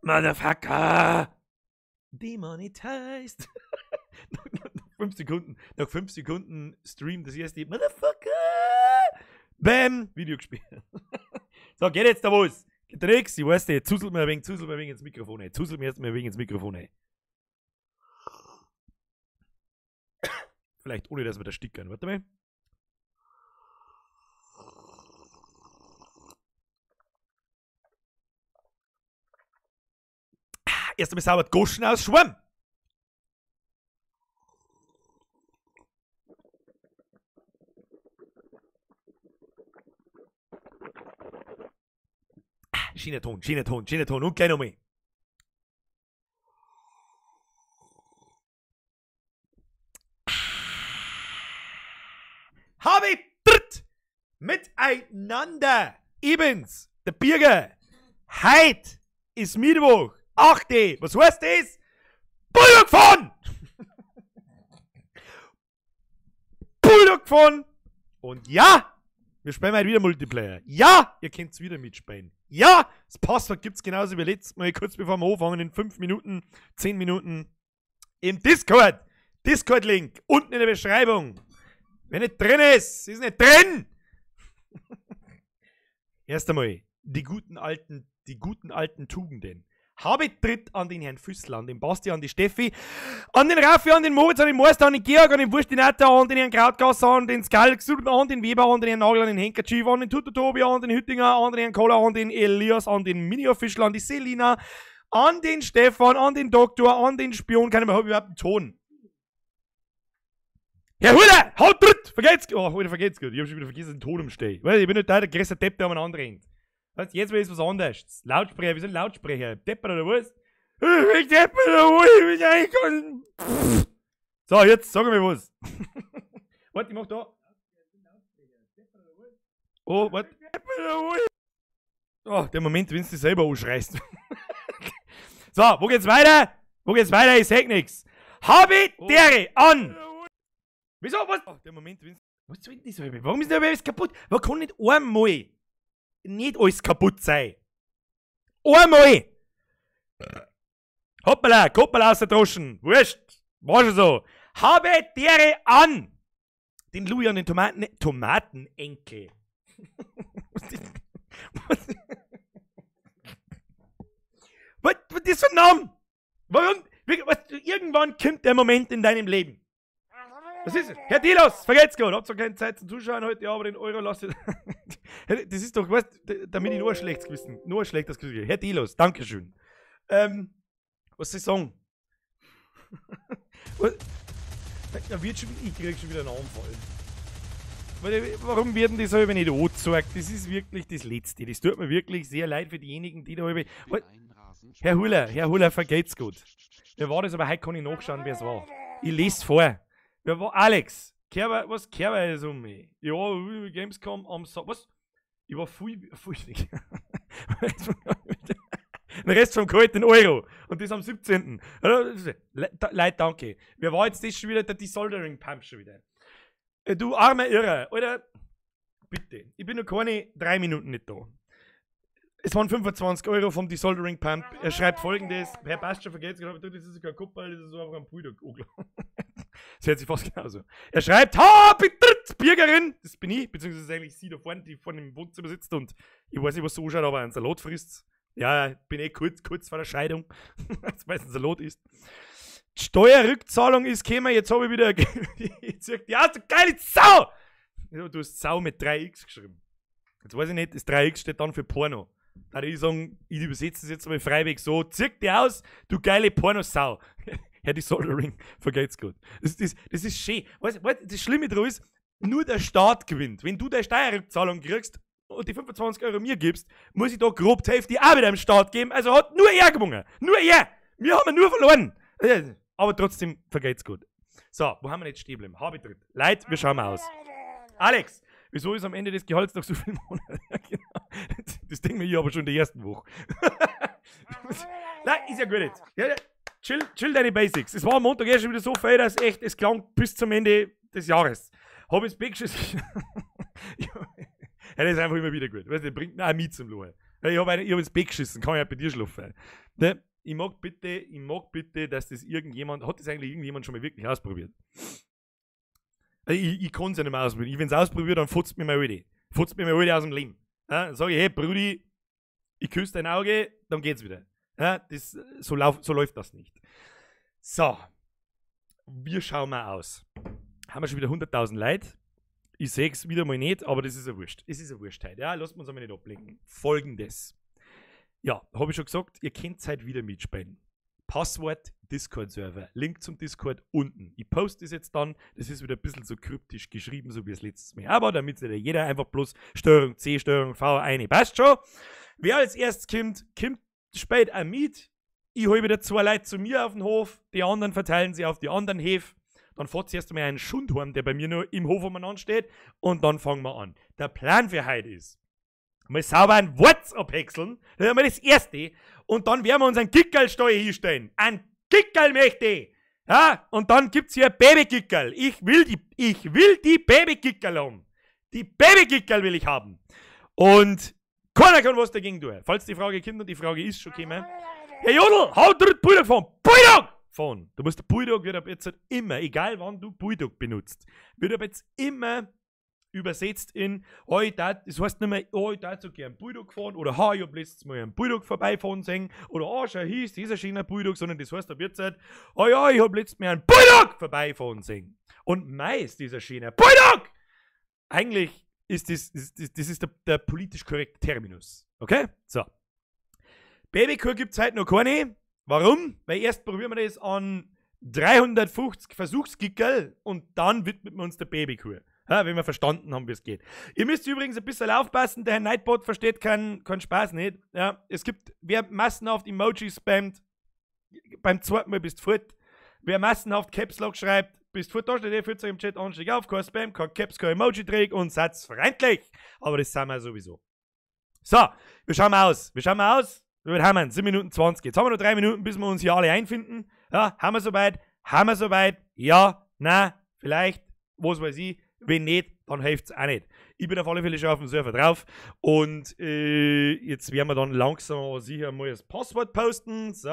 Motherfucker! Demonetized! Nach 5 Sekunden, nach 5 Sekunden Stream das erste Motherfucker! Bam! Video gespielt. So, geht jetzt da was? Geht da nix? Ich weiß nicht, zuzelt mir ein wenig, zuzelt mir ein wenig ins Mikrofon, ey. Zuzelt mir jetzt mal ein wenig ins Mikrofon, ey. Vielleicht ohne, dass wir da stickern. Warte mal. Erst einmal sauber Goschen aus Schwamm. Schöner Ton, schöner Ton, schöner Ton. Und gleich nochmal. Habe dritt miteinander. Ebens, der Birger. Heut ist Mittwoch. 8. Was heißt das? Bulldog fahren! Bulldog fahren! Und ja, wir spielen heute wieder Multiplayer. Ja, ihr könnt's wieder mitspielen. Ja, das Passwort gibt's genauso wie letztes Mal, kurz bevor wir anfangen, in 5 Minuten, 10 Minuten im Discord. Discord-Link unten in der Beschreibung. Wer nicht drin ist, ist nicht drin! Erst einmal, die guten alten Tugenden. Habe tritt an den Herrn Füssler, an den Basti, an die Steffi, an den Raffi, an den Moritz, an den Meister, an den Georg, an den Wurstinator, an den Herrn Krautgasser, an den Skalk, an den Weber, an den Herrn Nagel, an den Henker Chief, an den Tuto Tobi, an den Hüttinger, an den Herrn Kohler, an den Elias, an den Mini-Official, an die Selina, an den Stefan, an den Doktor, an den Spion, keiner mehr hat überhaupt einen Ton. Herr Huller, haut tritt! Vergeht's! Oh, heute vergeht's gut. Ich hab schon wieder vergessen, den Ton umstehen. Weil ich bin nicht der größte Depp, der am anderen hängt. Weißt, jetzt ist was anderes. Lautsprecher, wir sind Lautsprecher. Depper oder was? Ich bin Depper oder was? Ich bin eigentlich. So, jetzt sag mir was. Warte, ich mach da. Oh, warte. Oh, der Moment, wenn du dich selber anschreist. So, wo geht's weiter? Wo geht's weiter? Ich sag nix. Habe dere an! Wieso? Was? Oh, der Moment, wenn. Was soll denn das? Warum ist denn alles kaputt? Warum kann nicht einmal nicht alles kaputt sein? Einmal! Hoppala, Koppel aus der Droschen. Wurscht. War schon so. Habe dere an! Den Louis an den Tomaten. Tomatenenkel. Was ist das für ein Name? Warum? Was, irgendwann kommt der Moment in deinem Leben. Was ist es? Herr Dilos, vergeht's gut. Habt zwar keine Zeit zum Zuschauen heute, aber den Euro lasst ihr. Das ist doch, weißt, damit ich nur ein schlechtes Gewissen, nur ein schlechtes Gewissen. Herr Dilos, Dankeschön. Was soll ich sagen? Da wird schon, ich krieg schon wieder einen Anfall. Warum werden die so nicht angezeigt? Das ist wirklich das Letzte. Das tut mir wirklich sehr leid für diejenigen, die da. Herr Huller, vergeht's gut. Wer war das? Aber heute kann ich nachschauen, wer es war. Ich lese vor. Wer war Alex? Kerber, was Kerber ist um mich? Ja, Gamescom am Samstag. Was? Ich war viel. Den Rest vom Gehalt in Euro. Und das am 17. Leute, danke. Wer war jetzt das schon wieder? Der Desoldering Pump schon wieder. Du armer Irrer. Alter, bitte. Ich bin noch keine 3 Minuten nicht da. Es waren 25 Euro vom Desoldering Pump. Er schreibt folgendes. Herr Passt schon, vergeht's gerade, das ist kein Kuppel, das ist so einfach ein Bulldog. Das hört sich fast genauso. Er schreibt, ha, bitte, Bürgerin! Das bin ich, beziehungsweise eigentlich sie da vorne, die vorne im Wohnzimmer sitzt und ich weiß nicht, was so anschaut, aber einen Salat frisst. Ja, bin eh kurz vor der Scheidung, weil es ein Salat ist. Die Steuerrückzahlung ist gekommen, jetzt habe ich wieder. Jetzt sagt die, ja, du geile Sau! Du hast Sau mit 3x geschrieben. Jetzt weiß ich nicht, das 3x steht dann für Porno. Da würde ich sagen, ich übersetze das jetzt mal freiwillig so. Zieh dich aus, du geile Pornosau. Herr Desoldering, vergeht's gut. Das ist schön. Weißt, das Schlimme daran ist, nur der Staat gewinnt. Wenn du deine Steuerrückzahlung kriegst und die 25 Euro mir gibst, muss ich da grob die Hälfte auch wieder im Staat geben. Also hat nur er gewonnen. Nur er. Wir haben nur verloren. Aber trotzdem vergeht's gut. So, wo haben wir jetzt stehen geblieben? Habe ich drin. Leute, wir schauen mal aus. Alex, wieso ist am Ende des Gehalts noch so viel Monat? Ja, genau. Das denken wir hier aber schon in der ersten Woche. Nein, ist ja gut jetzt. Ja, chill deine Basics. Es war am Montag erst schon wieder so viel, dass echt, es klang bis zum Ende des Jahres. Hab ich's beschissen. Ja, das ist einfach immer wieder gut. Weißt du, der bringt auch mich zum Lachen. Ich hab ins Bett geschissen, kann ich ja bei dir schlafen. Ne? Ich mag bitte, dass das irgendjemand, hat das eigentlich irgendjemand schon mal wirklich ausprobiert? Ich kann es ja nicht mehr ausprobieren. Wenn es ausprobiere, dann futzt mir meine Alte. Futzt mir meine Alte aus dem Leben. Ja, dann sag ich, hey Brudi, ich küsse dein Auge, dann geht's wieder. Ja, das, so läuft das nicht. So, wir schauen mal aus. Haben wir schon wieder 100.000 Leute. Ich sehe es wieder mal nicht, aber das ist ja wurscht. Es ist ja wurscht heute. Ja, lasst uns einmal nicht ablenken. Folgendes. Ja, habe ich schon gesagt, ihr könnt heute wieder mitspielen. Passwort Discord-Server. Link zum Discord unten. Ich poste es jetzt dann. Das ist wieder ein bisschen so kryptisch geschrieben, so wie es letztes Mal. Aber damit sich jeder einfach bloß Steuerung C, Steuerung V eine. Passt schon. Wer als erstes kommt, kommt spät auch mit. Ich hole wieder 2 Leute zu mir auf den Hof. Die anderen verteilen sie auf die anderen Häfe. Dann fährt zuerst einmal einen Schundhorn, der bei mir nur im Hof umeinander steht. Und dann fangen wir an. Der Plan für heute ist, mal sauber ein Wort abhäckseln. Das ist einmal das Erste. Und dann werden wir uns einen Kickerlstall hinstellen. Ein Kickerl möchte ich. Ja, und dann gibt's hier Babykickerl. Ich will die Babykickerl haben. Die Babykickerl will ich haben. Und keiner kann was dagegen tun. Falls die Frage kommt, und die Frage ist schon gekommen. Herr Jodl, hau drück Bulldog fahren. Bulldog fahren. Du musst, der Bulldog wird ab jetzt halt immer, egal wann du Bulldog benutzt, wird ab jetzt immer übersetzt in, oh, ich dat, das heißt nicht mehr, oh, ich darf so gern Bulldog fahren oder ha, ich hab letztes Mal einen Bulldog vorbeifahren sehen oder oh, schau, hier ist dieser schöne Bulldog, sondern das heißt ab jetzt halt, oh ja, ich hab letztes Mal einen Bulldog vorbeifahren sehen. Und meist dieser schöne Bulldog! Eigentlich ist das ist der politisch korrekte Terminus. Okay? So. Babykur gibt's heute noch keine. Warum? Weil erst probieren wir das an 350 Versuchskickerl und dann widmen wir uns der Babykur. Ja, wenn wir verstanden haben, wie es geht. Ihr müsst übrigens ein bisschen aufpassen, der Herr Nightbot versteht keinen Spaß nicht. Ja, es gibt, wer massenhaft Emojis spammt, beim zweiten Mal bist du fort. Wer massenhaft Caps Lock schreibt, bist fort. Da steht 40 im Chat, Anstieg auf, kein Spam, kein Caps, kein Emoji-Träg und satzfreundlich. Aber das sind wir sowieso. So, wir schauen mal aus. Wir schauen mal aus. Wir haben 7 Minuten 20. Jetzt haben wir noch 3 Minuten, bis wir uns hier alle einfinden. Ja, haben wir soweit? Haben wir soweit? Ja, na, vielleicht, was weiß ich. Wenn nicht, dann hilft es auch nicht. Ich bin auf alle Fälle schon auf dem Server drauf. Und jetzt werden wir dann langsam aber sicher mal das Passwort posten. So.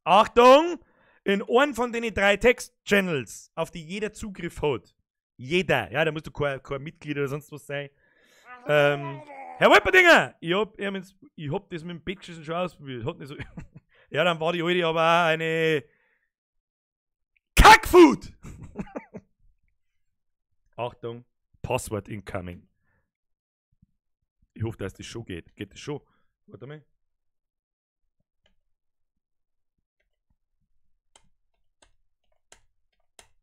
Achtung! In einem von den 3 Text-Channels, auf die jeder Zugriff hat. Jeder. Ja, da musst du kein Mitglied oder sonst was sein. Herr Wolperdinger! Ich hab das mit dem Bettgeschissen schon ausprobiert. Hat nicht so. Ja, dann war die alte aber auch eine Kackfood! Achtung, Passwort incoming. Ich hoffe, dass das schon geht. Geht das schon? Warte mal.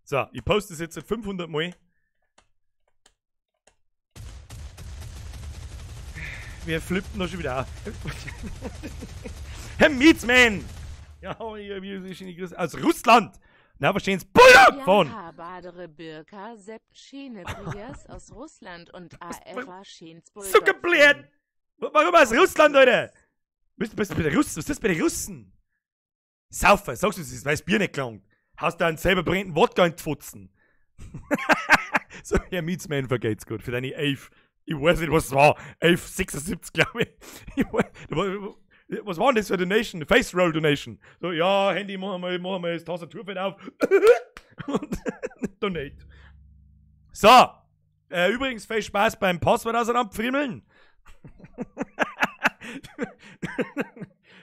So, ich poste das jetzt 500 Mal. Wer flippt noch schon wieder auf? Herr Mietsmann! Ja, wie ist aus Russland! Na, verstehen Sie? Bulldog von! Badere Birka, Sepp Schene Prias aus Russland und AFA Schensburg. Zuckerblät! Warum aus Russland, Alter? Bist du bei den Russen? Was ist das bei den Russen? Saufer, sagst du, es ist, weil das Bier nicht gelangt. Hast du einen selber brennenden Wodka in die Pfotzen? So, Herr Mietsmann, vergeht's gut. Für deine 11, ich weiß nicht, was es war. 11,76, glaube ich. Was war denn das für eine Donation? Face Roll Donation. So, ja, Handy, machen wir mal das Tastaturfeld auf. Und Donate. So. Übrigens, viel Spaß beim Passwort auseinanderpfrimmeln.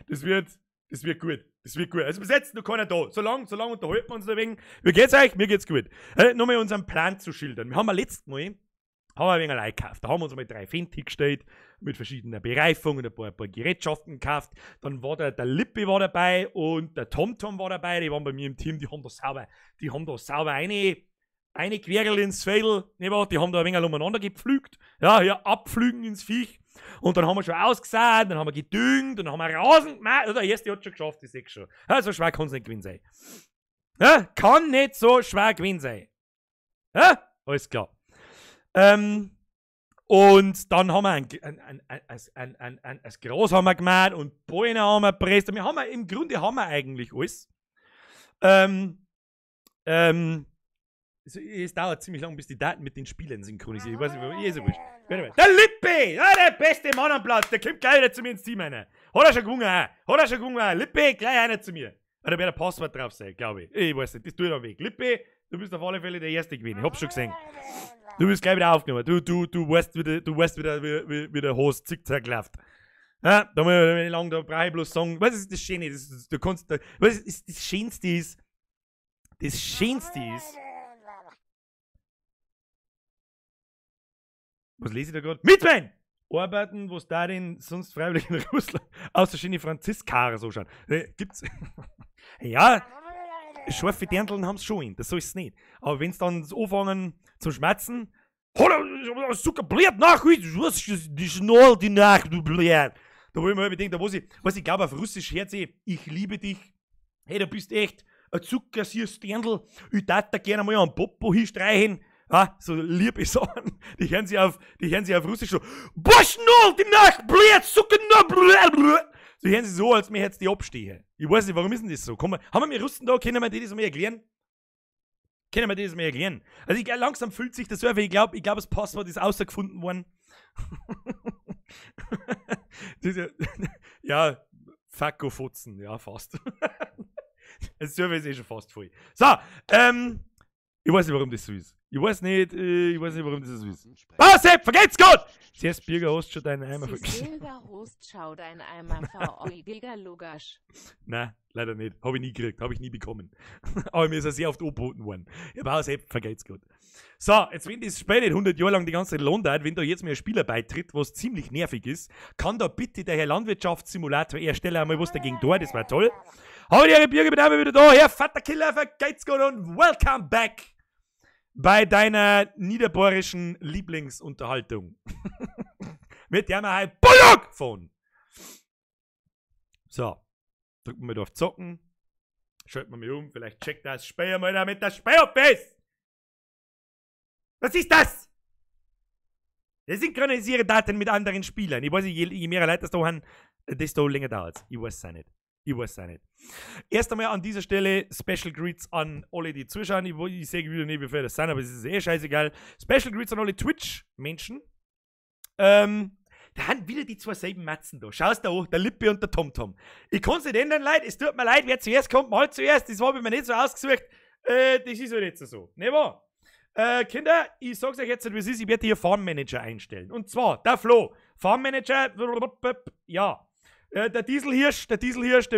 Das wird gut. Das wird gut. Also bis jetzt noch keiner da. Solange unterhalten wir uns ein wenig. Wie geht's euch? Mir geht's gut. Nochmal unseren Plan zu schildern. Wir haben ja letztes Mal haben wir ein wenig Leid gekauft. Da haben wir uns mal 3 Fendt hingestellt, mit verschiedener Bereifung und ein paar Gerätschaften gekauft. Dann war der Lippe war dabei und der TomTom war dabei. Die waren bei mir im Team, die haben da sauber eine Querl ins Fädel, nicht wahr? Die haben da ein wenig umeinander gepflügt. Ja, hier abpflügen ins Viech. Und dann haben wir schon ausgesät, dann haben wir gedüngt, dann haben wir Rasen gemacht. Der erste hat schon geschafft, ich sehe schon. Ja, so schwer kann es nicht gewesen sein. Ja, kann nicht so schwer gewesen sein. Ja, alles klar. Und dann haben wir ein Gras haben wir gemacht und Bäume haben wir gepresst. Wir haben im Grunde haben wir eigentlich alles. Es dauert ziemlich lang, bis die Daten mit den Spielern synchronisieren. Ich weiß nicht, warum. Ist ja wurscht. Der Lippe! Ja, der beste Mann am Platz! Der kommt gleich wieder zu mir ins Team einer. Hat er schon gewonnen, auch. Hat er schon gewonnen, auch. Lippe, gleich einer zu mir. Da wird ein Passwort drauf sein, glaube ich. Ich weiß nicht, das tut am Weg. Lippe, du bist auf alle Fälle der Erste gewesen. Ich hab's schon gesehen. Du bist gleich wieder aufgenommen. Du weißt wieder, wie der Hose zickzack läuft. Ja, da muss ich nicht lang, da brauche ich bloß sagen. Was ist das Schöne? Das, du kannst, was ist das Schönste ist? Das Schönste ist. Was lese ich da gerade? Mitwen! Arbeiten, was da denn sonst freiwillig in Russland außer schöne Franziskarer so schauen. Gibt's. Ja, scharfe Dirndln haben's schon, das so ist es nicht. Aber wenn's dann anfangen zum Schmerzen, Zucker bläht nach, die Schnur, die nach, du bläht. Da wo ich mir halt denke, da was ich glaube auf Russisch hört sich, ich liebe dich, hey, du bist echt ein zuckersüßes Dirndl, ich darf da gerne mal einen Popo hinstreichen. Ah, so lieb ich Sachen. Die hören sie auf Russisch so, Boschnul, die Nacht, blöd, Zucker, blöd. So hören sie so, als mir jetzt die abstehe. Ich weiß nicht, warum ist denn das so? Komm, haben wir Russen da? Können wir die das mal erklären? Können wir das mal erklären? Also ich, langsam fühlt sich das Server. Ich glaube, das Passwort ist außergefunden worden. Ja, Facko-Fotzen, ja, fast. Das Server ist eh schon fast voll. So, ich weiß nicht, warum das so ist. Ich weiß nicht, warum das so ist. Pause, vergeht's gut! Zuerst Birger, hast schon deinen Eimer vergessen. Schau dein Eimer V. Lugasch. Nein, leider nicht. Habe ich nie gekriegt, habe ich nie bekommen. Aber mir ist er sehr oft angeboten worden. Ja, Pause, vergeht's gut. So, jetzt wenn das Spiel nicht 100 Jahre lang die ganze Zeit lohnt, wenn da jetzt mir ein Spieler beitritt, was ziemlich nervig ist, kann da bitte der Herr Landwirtschaftssimulator-Ersteller einmal was dagegen tun, das war toll. Hallo, Ihre Birger, bin einmal wieder da. Herr Vaterkiller, vergeht's gut und welcome back bei deiner niederbayerischen Lieblingsunterhaltung. Mit der wir halt Bullock fahren. So, drücken wir da auf Zocken. Schalten wir mal um, vielleicht checkt das Spiel mal, damit das Spiel auf ist. Was ist das? Wir synchronisieren Daten mit anderen Spielern. Ich weiß nicht, je mehr Leute das da haben, desto länger dauert es. Ich weiß es auch nicht. Ich weiß es auch nicht. Erst einmal an dieser Stelle Special Greets an alle, die zuschauen. Ich sehe wieder nicht, wie viele das sind, aber es ist eh scheißegal. Special Greets an alle Twitch-Menschen. Da haben wieder die zwei selben Matzen da. Schaust da an, der Lippe und der TomTom. Ich kann es nicht ändern, Leute. Es tut mir leid, wer zuerst kommt, mal zuerst. Das habe ich mir nicht so ausgesucht. Das ist halt jetzt so. Ne wahr? Kinder, ich sag's euch jetzt, wie es ist. Ich werde hier Farm Manager einstellen. Und zwar der Flo. Farm Manager, ja. Der Dieselhirsch, der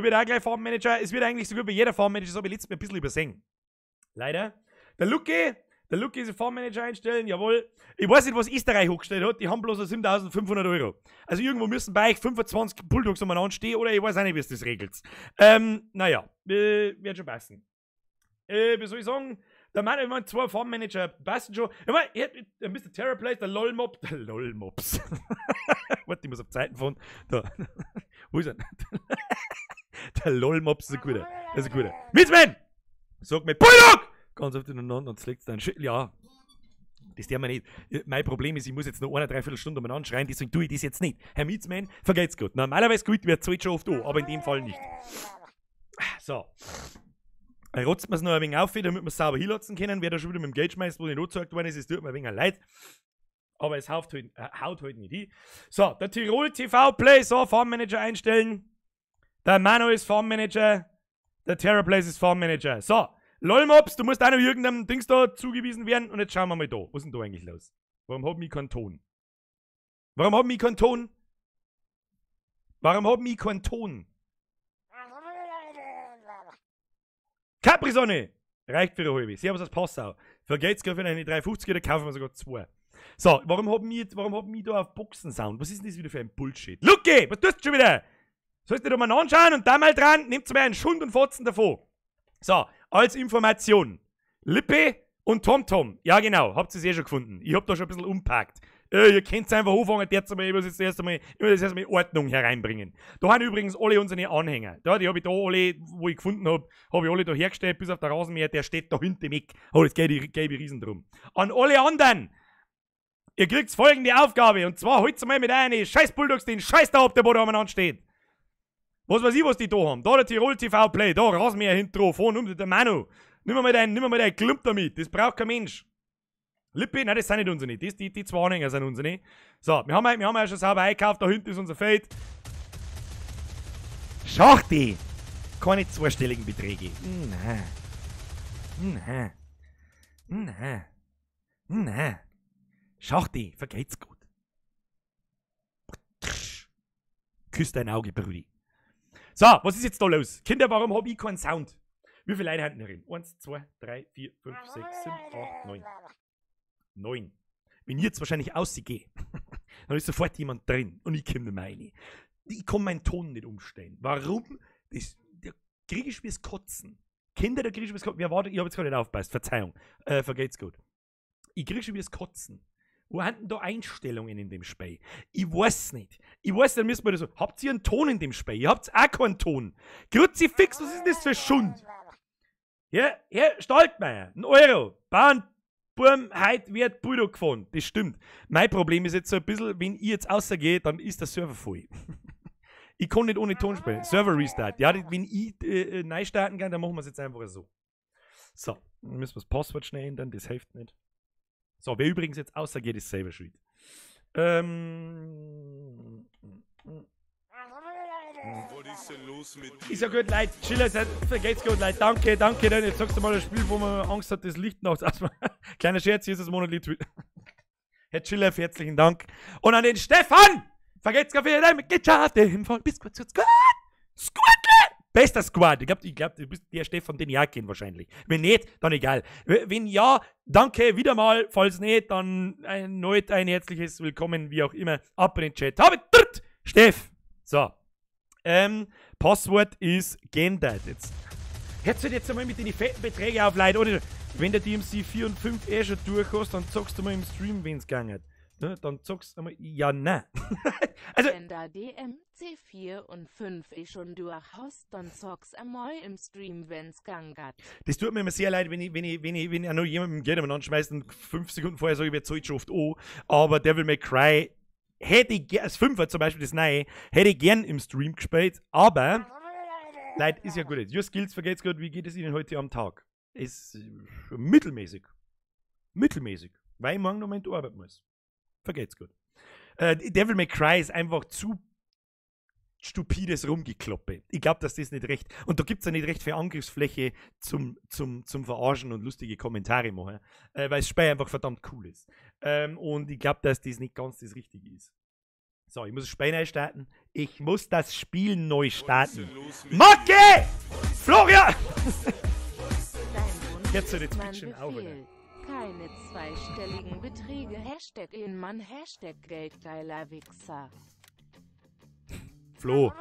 wird auch gleich Farm Manager. Es wird eigentlich so gut bei jeder Farm Manager, das habe ich letztes Mal ein bisschen übersehen. Leider. Der Lucky ist ein Farm Manager einstellen, jawohl. Ich weiß nicht, was Österreich hochgestellt hat, die haben bloß 7.500 Euro. Also irgendwo müssen bei euch 25 Bulldogs umeinander stehen, oder ich weiß auch nicht, wie es das regelt. Naja, wird schon passen. Wie soll ich sagen? Der Mann, ich meine, zwei Farm Manager passen schon. Ich meine, der Mr. Terrorplace, der LOL-Mob, der LOL-Mobs. Warte, ich muss auf Zeiten fahren. Da. Wo ist er? Der LOL-Mops ist ein guter. Das ist ein guter. Mitzmann! Sag mir, Bulldog! Ganz oft ineinander und schlägt deinen Schild. Ja. Das der mir nicht. Mein Problem ist, ich muss jetzt noch eine Dreiviertelstunde umeinander schreien, deswegen tue ich das jetzt nicht. Herr Mitzmann, vergeht's gut. Normalerweise gut, wird es schon oft an, aber in dem Fall nicht. So. Dann rotzt man es noch ein wenig auf, damit wir es sauber hinlassen können. Wer da schon wieder mit dem Geld schmeißt, wo nicht angezeigt worden ist, es tut mir ein wenig leid. Aber es haut halt nicht hin. So, der Tirol TV Play, so, Farm Manager einstellen. Der Mano ist Farm Manager. Der Terrorplace ist Farm Manager. So, LOL-Mobs, du musst auch noch irgendeinem Dings da zugewiesen werden. Und jetzt schauen wir mal da. Was ist denn da eigentlich los? Warum hab ich keinen Ton? Warum hab ich keinen Ton? Warum hab ich keinen Ton? Capri-Sonne! Reicht für eine halbe. Servus aus Passau. Vergeht's gerade für eine 3,50er, da kaufen wir sogar zwei. So, warum hab ich da auf Boxen-Sound? Was ist denn das wieder für ein Bullshit? Lucky, was tust du schon wieder? Sollst du dir mal anschauen und da mal dran, nehmt mir einen Schund und Fotzen davon. So, als Information. Lippe und TomTom. Ja, genau, habt ihr es eh schon gefunden. Ich hab da schon ein bisschen umpackt. Ihr könnt einfach anfangen, jetzt einmal, ich muss jetzt erst einmal, ich muss jetzt erstmal Ordnung hereinbringen. Da haben übrigens alle unsere Anhänger. Da, die habe ich da alle, wo ich gefunden habe, habe ich alle da hergestellt, bis auf der Rasenmäher, der steht da hinter dem Eck. Oh, das gelbe Riesen drum. An alle anderen! Ihr kriegt folgende Aufgabe, und zwar holt mal mit einer scheiß Bulldogs den Scheiß da ab, der wo da umeinander steht. Was weiß ich, was die da haben. Da der Tirol TV Play, da Rasenmäher hinten drauf, vorne um der Manu. Nimm mal dein Klump damit. Das braucht kein Mensch. Lippe, nein, das sind nicht unsere. Das, die zwei Anhänger sind unsere. So, wir haben ja schon sauber eingekauft. Da hinten ist unser Feld. Schachti! Keine zweistelligen Beträge. Nein. Nein. Nein. Nein. Schachti, vergeht's gut. Küss dein Auge, Brudi. So, was ist jetzt da los? Kinder, warum hab ich keinen Sound? Wie viele Leute haben drin? 1, 2, 3, 4, 5, 6, 7, 8, 9. 9. Wenn ich jetzt wahrscheinlich ausgehe, dann ist sofort jemand drin und ich komme nicht mehr rein. Ich kann meinen Ton nicht umstellen. Warum? Das, da krieg ich mir's Kotzen. Kinder, da krieg ich mir's Kotzen. Wer war da? Ich hab jetzt gar nicht aufgepasst. Verzeihung. Vergeht's gut. Ich krieg schon wieder das Kotzen. Wo haben denn da Einstellungen in dem Spiel? Ich weiß nicht. Ich weiß, dann müssen wir das so. Habt ihr einen Ton in dem Spiel? Ihr habt auch keinen Ton. Kruzifix, was ist denn das für Schund? Ja, Herr Staltmeier, 1 Euro. Bauern, Burm, heute wird Bulldog gefahren. Das stimmt. Mein Problem ist jetzt so ein bisschen, wenn ich jetzt rausgehe, dann ist der Server voll. Ich kann nicht ohne Ton spielen. Server Restart. Ja, wenn ich neu starten kann, dann machen wir es jetzt einfach so. So, dann müssen wir das Passwort schnell ändern, das hilft nicht. So, wer übrigens jetzt außergeht, ist selber schuld. Was ist denn los mit dir? Ist ja gut, Leute. Chiller, vergeht's gut, Leute. Danke, danke. Dann jetzt sagst du mal ein Spiel, wo man Angst hat, das Licht nachts ausmacht. Kleiner Scherz, hier ist das monatlich Tweet. Herr Chiller, herzlichen Dank. Und an den Stefan! Vergeht's gar wieder Mitgliedschaft im Volk. Bis kurz, kurz, kurz. Squadle! Bester Squad. Ich glaub, du bist der Stefan, den ich auch kenne wahrscheinlich. Wenn nicht, dann egal. Wenn ja, danke wieder mal. Falls nicht, dann erneut ein herzliches Willkommen, wie auch immer. Ab in den Chat. Habe dritt, Steff. So. Passwort ist geändert. Jetzt. Hört jetzt einmal mit den fetten Beträgen auf, Leute. Oder wenn der DMC 4 und 5 eh schon durch hast, dann zockst du mal im Stream, wenn's gegangen hat. Ne? Dann zockst du einmal. Ja, nein. Also, wenn da DMC 4 und 5 eh schon durch hast, dann zockst einmal im Stream, wenn's gegangen hat. Das tut mir immer sehr leid, wenn ich auch noch jemandem Geld umeinander schmeißt und 5 Sekunden vorher sage ich, wer zahlt schon oft an. Aber Devil May Cry hätte ich als 5er zum Beispiel, das Neue, hätte ich gern im Stream gespielt, aber Leute, ist ja gut jetzt. Your Skills vergeht's gut, wie geht es Ihnen heute am Tag? Ist mittelmäßig. Mittelmäßig. Weil ich morgen noch mal in die Arbeit muss. Vergeht's gut. Devil May Cry ist einfach zu stupides Rumgekloppe. Ich glaube, dass das nicht recht. Und da gibt's ja nicht recht viel Angriffsfläche zum Verarschen und lustige Kommentare machen, weil das Spiel einfach verdammt cool ist. Und ich glaube, dass das nicht ganz das Richtige ist. So, ich muss das Spiel neu starten. Ich muss das Spiel neu starten. Macke! Florian! Jetzt soll jetzt bitte schön auf, Alter. Keine zweistelligen Beträge. Hashtag Inmann, Hashtag Geldgeiler Wichser. Flo,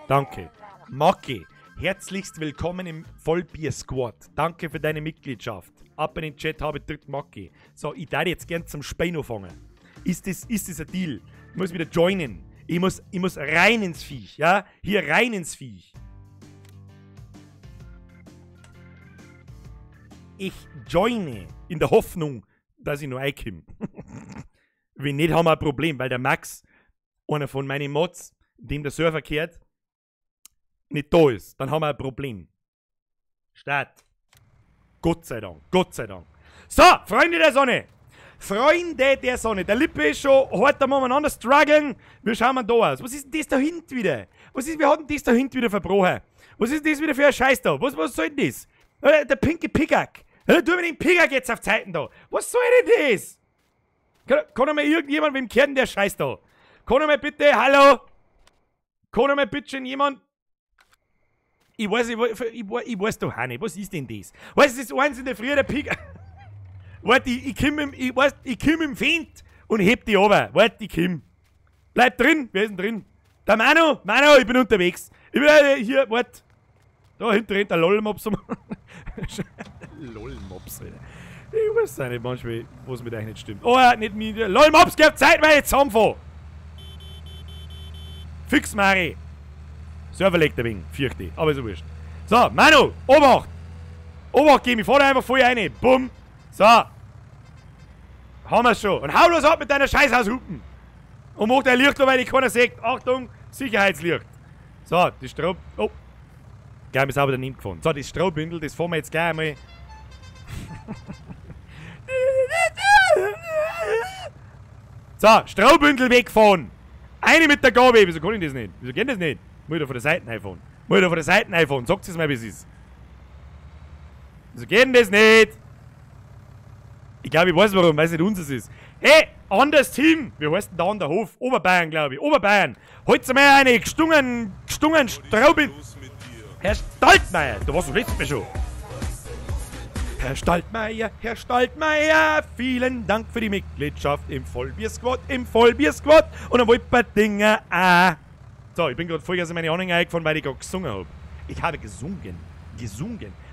danke. Macke, herzlichst willkommen im Vollbier-Squad. Danke für deine Mitgliedschaft. Ab in den Chat habe ich drückt Macke. So, ich darf jetzt gern zum Speino fangen. Ist das ein Deal? Ich muss wieder joinen. Ich muss rein ins Viech, ja? Hier rein ins Viech. Ich joine in der Hoffnung, dass ich noch reinkomme. Wenn nicht, haben wir ein Problem, weil der Max, einer von meinen Mods, dem der Server kehrt, nicht da ist. Dann haben wir ein Problem. Start. Gott sei Dank. Gott sei Dank. So, Freunde der Sonne. Freunde der Sonne. Der Lippe ist schon heute am umeinander strugglen. Wie schauen wir da aus? Was ist denn das da hinten wieder? Wir haben das da hinten wieder verbrochen? Was ist denn das wieder für ein Scheiß da? Was soll denn das? Der pinke Pickack. Tu mir den Pickack jetzt auf Zeiten da. Was soll denn das? Kann mal irgendjemand, wem kehrt denn der Scheiß da? Kann mal bitte, hallo? Kann mal bitte schon jemand? Ich weiß doch auch nicht. Was ist denn das? Weißt du, das ist eins in der Früh, der Pickack. Warte, ich komm im Feind und heb die runter. Warte, ich komm. Bleib drin. Wer ist denn drin? Der Manu, ich bin unterwegs. Ich bin hier, warte. Da hinten rennt der LOL-Mops um. LOL-Mops, Alter. Ich weiß auch nicht manchmal, was mit euch nicht stimmt. Oh, nicht mir. LOL-Mops, gib Zeit, weil ich jetzt zusammenfahre. Fix, Mari. Server legt ein wenig, fürchte ich. Aber ist ja wurscht. So, Manu, Obacht! Obacht, geh, ich fahr da einfach voll rein. Bumm. So. Haben wir's schon. Und hau los ab mit deiner Scheißhaushupen. Und mach dein Licht, weil ich keiner sieht. Achtung, Sicherheitslicht. So, das Stroh. Oh. Gleich mal sauber daneben gefahren. So, das Strohbündel, das fahren wir jetzt gleich einmal. So, Strohbündel wegfahren. Eine mit der Gabe. Wieso kann ich das nicht? Wieso geht das nicht? Muss ich da von der Seite einfahren. Muss ich da von der Seite einfahren. Sagt es mal, wie es ist. Wieso geht denn das nicht? Ich glaube, ich weiß warum, weil es nicht unseres ist. Hey, anderes Team! Wie heißt denn da an der Hof? Oberbayern, glaube ich. Oberbayern. Holt mal eine gestungen Strohbündel. Herr Staltmeier, du warst doch letztes Mal schon. Herr Staltmeier, vielen Dank für die Mitgliedschaft im Vollbier-Squad, und am Wolpertinger auch. So, ich bin gerade voll in meine Anhänger eingefahren, weil ich gerade gesungen habe. Ich habe gesungen.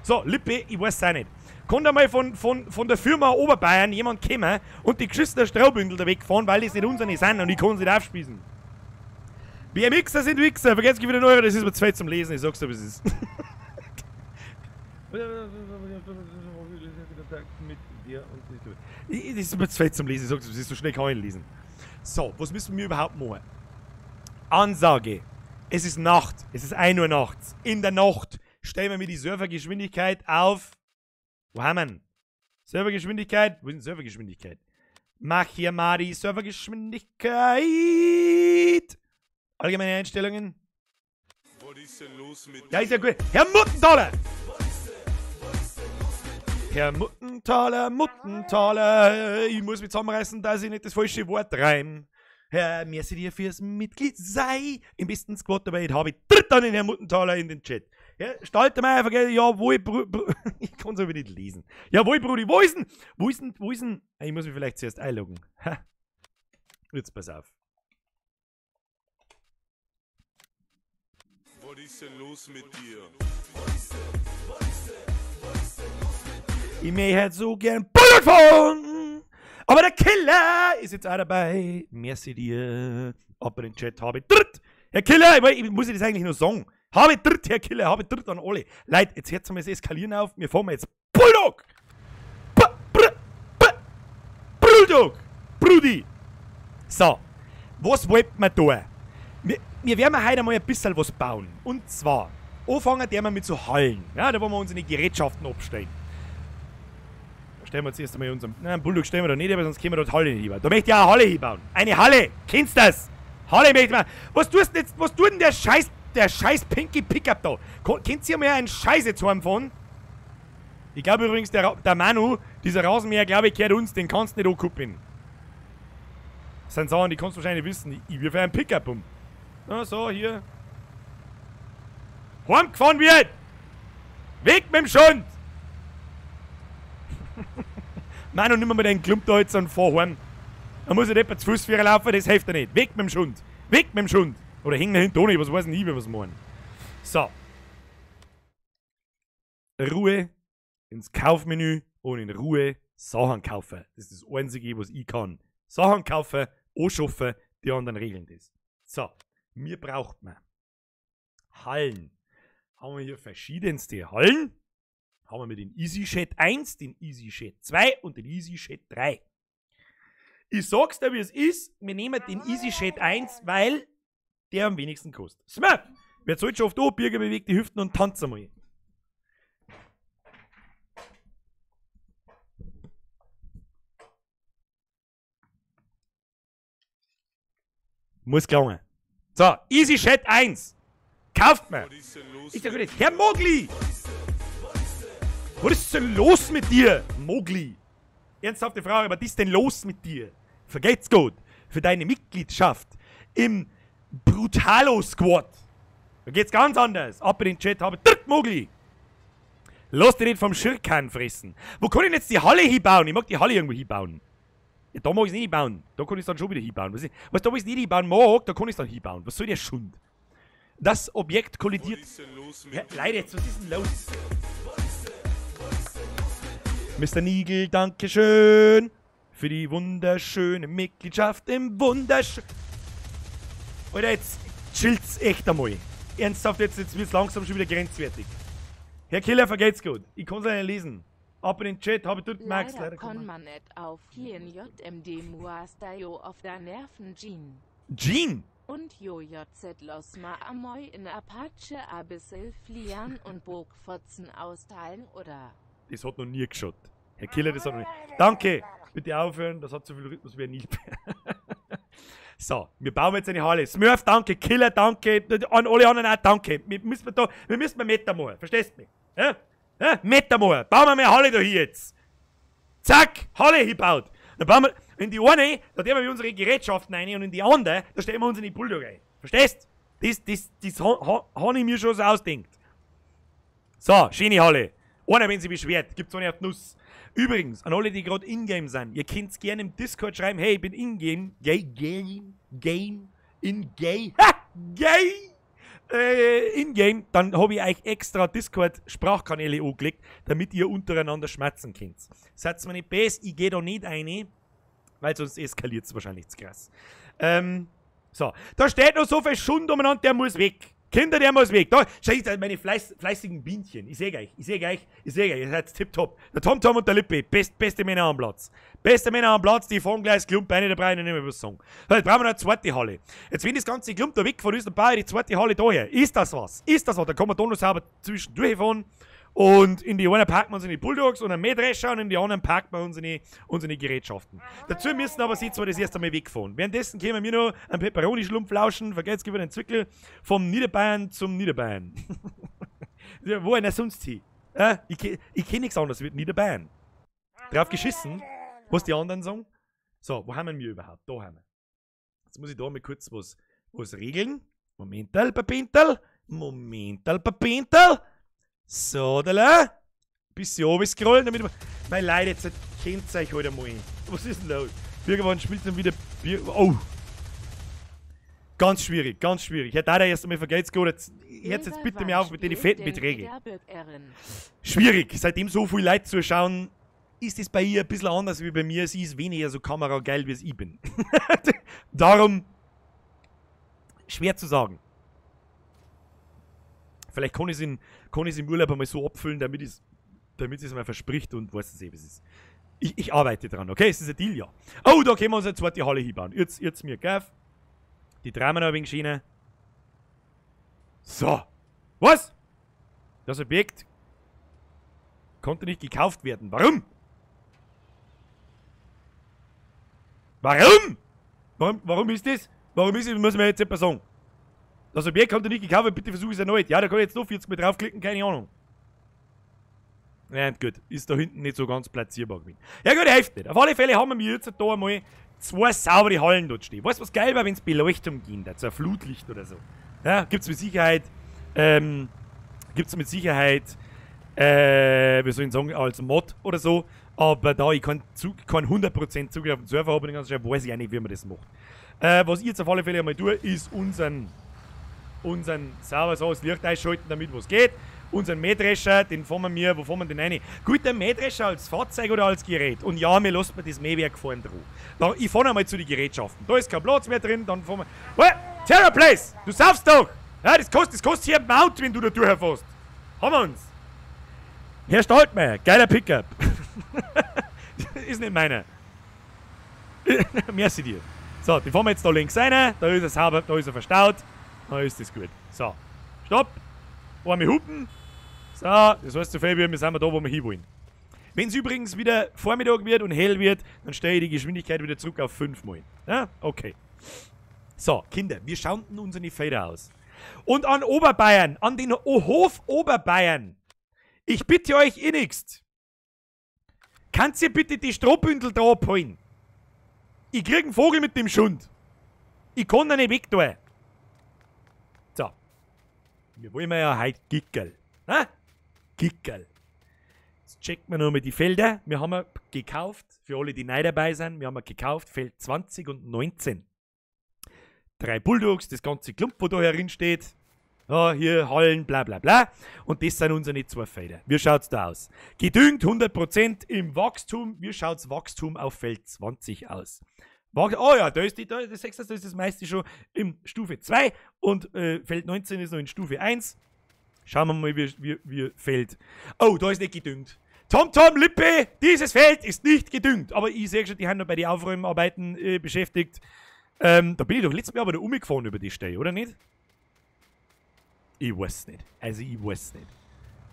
So, Lippe, ich weiß es auch nicht. Kann da mal von der Firma Oberbayern jemand kommen und die geschissenen Strohbündel da wegfahren, weil das nicht unsere sind und ich kann sie nicht aufspießen. BMXer sind Wichser, vergesst wieder einen Euro, das ist mir zu fett zum Lesen, ich sag's dir, wie es ist. Das ist mir zu fett zum Lesen, ich sag's dir, es ist so schnell kann ich nicht lesen. So, was müssen wir überhaupt machen? Ansage. Es ist Nacht, es ist 1 Uhr nachts. In der Nacht stellen wir mir die Servergeschwindigkeit auf. Wo haben wir denn? Servergeschwindigkeit? Wo ist denn Servergeschwindigkeit? Mach hier mal die Servergeschwindigkeit. Allgemeine Einstellungen. Was ist denn los mit Ja, ist ja gut. Herr Muttenthaler! Herr Muttenthaler, Muttenthaler, ich muss mich zusammenreißen, dass ich nicht das falsche Wort reim. Herr, merci dir fürs Mitglied sei im besten Squad der Welt. Habe ich tritt an den Herrn Muttenthaler in den Chat. Herr Staltermeier, vergessen, jawohl, ich kann es aber nicht lesen. Jawohl, Brudi, wo ist denn? Wo ist denn? Wo ist denn? Ich muss mich vielleicht zuerst einloggen. Ha. Jetzt pass auf. Was ist denn los mit dir? Ich möchte halt so gern Bullet fahren, aber der Killer ist jetzt auch dabei. Merci dir. Aber den Chat habe ich dritt. Herr Killer, ich muss ich das eigentlich nur sagen. Habe dritt, Herr Killer, habe dritt an alle. Leute, jetzt hört mal das Eskalieren auf. Wir fahren jetzt Bulldog. Bulldog. Brudi. So, was wollt man da? Wir werden heute mal ein bisschen was bauen. Und zwar, anfangen werden wir mit so Hallen. Ja, da wollen wir unsere Gerätschaften abstellen. Stellen wir zuerst einmal unseren. Nein, Bulldog stellen wir da nicht, aber sonst können wir dort Halle nicht hinbauen. Da möchte ich auch eine Halle hinbauen. Eine Halle! Kennst du das? Halle möchte ich mal. Was tust denn jetzt? Was tut denn der scheiß Pinky Pickup da? Kennt ihr mal einen Scheiß jetzt heimfahren? Ich glaube übrigens, der Manu, dieser Rasenmäher, glaube ich, gehört uns, den kannst du nicht ankuppeln. Das sind Sachen, die kannst du wahrscheinlich wissen. Ich wirf einen Pickup um. Na, so, hier. Heimgefahren wird! Weg mit dem Schund! Manu, nimm mal den Klump da jetzt und fahr heim. Da muss ich nicht zu Fuß laufen, das hilft dir nicht. Weg mit dem Schund! Weg mit dem Schund! Oder häng da hinten ohne, was weiß denn ich, was machen. So. Ruhe ins Kaufmenü und in Ruhe Sachen kaufen. Das ist das Einzige, was ich kann. Sachen kaufen, anschaffen, die anderen regeln das. So, mir braucht man Hallen. Haben wir hier verschiedenste Hallen. Haben wir mit den EasyShed 1, den EasyShed 2 und den EasyShed 3. Ich sag's dir, wie es ist. Wir nehmen den EasyShed 1, weil der am wenigsten kostet. Smurf! Wer zahlt schon oft an, Birger bewegt die Hüften und tanzt einmal. Muss gelangen. So, EasyShed 1. Kauft mir. Ich sag jetzt, Herr Mogli! Was ist denn los mit dir, Mogli? Ernsthafte Frage, was ist denn los mit dir? Vergelt's gut für deine Mitgliedschaft im Brutalo Squad. Da geht's ganz anders. Ab in den Chat habe ich Mogli. Lass dich nicht vom Schirkan fressen. Wo kann ich denn jetzt die Halle hinbauen? Ich mag die Halle irgendwo hinbauen. Ja, da mag ich es nicht hinbauen. Da kann ich es dann schon wieder hinbauen. Was da, wo ich es nicht hinbauen mag, da kann ich es dann hinbauen. Was soll der Schund? Das Objekt kollidiert. Was ist denn los mit Ja, leider jetzt, was ist denn los? Mr. Nigel, dankeschön für die wunderschöne Mitgliedschaft im wunderschönen. Alter, jetzt chillt's echt einmal. Ernsthaft, jetzt wird's langsam schon wieder grenzwertig. Herr Killer, vergelt's gut. Ich kann's leider nicht lesen. Ab in den Chat, hab ich dort Max. Leider kann man nicht auf hier in JMD Muastayo auf der Nerven Jean. Jean? Und JJZ Losma Amoy in Apache Abyssal Flian und Burgfotzen austeilen, oder? Das hat noch nie geschaut. Herr Killer, das hat noch nicht. Danke! Bitte aufhören, das hat so viel Rhythmus wie ein Nilpferd. So, wir bauen jetzt eine Halle. Smurf, danke. Killer, danke. An alle anderen auch danke. Wir müssen da, wir müssen Meter machen. Verstehst du mich? Ja? Ja? Meter machen. Bauen wir mal eine Halle da hier jetzt. Zack, Halle gebaut. Dann bauen wir in die eine, da nehmen wir unsere Gerätschaften rein und in die andere, da stellen wir unsere Bulldog rein. Verstehst? Das habe ich mir schon so ausgedacht. So, schöne Halle. Einer, wenn sie beschwert, gibt's eine auf die Nuss. Übrigens, an alle, die gerade in-game sind, ihr könnt gerne im Discord schreiben, hey, ich bin in-game, gay, game, game, in-gay, ha, gay, in-game, dann habe ich euch extra Discord-Sprachkanäle angelegt, damit ihr untereinander schmerzen könnt. Seid mir nicht böse, ich gehe da nicht rein, weil sonst eskaliert es wahrscheinlich zu krass. So, da steht noch so viel Schund umeinander, der muss weg. Kinder, der muss weg. Da, schaut meine fleißigen Bienchen. Ich seh euch, ich seh euch, ich seh euch. Ihr seid tipptopp. Der TomTom und der Lippe, beste Männer am Platz. Beste Männer am Platz, die fahren gleich das Klump rein, da brauche ich nicht mehr was sagen. So, jetzt brauchen wir noch eine zweite Halle. Jetzt, wenn das ganze Klump da weggefahren ist, dann baue ich die zweite Halle da her. Ist das was? Ist das was? Da kann man da noch sauber zwischendurch fahren. Und in die einen packen wir unsere Bulldogs und einen Mähdrescher und in die anderen packen wir unsere Gerätschaften. Dazu müssen aber sie zwar das erste Mal wegfahren. Währenddessen können wir noch einen Peperoni-Schlumpf lauschen, vergesst über den Zwickel, vom Niederbayern zum Niederbayern. Ja, wo einer sonst hin? Ich kenn nichts anderes wie Niederbayern. Drauf geschissen, was die anderen sagen. So, wo haben wir überhaupt? Da haben wir. Jetzt muss ich da mal kurz was regeln. Momental, Papintal. Momental, Papintal. So, da. Bisschen oben scrollen, damit wir. Mein Leid, jetzt kennt euch heute mal. Was ist denn los? Irgendwann spielt dann wieder Bier. Oh! Ganz schwierig, ganz schwierig. Herr Dada, erst einmal vergeht's gut. Jetzt bitte mir auf mit den fetten Beträgen. Schwierig. Seitdem so viel Leute zuschauen, ist es bei ihr ein bisschen anders wie bei mir. Sie ist weniger so kamerageil, wie es ich bin. Darum schwer zu sagen. Vielleicht kann ich es im Urlaub einmal so abfüllen, damit es mal verspricht und weiß es eh, wie es ist. Ich arbeite dran, okay? Es ist ein Deal, ja. Oh, da können wir uns eine zweite Halle hinbauen. Jetzt mir, gell? Die drehen wir noch ein wenig schöner. So. Was? Das Objekt konnte nicht gekauft werden. Warum? Warum? Warum ist das? Warum ist das? Muss man jetzt etwas sagen. Das Objekt konnte nicht gekauft werden, bitte versuche es erneut. Ja, da kann ich jetzt noch 40 Mal draufklicken, keine Ahnung. Ja, gut, ist da hinten nicht so ganz platzierbar gewesen. Ja gut, hilft nicht. Auf alle Fälle haben wir jetzt da einmal zwei saubere Hallen dort stehen. Weißt du, was geil war, wenn es Beleuchtung ging, so ein Flutlicht oder so. Ja, gibt's mit Sicherheit, wie soll ich sagen, als Mod oder so. Aber da ich keinen 100% Zugriff auf den Server habe, den ganzen Scheiß, weiß ich auch nicht, wie man das macht. Was ich jetzt auf alle Fälle einmal tue, ist unseren Server so das Licht einschalten, damit was geht. Unseren Mähdrescher, den fahren wir, wo fahren wir denn rein? Gut, der Mähdrescher als Fahrzeug oder als Gerät? Und ja, mir lässt mir das Mähwerk fahren dran. Da, ich fahre einmal zu den Gerätschaften. Da ist kein Platz mehr drin, dann fahren wir. Oh, Terra Place! Du saufst doch! Ja, das kostet hier ein Mount, wenn du da durchfährst. Haben wir uns! Herr Staltmeier, geiler Pickup. Ist nicht meiner. Merci dir. So, den fahren wir jetzt da links rein. Da ist er sauber, da ist er verstaut. Da ist das gut. So, stopp. Einmal hupen. So, das heißt so viel wie, wir sind da, wo wir hinwollen. Wenn es übrigens wieder Vormittag wird und hell wird, dann stelle ich die Geschwindigkeit wieder zurück auf 5 Mal. Ja, okay. So, Kinder, wir schauen unsere Felder aus. Und an Oberbayern, an den Hof Oberbayern. Ich bitte euch innigst. Kannst ihr bitte die Strohbündel da abholen? Ich krieg einen Vogel mit dem Schund. Ich kann da nicht weg da. So. Wir wollen ja heute Gickerl. Ha? Gickerl. Jetzt checken wir nochmal die Felder. Wir haben gekauft, für alle, die neu dabei sind, wir haben gekauft Feld 20 und 19. 3 Bulldogs, das ganze Klump, wo da herin steht. Ja, hier Hallen, bla bla bla. Und das sind unsere 2 Felder. Wie schaut's da aus? Gedüngt 100% im Wachstum. Wie schaut's Wachstum auf Feld 20 aus? Oh ja, da ist die, da, das, da ist das meiste schon in Stufe 2 und Feld 19 ist noch in Stufe 1. Schauen wir mal, wie Feld. Oh, da ist nicht gedüngt. TomTom, Lippe, dieses Feld ist nicht gedüngt. Aber ich sehe schon, die haben noch bei den Aufräumarbeiten beschäftigt. Da bin ich doch letztes Mal aber da umgefahren über die Stelle, oder nicht? Ich weiß nicht. Also ich weiß nicht.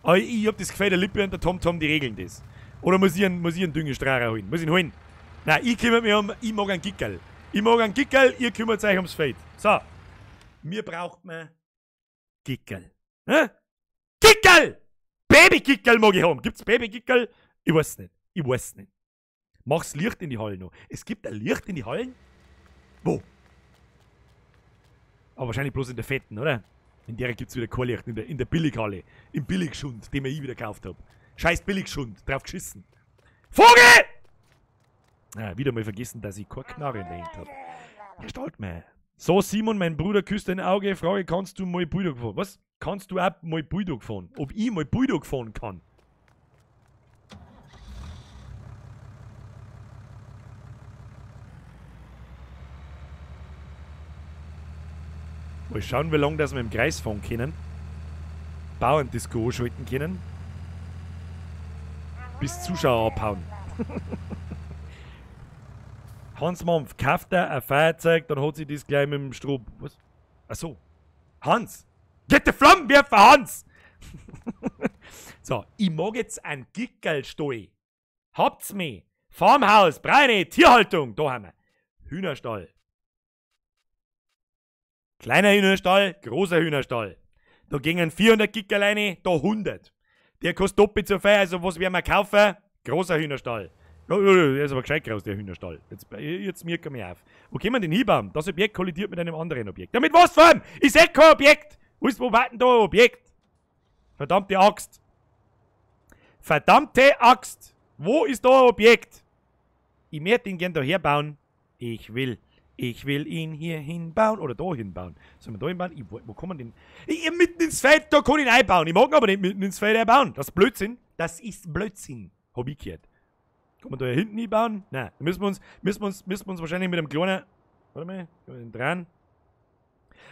Aber ich hab das Gefühl, der Lippe und der TomTom, die regeln das. Oder muss ich einen Düngestrahler holen? Muss ich ihn holen? Nein, ich kümmere mich um... Ich mag einen Gickerl. Ich mag einen Gickerl, ihr kümmert euch ums Feld. So. Mir braucht man Gickerl. Hä? Gickerl! Baby-Gickerl mag ich haben. Gibt's Baby-Gickerl? Ich weiß nicht. Ich weiß nicht. Mach's Licht in die Hallen noch. Es gibt ein Licht in die Hallen? Wo? Aber wahrscheinlich bloß in der fetten, oder? In der gibt's wieder kein Licht. In der Billighalle. Im Billigschund, den ich wieder gekauft hab. Scheiß Billigschund. Drauf geschissen. Vogel! Ah, wieder mal vergessen, dass ich keine Knarre in der Hand hab. Herr Staltmeier. So, Simon, mein Bruder küsst dein Auge. Frage, kannst du mal Bulldog fahren? Was? Kannst du auch mal Bulldog fahren? Ob ich mal Bulldog fahren kann? Mal schauen, wie lange das wir im Kreis fahren können. Bauerndisco anschalten können. Bis Zuschauer abhauen. Hans Mampf, kauft er ein Feuerzeug, dann hat sie das gleich mit dem Stroh. Was? Ach so. Hans! Get the Flammenwerfer, Hans! So, ich mag jetzt einen Gickerlstall. Habt's mich. Farmhaus, Breine, Tierhaltung. Da haben wir. Hühnerstall. Kleiner Hühnerstall, großer Hühnerstall. Da gingen 400 Gickerl rein, da 100. Der kostet doppelt so viel, also was werden wir kaufen? Großer Hühnerstall. Der ist aber gescheit groß, der Hühnerstall. Jetzt mirke mich auf. Wo können wir den hinbauen? Das Objekt kollidiert mit einem anderen Objekt. Ja, mit was vor allem? Ich seh kein Objekt! Wo war denn da ein Objekt? Verdammte Axt! Verdammte Axt! Wo ist da ein Objekt? Ich möchte ihn gern da herbauen. Ich will ihn hier hinbauen oder da hinbauen. Sollen wir da hinbauen? Wo kann man den? Ich, mitten ins Feld, da kann ich ihn einbauen. Ich mag ihn aber nicht mitten ins Feld einbauen. Das ist Blödsinn. Das ist Blödsinn. Hab ich gehört. Kann man da hier hinten einbauen? Nein. Da müssen wir uns wahrscheinlich mit einem kleinen. Warte mal, den dran.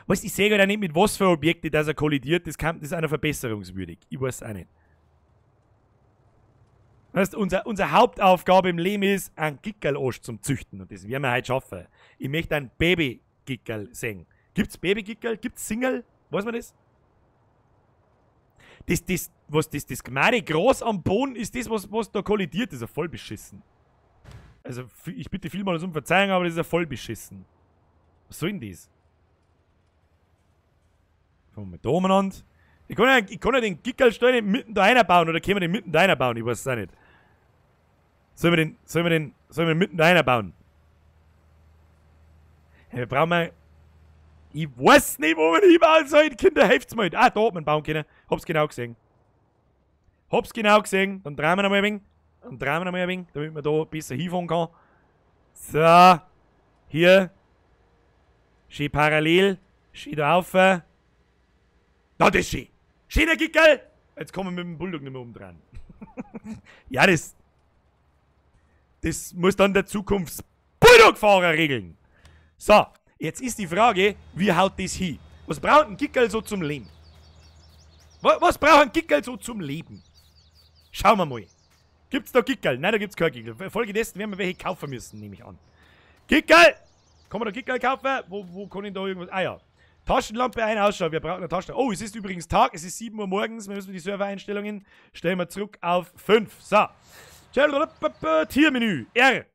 Weißt du, ich sehe gerade nicht, mit was für Objekte das er kollidiert. Das ist einer verbesserungswürdig. Ich weiß auch nicht. Weißt, unsere Hauptaufgabe im Leben ist, einen Gickerl-Osch zum Züchten. Und das werden wir heute schaffen. Ich möchte einen Baby-Gickerl sehen. Gibt's Baby-Gickerl? Gibt's Single? Weiß man das? Das Gmade groß am Boden ist das, was da kollidiert, ist ja voll beschissen. Also, ich bitte vielmals um Verzeihung, aber das ist ja voll beschissen. Was soll denn das? Fangen wir da umeinander. Ich kann ja den Gickerlstall nicht mitten da reinbauen, oder können wir den mitten da reinbauen? Ich weiß es auch nicht. Sollen wir den mitten da reinbauen? Hey, wir brauchen mal. Ich weiß nicht, wo man hinbauen soll. Kinder, helft's mir. Ah, da hat man bauen können. Hab's genau gesehen. Dann drehen wir noch mal ein wenig. Damit man da besser hinfahren kann. So. Hier. Schön parallel. Schön da rauf. Da, das ist schön. Schöner Gickerl! Jetzt kommen wir mit dem Bulldog nicht mehr umdrehen. Ja, das muss dann der Zukunfts-Bulldog-Fahrer regeln. So, jetzt ist die Frage, wie haut das hin? Was braucht ein Gickerl so zum Leben? Was braucht ein Gickerl so zum Leben? Schauen wir mal. Gibt's da Gickerl? Nein, da gibt's kein Gickerl. Folgedessen werden wir welche kaufen müssen, nehme ich an. Gickerl! Kann man da Gickerl kaufen? Wo kann ich da irgendwas? Ah ja. Taschenlampe ein, Ausschau. Wir brauchen eine Taschenlampe. Oh, es ist übrigens Tag. Es ist 7 Uhr morgens. Wir müssen die Servereinstellungen stellen wir zurück auf 5. So. Tiermenü. R.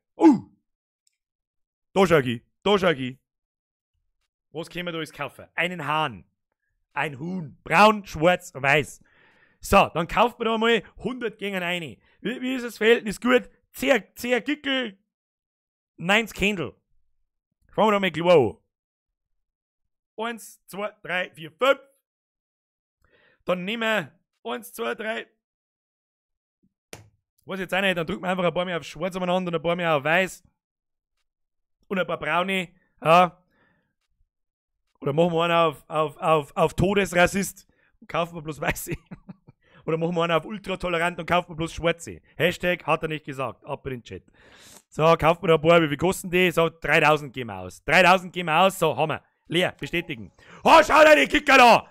Da schau ich. Was können wir da alles kaufen? Einen Hahn. Ein Huhn. Braun, schwarz, weiß. So, dann kauft man da mal 100 gegen eine. Wie ist das Verhältnis? Gut. 10 Gickel, 9 Candle. Fangen wir da mal gleich an. 1, 2, 3, 4, 5. Dann nehmen wir 1, 2, 3. Weiß jetzt auch nicht, dann drücken wir einfach ein paar mehr auf schwarz umeinander und ein paar mehr auf weiß. Und ein paar braune. Ja. Oder machen wir einen auf Todesrassist und kaufen wir bloß weiße. Oder machen wir einen auf ultratolerant und kaufen wir bloß schwarze. Hashtag hat er nicht gesagt. Ab in den Chat. So, kauft man da ein paar, wie viel kosten die? So, 3000 gehen wir aus. 3000 gehen wir aus, so, haben wir. Leer, bestätigen. Oh, schau dir die Gickerl an!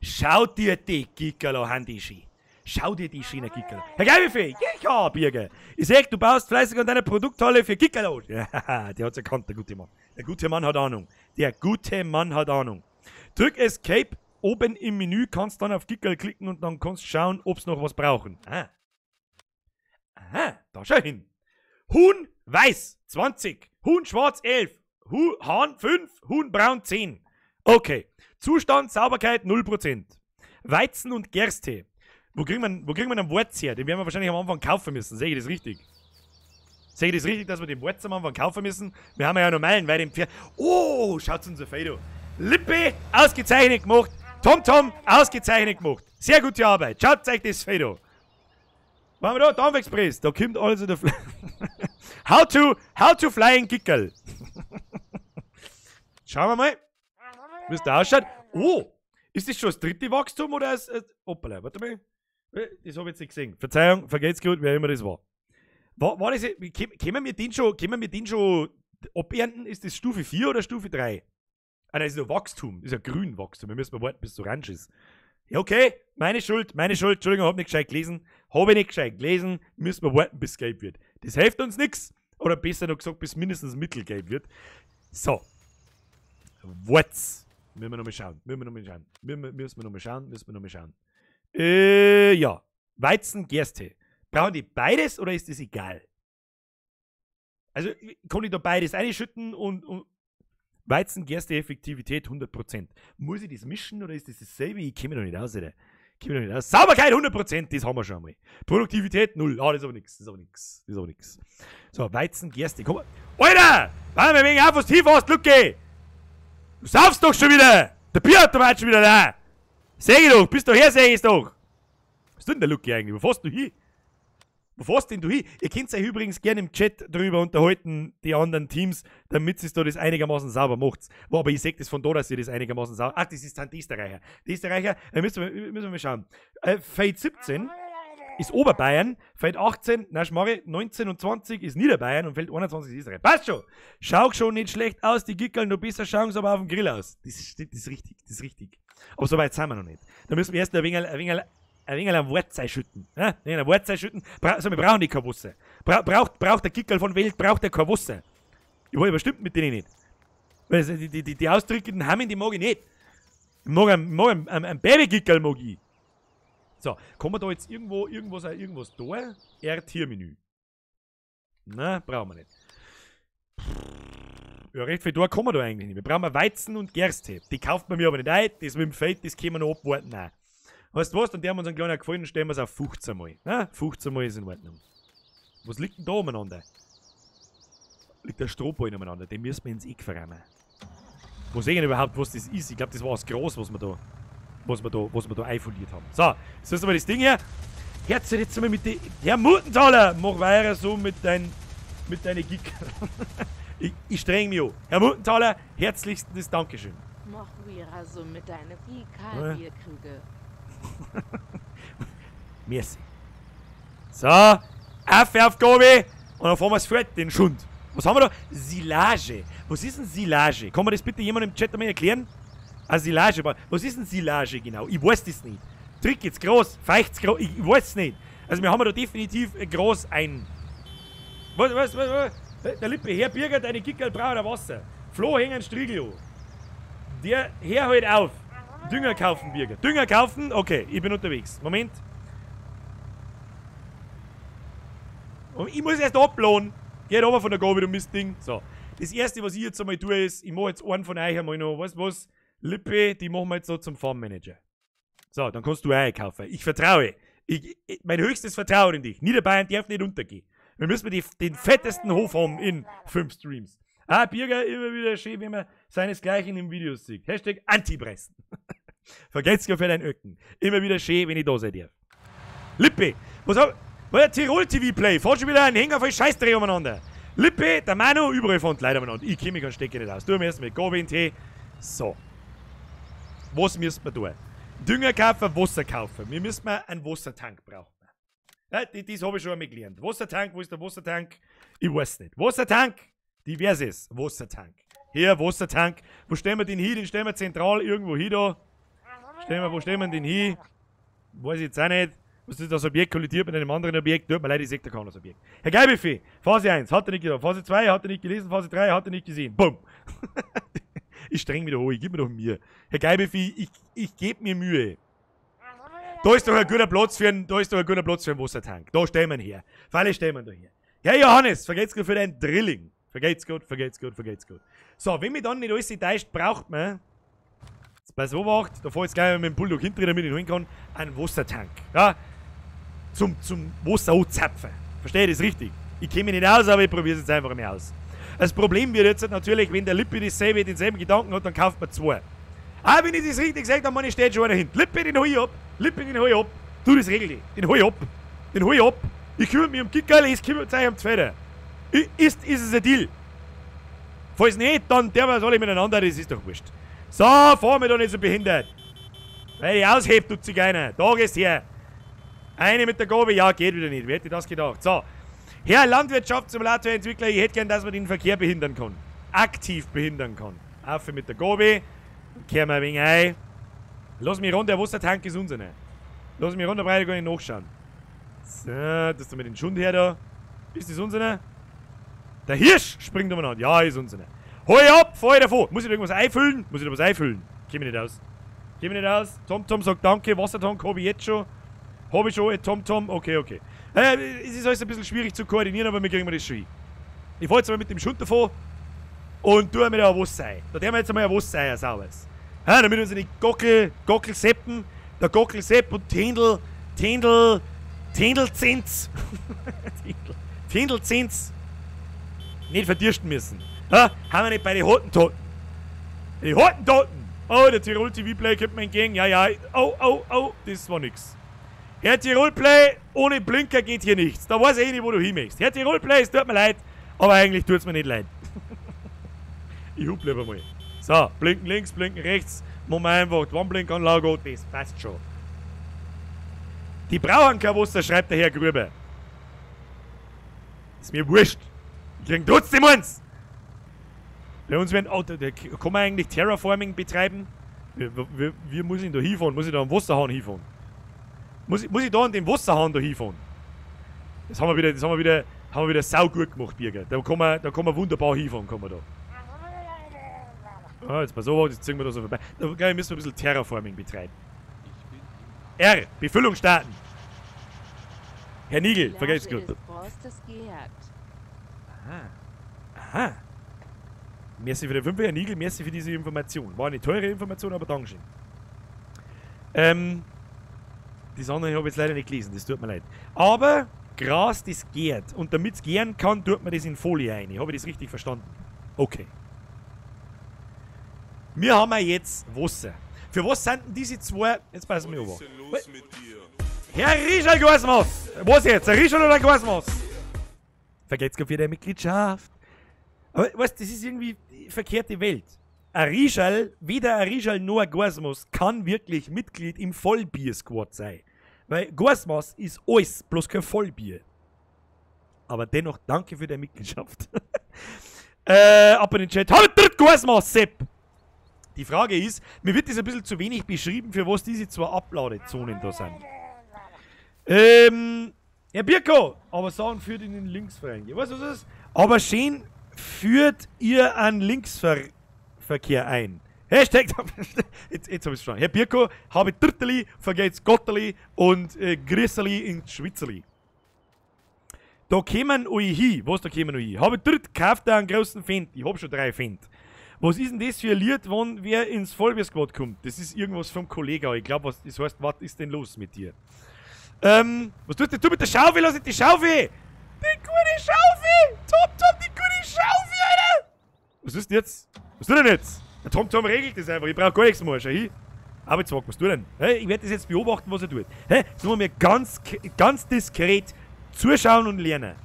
Schau dir die Gickerl an, Handischi. Schau dir die schönen Gickerl an. Herr Geibifee, ja, Birger. Ich sag, du baust fleißig an deiner Produkthalle für Gickerl an. Ja, der hat's erkannt, der gute Mann. Der gute Mann hat Ahnung. Der gute Mann hat Ahnung. Drück Escape, oben im Menü kannst dann auf Gickerl klicken und dann kannst schauen, ob's noch was brauchen. Ah. Aha, da schau hin. Huhn weiß 20, Huhn schwarz 11, Hahn 5, Huhn braun 10. Okay. Zustand, Sauberkeit 0%. Weizen und Gerste. Wo kriegen wir einen Wurz her? Den werden wir wahrscheinlich am Anfang kaufen müssen. Sehe ich das richtig? Sehe ich das richtig, dass wir den Wurz am Anfang kaufen müssen? Wir haben ja noch meilenweit im Pferd. Oh, schaut unser Feld an. Lippe, ausgezeichnet gemacht. TomTom, ausgezeichnet gemacht. Sehr gute Arbeit. Schaut euch das Feld an. Was haben wir da? Dampfexpress. Da kommt also der How to flying Kickerl. Schauen wir mal, wie es da ausschaut. Oh, ist das schon das dritte Wachstum oder ist hoppala, warte mal. Das habe ich jetzt nicht gesehen. Verzeihung, vergeht's gut, wer immer das war. War das, können wir den schon abernten? Ist das Stufe 4 oder Stufe 3? Ah, nein, das ist nur Wachstum. Das ist ja Grünwachstum. Wir müssen mal warten, bis es orange ist. Ja, okay, meine Schuld, Entschuldigung, hab nicht gescheit gelesen. Habe ich nicht gescheit gelesen. Müssen wir warten, bis es gelb wird. Das hilft uns nichts. Oder besser noch gesagt, bis mindestens mittelgelb wird. So. Wurz. Müssen wir nochmal schauen. Ja. Weizen, Gerste. Brauchen die beides oder ist das egal? Also, kann ich da beides einschütten und Weizen, Gerste, Effektivität 100%. Muss ich das mischen oder ist das dasselbe? Ich kenne mich noch nicht aus, Alter. Sauberkeit 100%, das haben wir schon einmal. Produktivität 0. Ah, das ist aber nix. So, Weizen, Gerste. Komm. Alter! Warte mal wegen auf, was tief hast, Lucke! Du saufst doch schon wieder! Der Bierautomat schon wieder da! Seh ich doch! Bist doch her, seh ich's doch! Was tut denn der Lucke eigentlich? Wo fährst du hin? Wo fährst denn du hin? Ihr könnt euch übrigens gerne im Chat drüber unterhalten, die anderen Teams, damit ihr da das einigermaßen sauber macht. Wo, aber ich sehe das von da, dass ihr das einigermaßen sauber... Ach, das ist dann die Österreicher. Die Österreicher, müssen wir mal schauen. Feld 17 ist Oberbayern, Feld 18, na Schmarre, 19 und 20 ist Niederbayern und Feld 21 ist Österreich. Passt schon! Schaut schon nicht schlecht aus, die Gickeln, noch besser schauen sie aber auf dem Grill aus. Das ist richtig, Aber so weit sind wir noch nicht. Da müssen wir erst ein wenig ein Wurzel schütten. Ja? Ein Wurzel schütten. Also wir brauchen die keine Wasser. Braucht der Gickel von Welt, braucht der kein Wasser. Ich war überstimmt mit denen nicht. Weil die ausdrückenden Hammen, die mag ich nicht. Ich mag einen Babygickel, mag ich. So, kann man da jetzt irgendwo irgendwas da? R-Tiermenü. Na, brauchen wir nicht. Ja, recht viel da kann man da eigentlich nicht. Wir brauchen Weizen und Gerste. Die kauft man mir aber nicht ein. Das mit dem Feld, das können wir noch abwarten. Nein. Weißt du was? Dann der haben wir uns einen kleinen gefallen und stellen wir es auf 15 Mal. Na, 15 Mal ist in Ordnung. Was liegt denn da umeinander? Liegt der Strohballen umeinander. Den müssen wir ins Eck verrammen. Wo sehen wir überhaupt, was das ist? Ich glaube, das war das Groß, was wir da einfoliert haben. So, jetzt ist aber das Ding hier. Herz jetzt mal mit den. Herr Muttenthaler, mach weiter so mit deinen Gig. Ich streng mich an. Herr Muttenthaler, herzlichstes Dankeschön. Mach weiter so mit deinen Gig-Bierkrüge. Merci. So, Aufgabe und dann fahren wir es fort, den Schund. Was haben wir da? Silage. Was ist denn Silage? Kann man das bitte jemand im Chat einmal erklären? Ah, Silage. Was ist denn Silage genau? Ich weiß das nicht. Trick jetzt groß, feucht's groß, ich weiß es nicht. Also wir haben da definitiv groß ein. Was? Der Lippe, Herr Birger, deine Gickerl braucht Wasser. Flo hängen Striegel an. Der Herr halt auf. Dünger kaufen, Birger. Dünger kaufen? Okay, ich bin unterwegs. Moment. Und ich muss erst ablohnen. Geht runter von der Gabe, du Mistding. So. Das erste, was ich jetzt einmal tue, ist, ich mache jetzt einen von euch einmal noch, weißt du was? Lippe, die machen wir jetzt so zum Farmmanager. So, dann kannst du auch kaufen. Ich vertraue. Mein höchstes Vertrauen in dich. Niederbayern darf nicht untergehen. Wir müssen den fettesten Hof haben in 5 Streams. Ah, Birger, immer wieder schön, wenn man seinesgleichen im Video sieht. Hashtag Antipressen. Vergesst ja für deinen Öcken. Immer wieder schön, wenn ich da sein darf. Lippe, was hab ich? Tirol TV Play, fahr schon wieder ein Hänger voll Scheißdreh umeinander. Lippe, der Manu, überall fahren die Leute umeinander. Ich komm mich ganz Stecker nicht aus. Tu mir erst mit Gobi-Tee. So. Was müssen wir tun? Dünger kaufen, Wasser kaufen. Wir müssen mal einen Wassertank brauchen. Ja, das habe ich schon einmal gelernt. Wassertank, wo ist der Wassertank? Ich weiß nicht. Wassertank! Diverses. Wassertank. Hier, Wassertank. Wo stellen wir den hin? Den stellen wir zentral irgendwo hin da. Wo stellen wir den hin? Weiß ich jetzt auch nicht. Was ist das Objekt kollidiert mit einem anderen Objekt? Tut mir leid, ich sehe da kein anderes Objekt. Herr Geilbuffet, Phase 1 hat er nicht getan. Phase 2 hat er nicht gelesen. Phase 3 hat er nicht gesehen. Bumm. Ich streng mich da hoch, ich gebe mir doch Mühe. Herr Geilbuffet, ich gebe mir Mühe. Da ist doch ein guter Platz für einen, da ist doch ein guter Platz für einen Wassertank. Da stehen wir ihn her. Freilich stehen wir ihn da her. Herr Johannes, vergeht's gut für dein Drilling. Vergeht's gut, vergeht's gut, vergeht's gut. So, wenn mich dann nicht alles täuscht, braucht man, jetzt pass auf, da fahr ich jetzt gleich mit dem Bulldog hinten, damit ich ihn holen kann, einen Wassertank. Ja? Zum Wasser anzapfen. Verstehe ich das richtig? Ich kenne mich nicht aus, aber ich probiere es jetzt einfach mal aus. Das Problem wird jetzt natürlich, wenn der Lippi dasselbe, denselben Gedanken hat, dann kauft man zwei. Ah, wenn ich das richtig sage, dann meine ich, steht schon einer hinten. Lippi, den hol ich ab. Lippi, den hol ich ab. Du, das regel ich. Den hol ich ab. Den hol ich ab. Ich kümmere mich um Kickerl, ich kümmere mich um Zweiter. Ist es ein Deal? Falls nicht, dann der wir es alle miteinander, das ist doch wurscht. So, fahr mich doch nicht so behindert. Weil ich ausheb, tut sich keiner. Da gehst her. Eine mit der Gabel, ja, geht wieder nicht. Wer hätte das gedacht? So. Herr Landwirtschaftssimulator-Entwickler, ich hätte gern, dass man den Verkehr behindern kann. Aktiv behindern kann. Auf mit der Gabel. Kehren wir ein wenig ein. Lass mich runter, der Wassertank ist unser. Lass mich runter, brauche ich gar nicht nachschauen. So, das ist mit den Schund her da. Ist das unser? Der Hirsch springt umeinander. Ja, ist unser. Hol ab, fahr ich davon. Muss ich da irgendwas einfüllen? Muss ich da was einfüllen? Geh mir nicht aus. Geh mir nicht aus. TomTom sagt danke. Wassertank habe ich jetzt schon. Habe ich schon. TomTom. Okay, okay. Es ist alles ein bisschen schwierig zu koordinieren, aber wir kriegen das schon hin. Ich fahr jetzt mal mit dem Schund davon und tue mir da ein Wasser ein. Da tun wir jetzt einmal ein Wasser ein, ein sauberes. Ja, damit unsere Gockelseppen, der Gockelsepp und Tändelzins, Tändelzins nicht verdürsten müssen. Ja, haben wir nicht bei den Hottentoten. Die Hottentoten! Oh, der Tirol TV Play kommt mir entgegen. Ja, ja. Oh, oh, oh, das war nix. Herr Tirol Play, ohne Blinker geht hier nichts. Da weiß ich eh nicht, wo du hin möchtest. Herr Tirol Play, es tut mir leid, aber eigentlich tut's mir nicht leid. Ich hub lieber mal. So, blinken links, blinken rechts. Machen wir einfach die Warnblinkanlage, das passt schon. Die brauchen kein Wasser, schreibt der Herr Gruber. Ist mir wurscht. Die kriegen trotzdem eins. Bei uns werden, oh, da kann man eigentlich Terraforming betreiben? Wie muss ich denn da hinfahren? Muss ich da am Wasserhahn hinfahren? Muss ich da an den Wasserhahn da hinfahren? Das haben wir wieder, saugut gemacht, Birger. Da kann man wunderbar hinfahren, kann man da. Ah, jetzt pass auf, jetzt ziehen wir da so vorbei. Da glaube ich, müssen wir ein bisschen Terraforming betreiben. R, Befüllung starten. Herr Nigel, vergesst gut. Aha. Aha. Merci für den 5, Herr Nigel, merci für diese Information. War eine teure Information, aber Dankeschön. Das andere habe ich jetzt leider nicht gelesen, das tut mir leid. Aber Gras, das gärt. Und damit es gären kann, tut man das in Folie ein. Habe ich das richtig verstanden? Okay. Wir haben ja jetzt Wasser. Für was sind denn diese zwei? Jetzt passen wir auf. Herr Richard Gosmos! Was jetzt? Ein Richard oder ein Gosmos? Vergesst für deine Mitgliedschaft. Aber weißt du, das ist irgendwie die verkehrte Welt. Ein Richard, weder ein Richard noch ein Gosmos kann wirklich Mitglied im Vollbier-Squad sein. Weil Gosmos ist alles, bloß kein Vollbier. Aber dennoch danke für deine Mitgliedschaft. Ab in den Chat. Halt, Gosmos, Sepp! Die Frage ist, mir wird das ein bisschen zu wenig beschrieben, für was diese zwei Abladezonen da sind. Herr Birko, aber Sachen führt in den Linksverein. Weißt du, was das ist? Aber schön führt ihr einen Linksverkehr ein. Hashtag, jetzt hab ich's schon. Herr Birko, habe Dritteli, vergeht's Gotterli und Grüsserli ins Schwitzerli. Da kämen euch hin. Was, da kämen euch hin? Habe dritt, kauft da einen großen Fendt. Ich hab schon 3 Fendt. Was ist denn das für ein Lied, wenn wer ins Vollbier-Squad kommt? Das ist irgendwas vom Kollegen. Ich glaube, das heißt, was ist denn los mit dir? Was tust denn du mit der Schaufel? Lass die Schaufel! Die gute Schaufel! Tom, Tom, die gute Schaufel, Alter! Was ist denn jetzt? Was tut denn jetzt? Der Tom Tom regelt das einfach. Ich brauch gar nichts mehr. Schau hin. Arbeitswagen, was tut denn? Hey, ich werde das jetzt beobachten, was er tut. Hey, jetzt muss man mir ganz, ganz diskret zuschauen und lernen.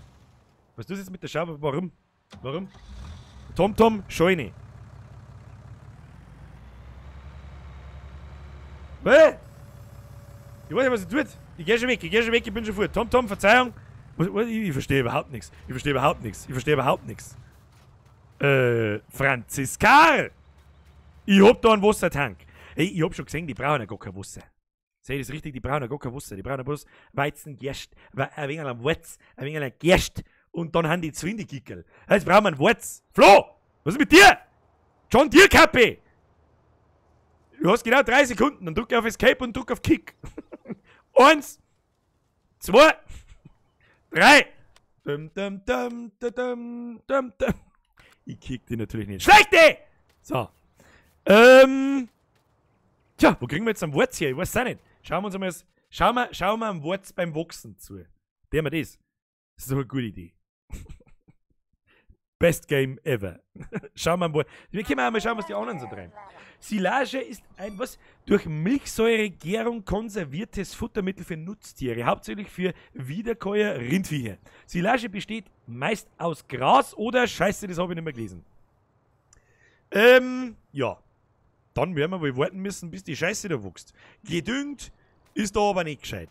Was tust du jetzt mit der Schaufel? Warum? Warum? Tom Tom, Scheune. Was? Ich weiß nicht, was er tut. Ich geh schon weg, ich bin schon fort. Tom Tom, Verzeihung. Ich verstehe überhaupt nichts. Ich verstehe überhaupt nichts. Ich verstehe überhaupt nichts. Franziskar! Ich hab da einen Wassertank. Ey, ich hab schon gesehen, die brauchen ja gar kein Wasser. Sehe ich das richtig? Die brauchen ja gar kein Wasser. Die brauchen ja bloß Weizen, Gerst, ein wenig an Wurz, ein wenig an Gerst und dann haben die Zwindekickerl. Jetzt brauchen wir einen Wurz. Flo! Was ist mit dir? John Deere Kappe! Du hast genau 3 Sekunden, dann drück auf Escape und drück auf Kick. 1, 2, 3. Dum, dum, dum, dum, dum, dum. Ich kick die natürlich nicht. Schlechte! So. Tja, wo kriegen wir jetzt einen Wurz her? Ich weiß es auch nicht. Schauen wir uns einmal das, schauen wir am Wurz beim Wachsen zu. Der wir das. Das ist doch eine gute Idee. Best Game ever. Schauen wir mal. Wir können auch mal schauen, was die anderen so treiben. Silage ist ein, was? Durch Milchsäuregärung konserviertes Futtermittel für Nutztiere, hauptsächlich für Wiederkäuer, Rindviecher. Silage besteht meist aus Gras oder Scheiße, das habe ich nicht mehr gelesen. Ja. Dann werden wir wohl warten müssen, bis die Scheiße da wächst. Gedüngt ist da aber nicht gescheit.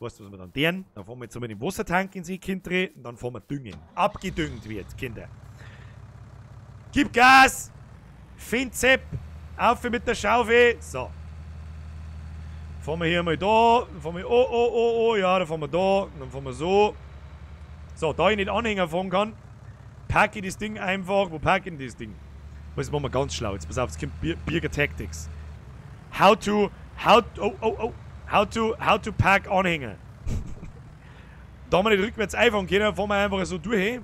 Weißt du, was wir dann deren? Dann fahren wir jetzt einmal den Wassertank ins Kind drehen und dann fahren wir düngen. Abgedüngt wird, Kinder. Gib Gas! Finzepp! Auf mit der Schaufel! So. Fahren wir hier mal da, dann fahren wir, oh, oh, oh, oh, ja, dann fahren wir da, und dann fahren wir so. So, da ich nicht Anhänger fahren kann, packe ich das Ding einfach. Wo packe ich denn das Ding? Das machen wir ganz schlau. Jetzt pass auf, jetzt kommt Birger Tactics. How to, how to pack Anhänger. Da wir nicht rückwärts einfahren können, fahren wir einfach so durch.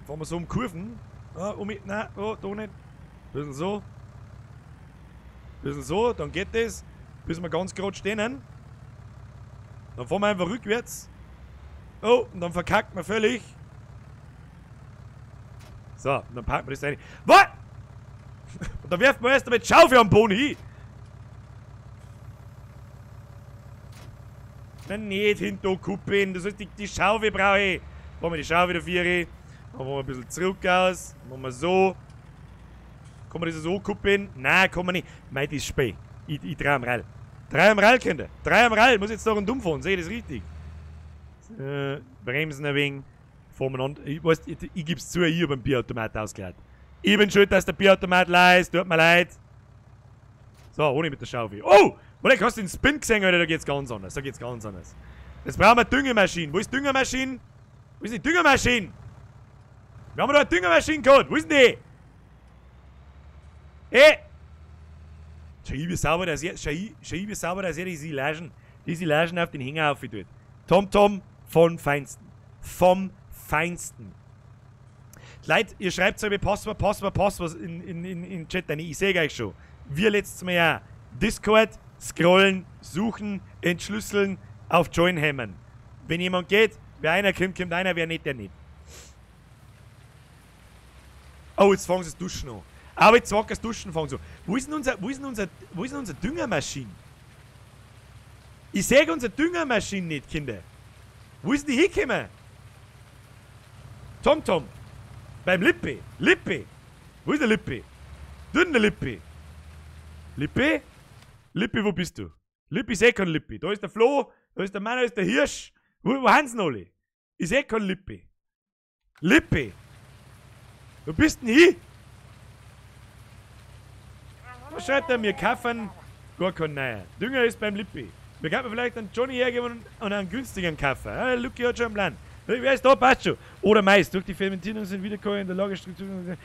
Fahren wir so um Kurven. Ah, um, nein, oh, da nicht. Bisschen so. Bisschen so, dann geht das. Bis wir ganz gerade stehen. Dann fahren wir einfach rückwärts. Oh, und dann verkackt man völlig. So, und dann packen wir das rein. Was? Und dann werft man erst damit Schaufel am Boden hin. Nein, nicht hinter Kuppeln. Das ist die Schaufel brauche ich. Machen wir die Schaufel dafür. Dann machen wir ein bisschen zurück aus. Machen wir so. Kann man das so kuppeln? Nein, kann man nicht. Mei, das ist spät. Ich dreh am Rall. Drei am Rall, Kinder. Drei am Rall. Muss jetzt da rundum fahren. Sehe ich das richtig? Bremsen ein wenig. Fahren wir an. Ich weiß, ich geb's zu, ich hab einen Bierautomat ausgeladen. Ich bin schuld, dass der Bierautomat leer ist. Tut mir leid. So, ohne mit der Schaufel. Oh! Warte, hast du den Spin gesehen, Alter? Da geht's ganz anders. Da geht's ganz anders. Jetzt brauchen wir Düngemaschine. Wo ist die Düngermaschine? Wo ist die Düngermaschine? Wir haben da eine Düngermaschine gehabt. Wo ist denn die? Hey! Schau ich, wie sauber das hier, schau ich, wie sauber das hier die Silagen auf den Hänger aufgetut. TomTom vom Feinsten. Vom Feinsten. Leute, ihr schreibt so wie Passwort, Passwort, Passwort in den Chat rein. Ich sehe euch schon. Wir letztes Mal ja. Discord, scrollen, suchen, entschlüsseln, auf Join hämmern. Wenn jemand geht, wer einer kommt, kommt einer, wer nicht, der nicht. Oh, jetzt fangen sie das Duschen an. Aber jetzt fangen sie das Duschen fangen so. Wo ist denn unser Düngermaschine? Ich sehe unsere Düngermaschine nicht, Kinder. Wo ist denn die hingekommen? TomTom. Beim Lippe. Lippe. Wo ist der Lippe? Dünne Lippe. Lippe? Lippe, wo bist du? Lippe ist eh kein Lippe. Da ist der Flo, da ist der Mann, da ist der Hirsch. Wo sind sie alle? Ist eh kein Lippe. Lippe! Wo bist denn hin? Was schreibt er mir? Kaffern? Gar kein neuer. Dünger ist beim Lippi. Wir könnten vielleicht einen Johnny hergeben und einen günstigen Kaffee. Ja, Lucky hat schon einen Plan. Wer ist da? Passt schon. Oder Mais. Durch die Fermentierung sind Wiederkäuer in der Lagerstruktur.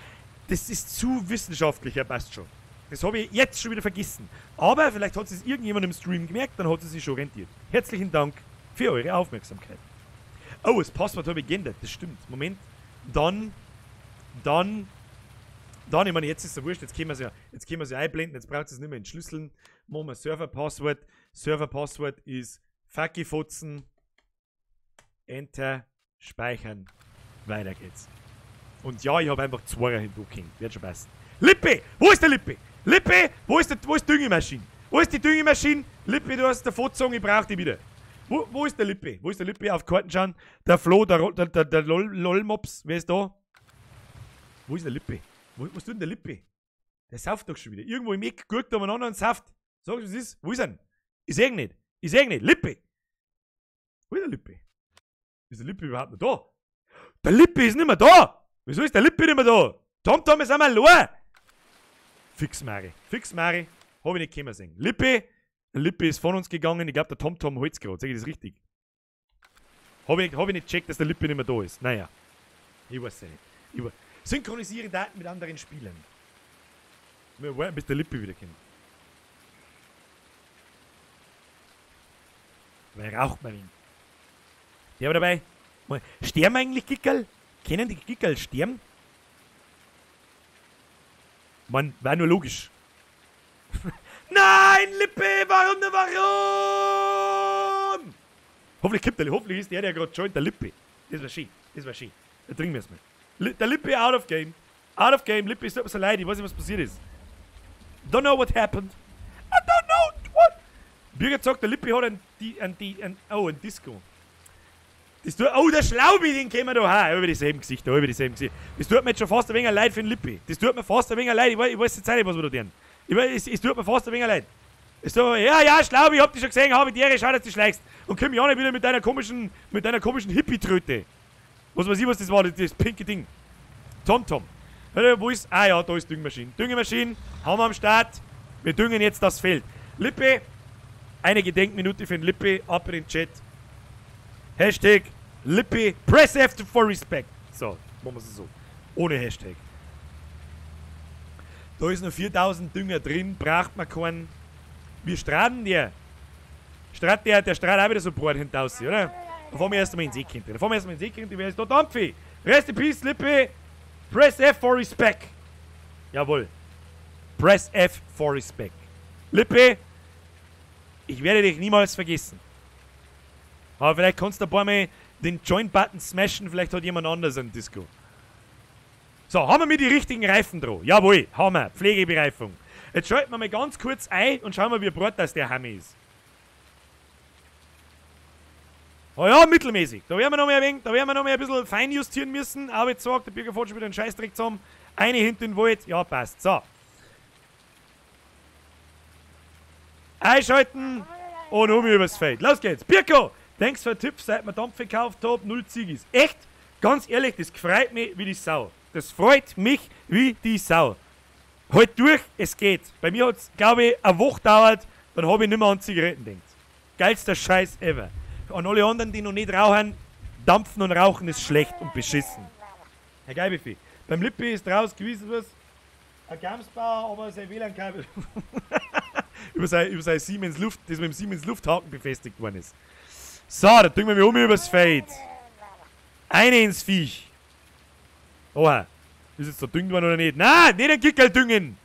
Das ist zu wissenschaftlich, ja, passt schon. Das habe ich jetzt schon wieder vergessen. Aber vielleicht hat es irgendjemand im Stream gemerkt, dann hat es sich schon rentiert. Herzlichen Dank für eure Aufmerksamkeit. Oh, das Passwort habe ich geändert. Das stimmt. Moment. Dann, ich meine, jetzt ist es ja wurscht, jetzt können wir es ja, jetzt können wir es ja einblenden, jetzt braucht es nicht mehr entschlüsseln. Machen wir Server-Passwort. Server-Passwort ist Fackifotzen. Enter, speichern. Weiter geht's. Und ja, ich habe einfach zwei hindurchgehängt. Wird schon passen. Lippe! Wo ist der Lippe? Lippe! Wo ist die Düngemaschine? Wo ist die Düngemaschine? Lippe, du hast der Fotzung, ich brauche die wieder. Wo ist der Lippe? Wo ist der Lippe? Auf Karten schauen. Der Flo, der LOL-Mops. Wer ist da? Wo ist der Lippe? Was tut denn der Lippe? Der sauft doch schon wieder. Irgendwo im Eck guckt er umeinander und sauft. Sag, was ist? Wo ist er denn? Ich seh ihn nicht. Ich seh ihn nicht. Lippe! Wo ist der Lippe? Ist der Lippe überhaupt noch da? Der Lippe ist nicht mehr da! Wieso ist der Lippe nicht mehr da? TomTom ist einmal allein! Fix Mari. Fix Mari. Hab ich nicht kommen sehen. Lippe! Der Lippe ist von uns gegangen. Ich glaube, der TomTom holt's gerade. Sag ich das richtig? Hab ich nicht gecheckt, dass der Lippe nicht mehr da ist. Naja. Ich weiß es nicht. Synchronisiere Daten mit anderen Spielern. Wir warten, bis der Lippe wieder kommt. Weil raucht man ihn. Der war dabei. Sterben eigentlich Gickerl? Kennen die Gickerl sterben? Man, war nur logisch. Nein, Lippe, warum denn, warum? Hoffentlich kippt der, hoffentlich ist der, der gerade joint, der Lippe. Das war schön, das war schön. Da trinken wir es mal. Der Lippe out of game. Out of game, Lippe, es tut mir so leid, ich weiß nicht, was passiert ist. Don't know what happened. I don't know what. Birgit sagt, der Lippe hat ein Disco. Das tut, oh, der Schlaubi, den kennen wir da her. Über dieselben Gesichter, über dieselben Gesichter. Das tut mir jetzt schon fast ein wenig leid für den Lippi. Das tut mir fast ein wenig leid. Ich weiß jetzt auch nicht, was wir da tun. Es tut mir fast ein wenig leid. Es tut mir, ja, ja, Schlaubi, ich hab dich schon gesehen, hab ich dir, schau, dass du schleichst. Und komm ja nicht wieder mit deiner komischen Hippie-Tröte. Was weiß ich, was das war, das pinke Ding. Tom-Tom. Wo ist, ah ja, da ist Düngemaschine. Düngemaschine, haben wir am Start. Wir düngen jetzt das Feld. Lippe, eine Gedenkminute für den Lippe, ab in den Chat. Hashtag Lippe, press F for respect. So, machen wir es so. Ohne Hashtag. Da ist noch 4000 Dünger drin, braucht man keinen. Wie strahlen der? Strahlt der, der strahlt auch wieder so breit hinten oder? Da fahren wir erst einmal ins Eck hinten. Da fahren wir erst einmal ins Eck hinten, wer ist da? Dampfi! Rest in peace, Lippe! Press F for respect! Jawohl. Press F for respect. Lippe, ich werde dich niemals vergessen. Aber vielleicht kannst du ein paar Mal den Join-Button smashen, vielleicht hat jemand anders einen Disco. So, haben wir mit die richtigen Reifen drauf? Jawohl, haben wir. Pflegebereifung. Jetzt schalten wir mal ganz kurz ein und schauen wir, wie breit das der Hammer ist. Oh ja, mittelmäßig. Da werden wir noch mal ein wenig, da werden wir noch mal ein bisschen feinjustieren müssen. Aber jetzt sagt, der Bürger fährt schon wieder einen Scheißdreck zusammen. Eine hinten in den Wald. Ja, passt. So. Einschalten und um übers Feld. Los geht's. Birko! Denkst für Tipp, seit mir Dampf gekauft hab, 0 Ziggis. Echt? Ganz ehrlich, das freut mich wie die Sau. Das freut mich wie die Sau. Halt durch, es geht. Bei mir hat's, glaube ich, eine Woche gedauert, dann habe ich nicht mehr an Zigaretten gedacht. Geilster Scheiß ever. An alle anderen, die noch nicht rauchen, dampfen und rauchen ist schlecht und beschissen. Herr Geibefi, beim Lippi ist draus gewesen was, ein Gamsbauer, aber sein WLAN-Kabel über sein Siemens Luft, das mit dem Siemens Lufthaken befestigt worden ist. So, da tun wir mich um übers Feld. Eine ins Viech. Oha. Ist jetzt da düngt worden oder nicht? Nein, nicht den Kickerl düngen!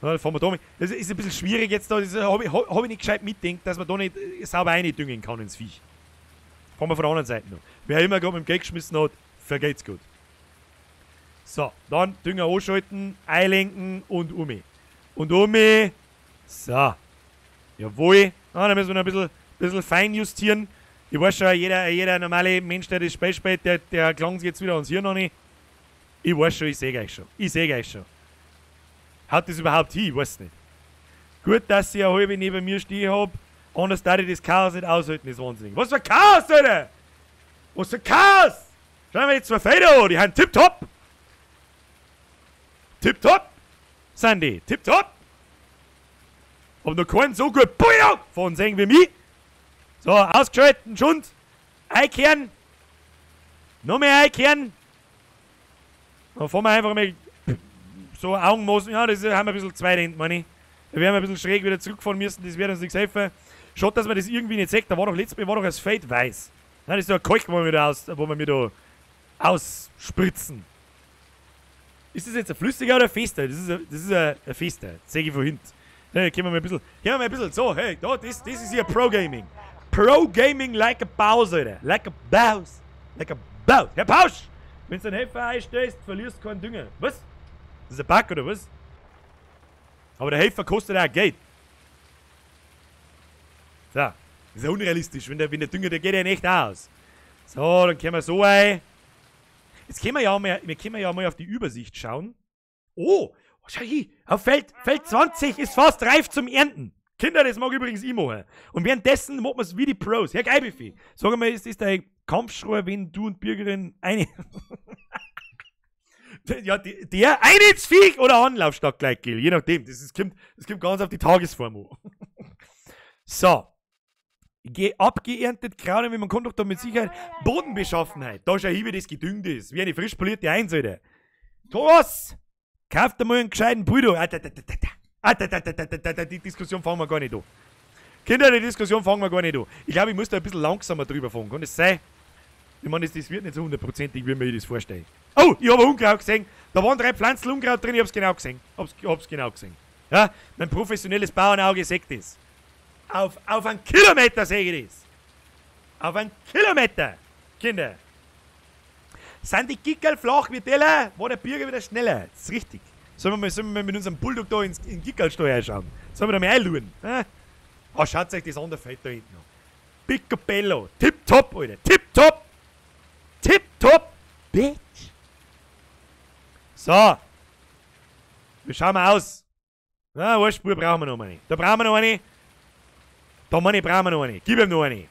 Na, fahren wir da mit. Das ist ein bisschen schwierig jetzt da. Das hab ich nicht gescheit mitdenkt, dass man da nicht sauber reindüngen kann ins Viech. Fahren wir von der anderen Seite noch. Wer immer gerade mit dem Geld geschmissen hat, vergeht's gut. So, dann Dünger anschalten, einlenken und um. Und um. So. Jawohl. Ah, da müssen wir noch ein bisschen fein justieren. Ich weiß schon, jeder normale Mensch, der das Spiel spielt, der klang sich jetzt wieder ans Hirn noch nicht. Ich weiß schon, ich sehe euch schon. Ich sehe euch schon. Haut das überhaupt hin? Ich weiß nicht. Gut, dass ich eine halbe neben mir stehen hab. Anders darf ich das Chaos nicht aushalten, das ist wahnsinnig. Was für Chaos, Alter! Was für Chaos! Schauen wir jetzt zwei Felder an, die haben tipptopp! Tipptopp! Sind die, tipptopp! Hab noch keinen so gut Bulldog von sehen wie mich. So, ausgeschalten, Schund. Einkehren. Noch mehr einkehren. Dann fahren wir einfach mal so Augenmaßen. Ja, das haben wir ein bisschen zwei hinten, meine ich. Da werden wir ein bisschen schräg wieder zurückfahren müssen, das wird uns nichts helfen. Schaut, dass man das irgendwie nicht sieht. Da war doch letztes Mal war doch das Feld weiß. Nein, das ist doch ein Kalk, wo wir da ausspritzen. Ist das jetzt ein flüssiger oder ein fester? Das ist ein fester. Das sehe ich von hinten. Hey, gehen wir mal ein bisschen. Gehen wir mal ein bisschen. So, hey, da, das ist hier Pro Gaming. Pro Gaming like a Baus, Alter. Like a Baus. Like a Baus. Herr Pausch! Wenn du einen Helfer einstellst, verlierst du keinen Dünger. Was? Das ist ein Bug, oder was? Aber der Helfer kostet auch Geld. So. Das ist ja unrealistisch. Wenn der Dünger, der geht ja nicht aus. So, dann können wir so ein. Jetzt können wir ja mal, wir können ja mal auf die Übersicht schauen. Oh, schau hier, auf Feld 20 ist fast reif zum Ernten. Kinder, das mag übrigens ich machen. Und währenddessen macht man es wie die Pros. Herr Geibefi, sag mal, ist der Kampfschrei, wenn du und Bürgerin eine... ja, der eine ins Viech oder Anlaufstock gleich, Gil. Je nachdem. Das kommt ganz auf die Tagesform an. So. Abgeerntet Kraut, man kann doch da mit Sicherheit Bodenbeschaffenheit. Da schau hier, wie das gedüngt ist. Wie eine frisch polierte Einsäule. Thomas! Kauft einmal einen gescheiten Bulldog. Die Diskussion fangen wir gar nicht an. Kinder, die Diskussion fangen wir gar nicht an. Ich glaube, ich muss da ein bisschen langsamer drüber fahren. Kann das sein? Ich meine, das wird nicht so hundertprozentig, wie mir das vorstelle. Oh, ich habe Unkraut gesehen. Da waren 3 Pflanzen Unkraut drin, ich hab's genau gesehen. Hab's genau gesehen. Ja, mein professionelles Bauernauge sagt das. Auf einen Kilometer sehe ich das. Auf einen Kilometer, Kinder. Sind die Gickerl flach wie Teller, war der Birger wieder schneller. Das ist richtig. Sollen wir mal mit unserem Bulldog da in Gickerlstall einschauen? Sollen wir da mal einluren? Oh, schaut euch das andere Feld da hinten an. Picobello. Tipptopp, Alter. Tipptopp. Tipptopp. Bitch. So. Wie schauen wir aus? Na, eine Spur brauchen wir noch eine. Da brauchen wir noch eine. Da meine brauchen wir noch eine. Gib ihm noch eine.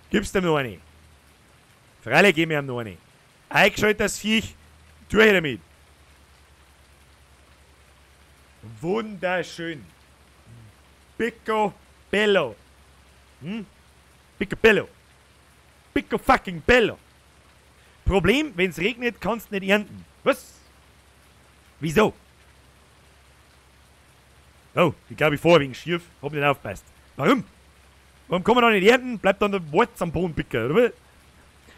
Gibst ihm noch eine. Freilich geben wir ihm noch eine. Eingeschaltet das Viech. Durch damit. Wunderschön. Picobello. Hm? Picobello. Pico fucking bello. Problem, wenn's regnet, kannst du nicht ernten. Was? Wieso? Oh, ich glaube, ich fahre wegen schief. Hab nicht aufgepasst. Warum? Warum kann man da nicht ernten? Bleibt dann der Warz am Boden picken, oder?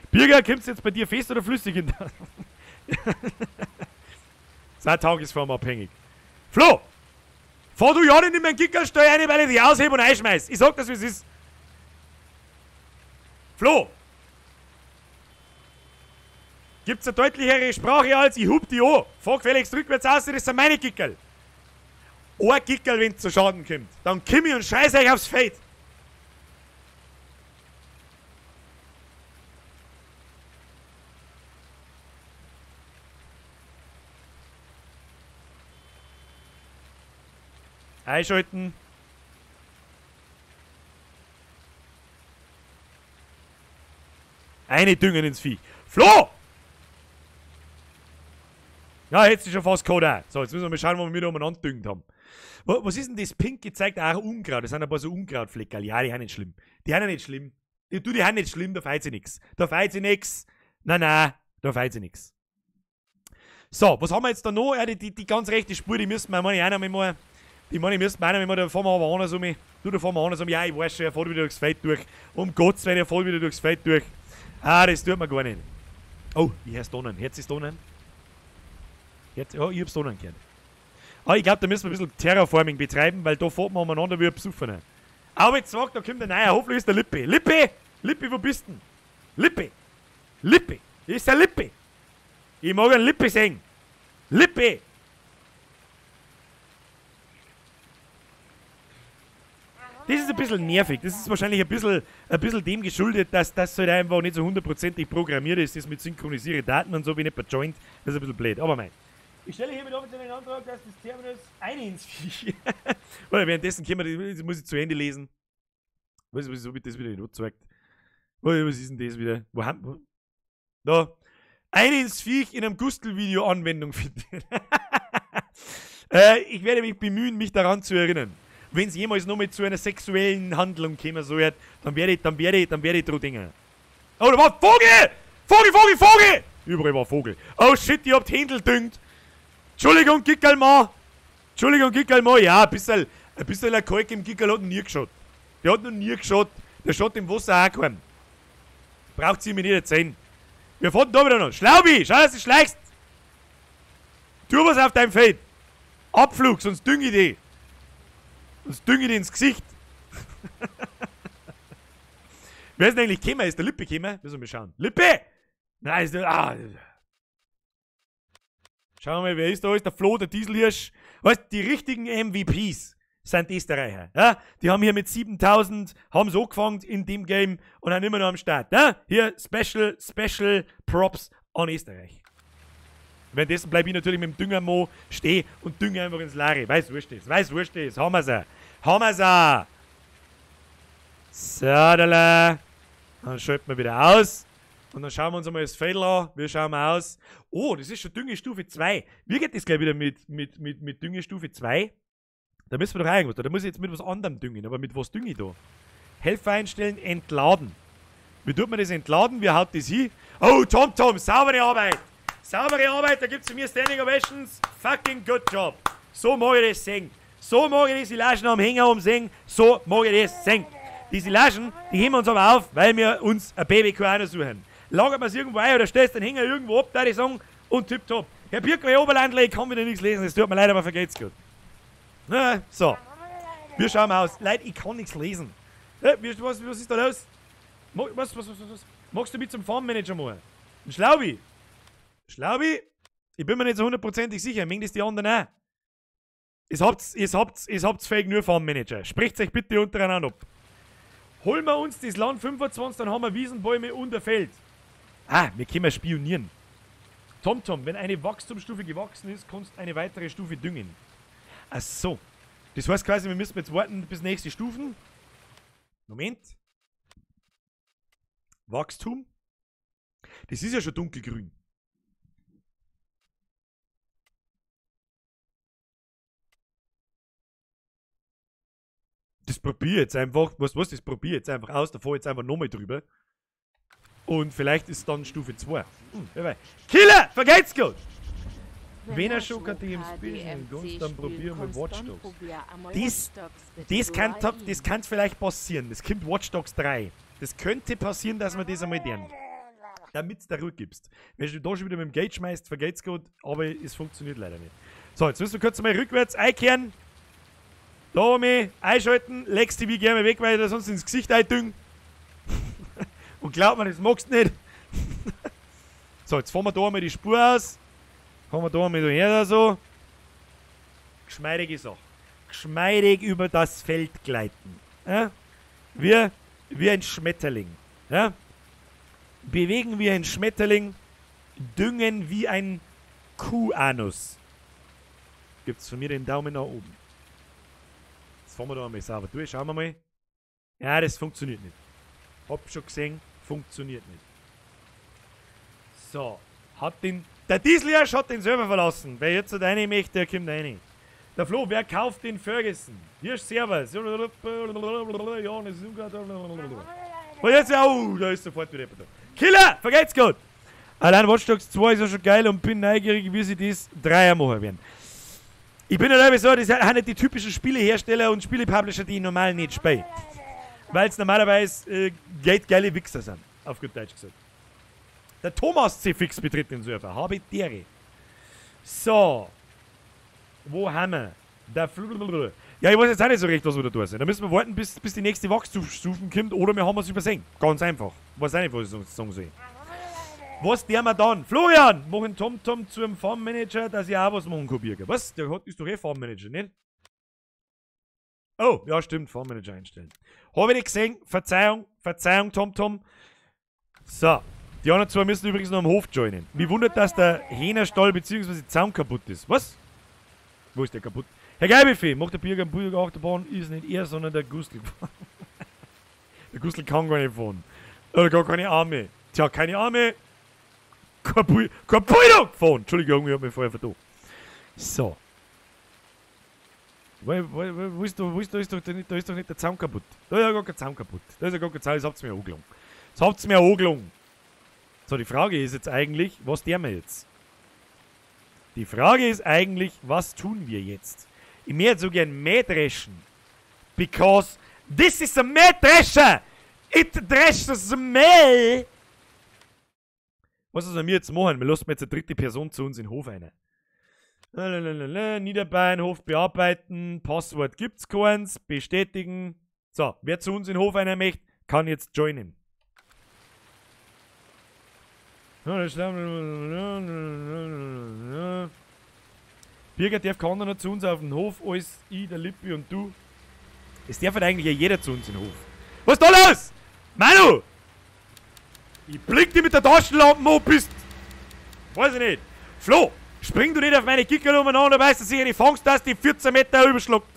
Birger, kommt's jetzt bei dir fest oder flüssig in der? Ist auch tagesformabhängig. Flo! Fahr du ja nicht in meinen Kickerstall rein, weil ich dich aushebe und einschmeiß. Ich sag das, wie es ist. Flo! Gibt's eine deutlichere Sprache als ich hub die an. Fahr gefälligst rückwärts aus, das sind meine Kickerl. Ein Kickerl, wenn's zu Schaden kommt. Dann komm ich und scheiß euch aufs Feld. Einschalten. Eine düngen ins Vieh. Flo! Ja, jetzt ist schon fast Code auch. So, jetzt müssen wir mal schauen, wo wir wieder umeinander düngt haben. Was ist denn das Pink gezeigt? Auch Unkraut. Das sind ein paar so Unkrautfleckerl. Ja, die sind nicht schlimm. Die sind nicht schlimm. Die sind nicht schlimm, da feit sie nix. Da feit sie nix. Nein, nein, da feit sie nix. So, was haben wir jetzt da noch? Ja, die ganz rechte Spur, die müssen wir meine, auch noch mal. Die meine, müssen wir auch noch mal, da fahren wir aber anders um. Du, da fahren wir anders um. Ja, ich weiß schon, er fährt wieder durchs Feld durch. Um Gottes Willen, er fährt wieder durchs Feld durch. Ah, das tut mir gar nicht. Oh, ich hör's Donnen. Herz ist Donnen. Jetzt, ja, ich hab's Donnen gehört. Ah, ich glaube, da müssen wir ein bisschen Terraforming betreiben, weil da fährt man umeinander wie ein Besoffener. Aber jetzt sagt, da kommt der Neue. Hoffentlich ist der Lippe. Lippe! Lippe, wo bist denn? Lippe! Lippe! Hier ist der Lippe! Ich mag einen Lippe sehen! Lippe! Das ist ein bisschen nervig. Das ist wahrscheinlich ein bisschen dem geschuldet, dass das halt einfach nicht so hundertprozentig programmiert ist, das mit synchronisieren Daten und so, wie nicht bei Joint. Das ist ein bisschen blöd. Aber mein. Ich stelle hiermit offiziell den Antrag, dass das Terminus eine ins Viech. Oder währenddessen können wir, das muss ich zu Ende lesen. Wieso wird das wieder nicht angezeigt? Was ist denn das wieder? Wo haben wir? Da. Eine ins Viech in einem Gustel-Video Anwendung findet. Ich werde mich bemühen, mich daran zu erinnern. Wenn es jemals noch mal zu einer sexuellen Handlung käme, so wird, dann werde ich dran denken. Oh, da war Vogel! Vogel, Vogel, Vogel! Überall war Vogel. Oh shit, ihr habt Händel düngt. Entschuldigung, Gickerl mal. Entschuldigung, Gickerl mal. Ja, ein bisschen ein Kalk im Gickerl hat noch nie geschaut. Der hat noch nie geschaut. Der schaut im Wasser auch keinem. Braucht sie mir nicht erzählen. Wir fahren da wieder noch. Schlaubi, schau, dass du schleichst. Tu was auf deinem Feld. Abflug, sonst dünge ich dich. Sonst dünge ich dich ins Gesicht. Wer ist denn eigentlich gekommen? Ist der Lippe gekommen? Müssen wir mal schauen. Lippe! Nein, ist der. Ah. Schauen wir mal, wer ist da? Ist der Flo, der Dieselhirsch? Weißt du, die richtigen MVPs sind die Österreicher. Ja? Die haben hier mit 7000, haben sie angefangen in dem Game und sind immer noch am Start. Ja? Hier, Special Props an Österreich. Währenddessen bleibe ich natürlich mit dem Düngermo stehen und dünge einfach ins Leere. Weiß wurscht ist, weiß wurscht ist. Haben wir sie. Haben wir sie. So, da. Dann schalten wir wieder aus. Und dann schauen wir uns einmal das Feld an. Wie schauen wir aus? Oh, das ist schon Düngestufe 2. Wie geht das gleich wieder mit Düngestufe 2? Da müssen wir doch irgendwas. Da muss ich jetzt mit was anderem düngen. Aber mit was dünge ich da? Helfer einstellen, entladen. Wie tut man das entladen? Wie haut das hin? Oh, Tom Tom, saubere Arbeit! Saubere Arbeit, da gibt's von mir Standing Ovations. Fucking good job. So mag ich das sehen. So mag ich das, ich lasse noch am Hänger umsehen. So mag ich das sehen. Die Silagen, die heben wir uns aber auf, weil wir uns ein Babykuh auch noch suchen. Lagert man es irgendwo ein oder stellst den Hänger irgendwo ab, da ich sagen, und tipptopp. Herr Birker, Herr Oberlandler, ich kann wieder nichts lesen, es tut mir leid, aber vergeht's gut. Na, so. Wir schauen mal aus. Leute, ich kann nichts lesen. Was ist da los? Was? Magst du mit zum Farmmanager machen? Ein Schlaubi. Schlaubi? Ich bin mir nicht so hundertprozentig sicher. Mengen das die anderen auch. Ihr habt's fähig nur Farmmanager. Sprecht euch bitte untereinander ab. Holen wir uns das Land 25, dann haben wir Wiesenbäume und ein Feld. Ah, wir können ja spionieren. TomTom, wenn eine Wachstumsstufe gewachsen ist, kannst du eine weitere Stufe düngen. Ach so. Das heißt quasi, wir müssen jetzt warten bis nächste Stufen. Moment. Wachstum. Das ist ja schon dunkelgrün. Das probiere ich jetzt einfach. Weißt du was? Das probiere ich jetzt einfach aus. Da fahre ich jetzt einfach nochmal drüber. Und vielleicht ist dann Stufe 2. Wer weiß. Killer! Vergeht's gut! Wenn er schon KDM spielt, dann probieren wir Watch Dogs. Das kann vielleicht passieren. Das kommt Watch Dogs 3. Das könnte passieren, dass wir das einmal lernen. Damit du da Ruhe gibst. Wenn du da schon wieder mit dem Geld schmeißt, vergeht's gut, aber es funktioniert leider nicht. So, jetzt müssen wir kurz mal rückwärts einkehren. Da mal einschalten, legst die wie gerne weg, weil ich da sonst ins Gesicht eindüng. Und glaub mir, das magst du nicht. So, jetzt fahren wir da einmal die Spur aus. Fahren wir da einmal daher so. Geschmeidige Sache. Geschmeidig über das Feld gleiten. Ja? Wie ein Schmetterling. Ja? Bewegen wie ein Schmetterling, düngen wie ein Kuhanus. Gibt's von mir den Daumen nach oben. Jetzt fahren wir da einmal sauber durch. Schauen wir mal. Ja, das funktioniert nicht. Hab schon gesehen, funktioniert nicht. So, der Dieselhirsch hat den Server verlassen. Wer jetzt nicht rein möchte, der kommt rein. Der Flo, wer kauft den Ferguson? Hirsch, servus. Und jetzt, oh, da ist sofort wieder jemand da. Killer, vergeht's gut. Allein Watch Dogs 2 ist ja schon geil und bin neugierig, wie sie das Dreier machen werden. Ich bin ja so, das sind nicht die typischen Spielehersteller und Spielepublisher, die ich normal nicht spiele. Weil es normalerweise geile Wichser sind, auf gut Deutsch gesagt. Der Thomas C. Fix betritt den Server. Habe dere. So. Wo haben wir? Der ja, ich weiß jetzt auch nicht so recht, was wir da tun sind. Da müssen wir warten, bis die nächste Wachstumsstufe kommt oder wir haben es übersehen. Ganz einfach. Weiß auch nicht, was ich sagen soll. Was der wir dann? Florian! Mach einen TomTom zu einem Farmmanager, dass ich auch was machen kann, Birger. Was? Der ist doch eh Farmmanager, nicht? Oh, ja stimmt, Farmmanager einstellen. Habe ich nicht gesehen. Verzeihung, Verzeihung, TomTom. So. Die anderen zwei müssen übrigens noch am Hof joinen. Mich wundert, dass der Hähnerstall bzw. Zaun kaputt ist. Was? Wo ist der kaputt? Herr Geilbuffet, macht der Birger einen Bulldog Achterbahn, ist nicht er, sondern der Gustl. Der Gustl kann gar nicht fahren. Oder gar keine Arme. Tja, keine Arme. Kein Bulldog fahren. Entschuldigung, ich hab mich vorher vertan. So. Wo ist da, ist doch nicht der Zaun kaputt. Da ist ja gar kein Zaun kaputt. Da ist ja gar kein Zaun, das habt's mir angelungen. Das habt's mir angelungen. So, die Frage ist jetzt eigentlich, was tun wir jetzt? Die Frage ist eigentlich, was tun wir jetzt? Ich möchte so gern Mähdreschen. Because this is a Mähdrescher! It dresches the Mehl! Was sollen wir jetzt machen? Wir lassen jetzt eine dritte Person zu uns in den Hof rein. Niederbayern, Hof bearbeiten, Passwort gibt's keins, bestätigen. So, wer zu uns in den Hof rein möchte, kann jetzt joinen. Birger darf keiner noch zu uns auf den Hof, als ich, der Lippi und du. Es darf halt eigentlich ja jeder zu uns in den Hof. Was ist da los? Manu! Ich blick dich mit der Taschenlampe an, bist. Weiß ich nicht. Flo, spring du nicht auf meine Kickerl umeinander, weißt du sicher, die fangst, dass die 14 Meter überschluckt.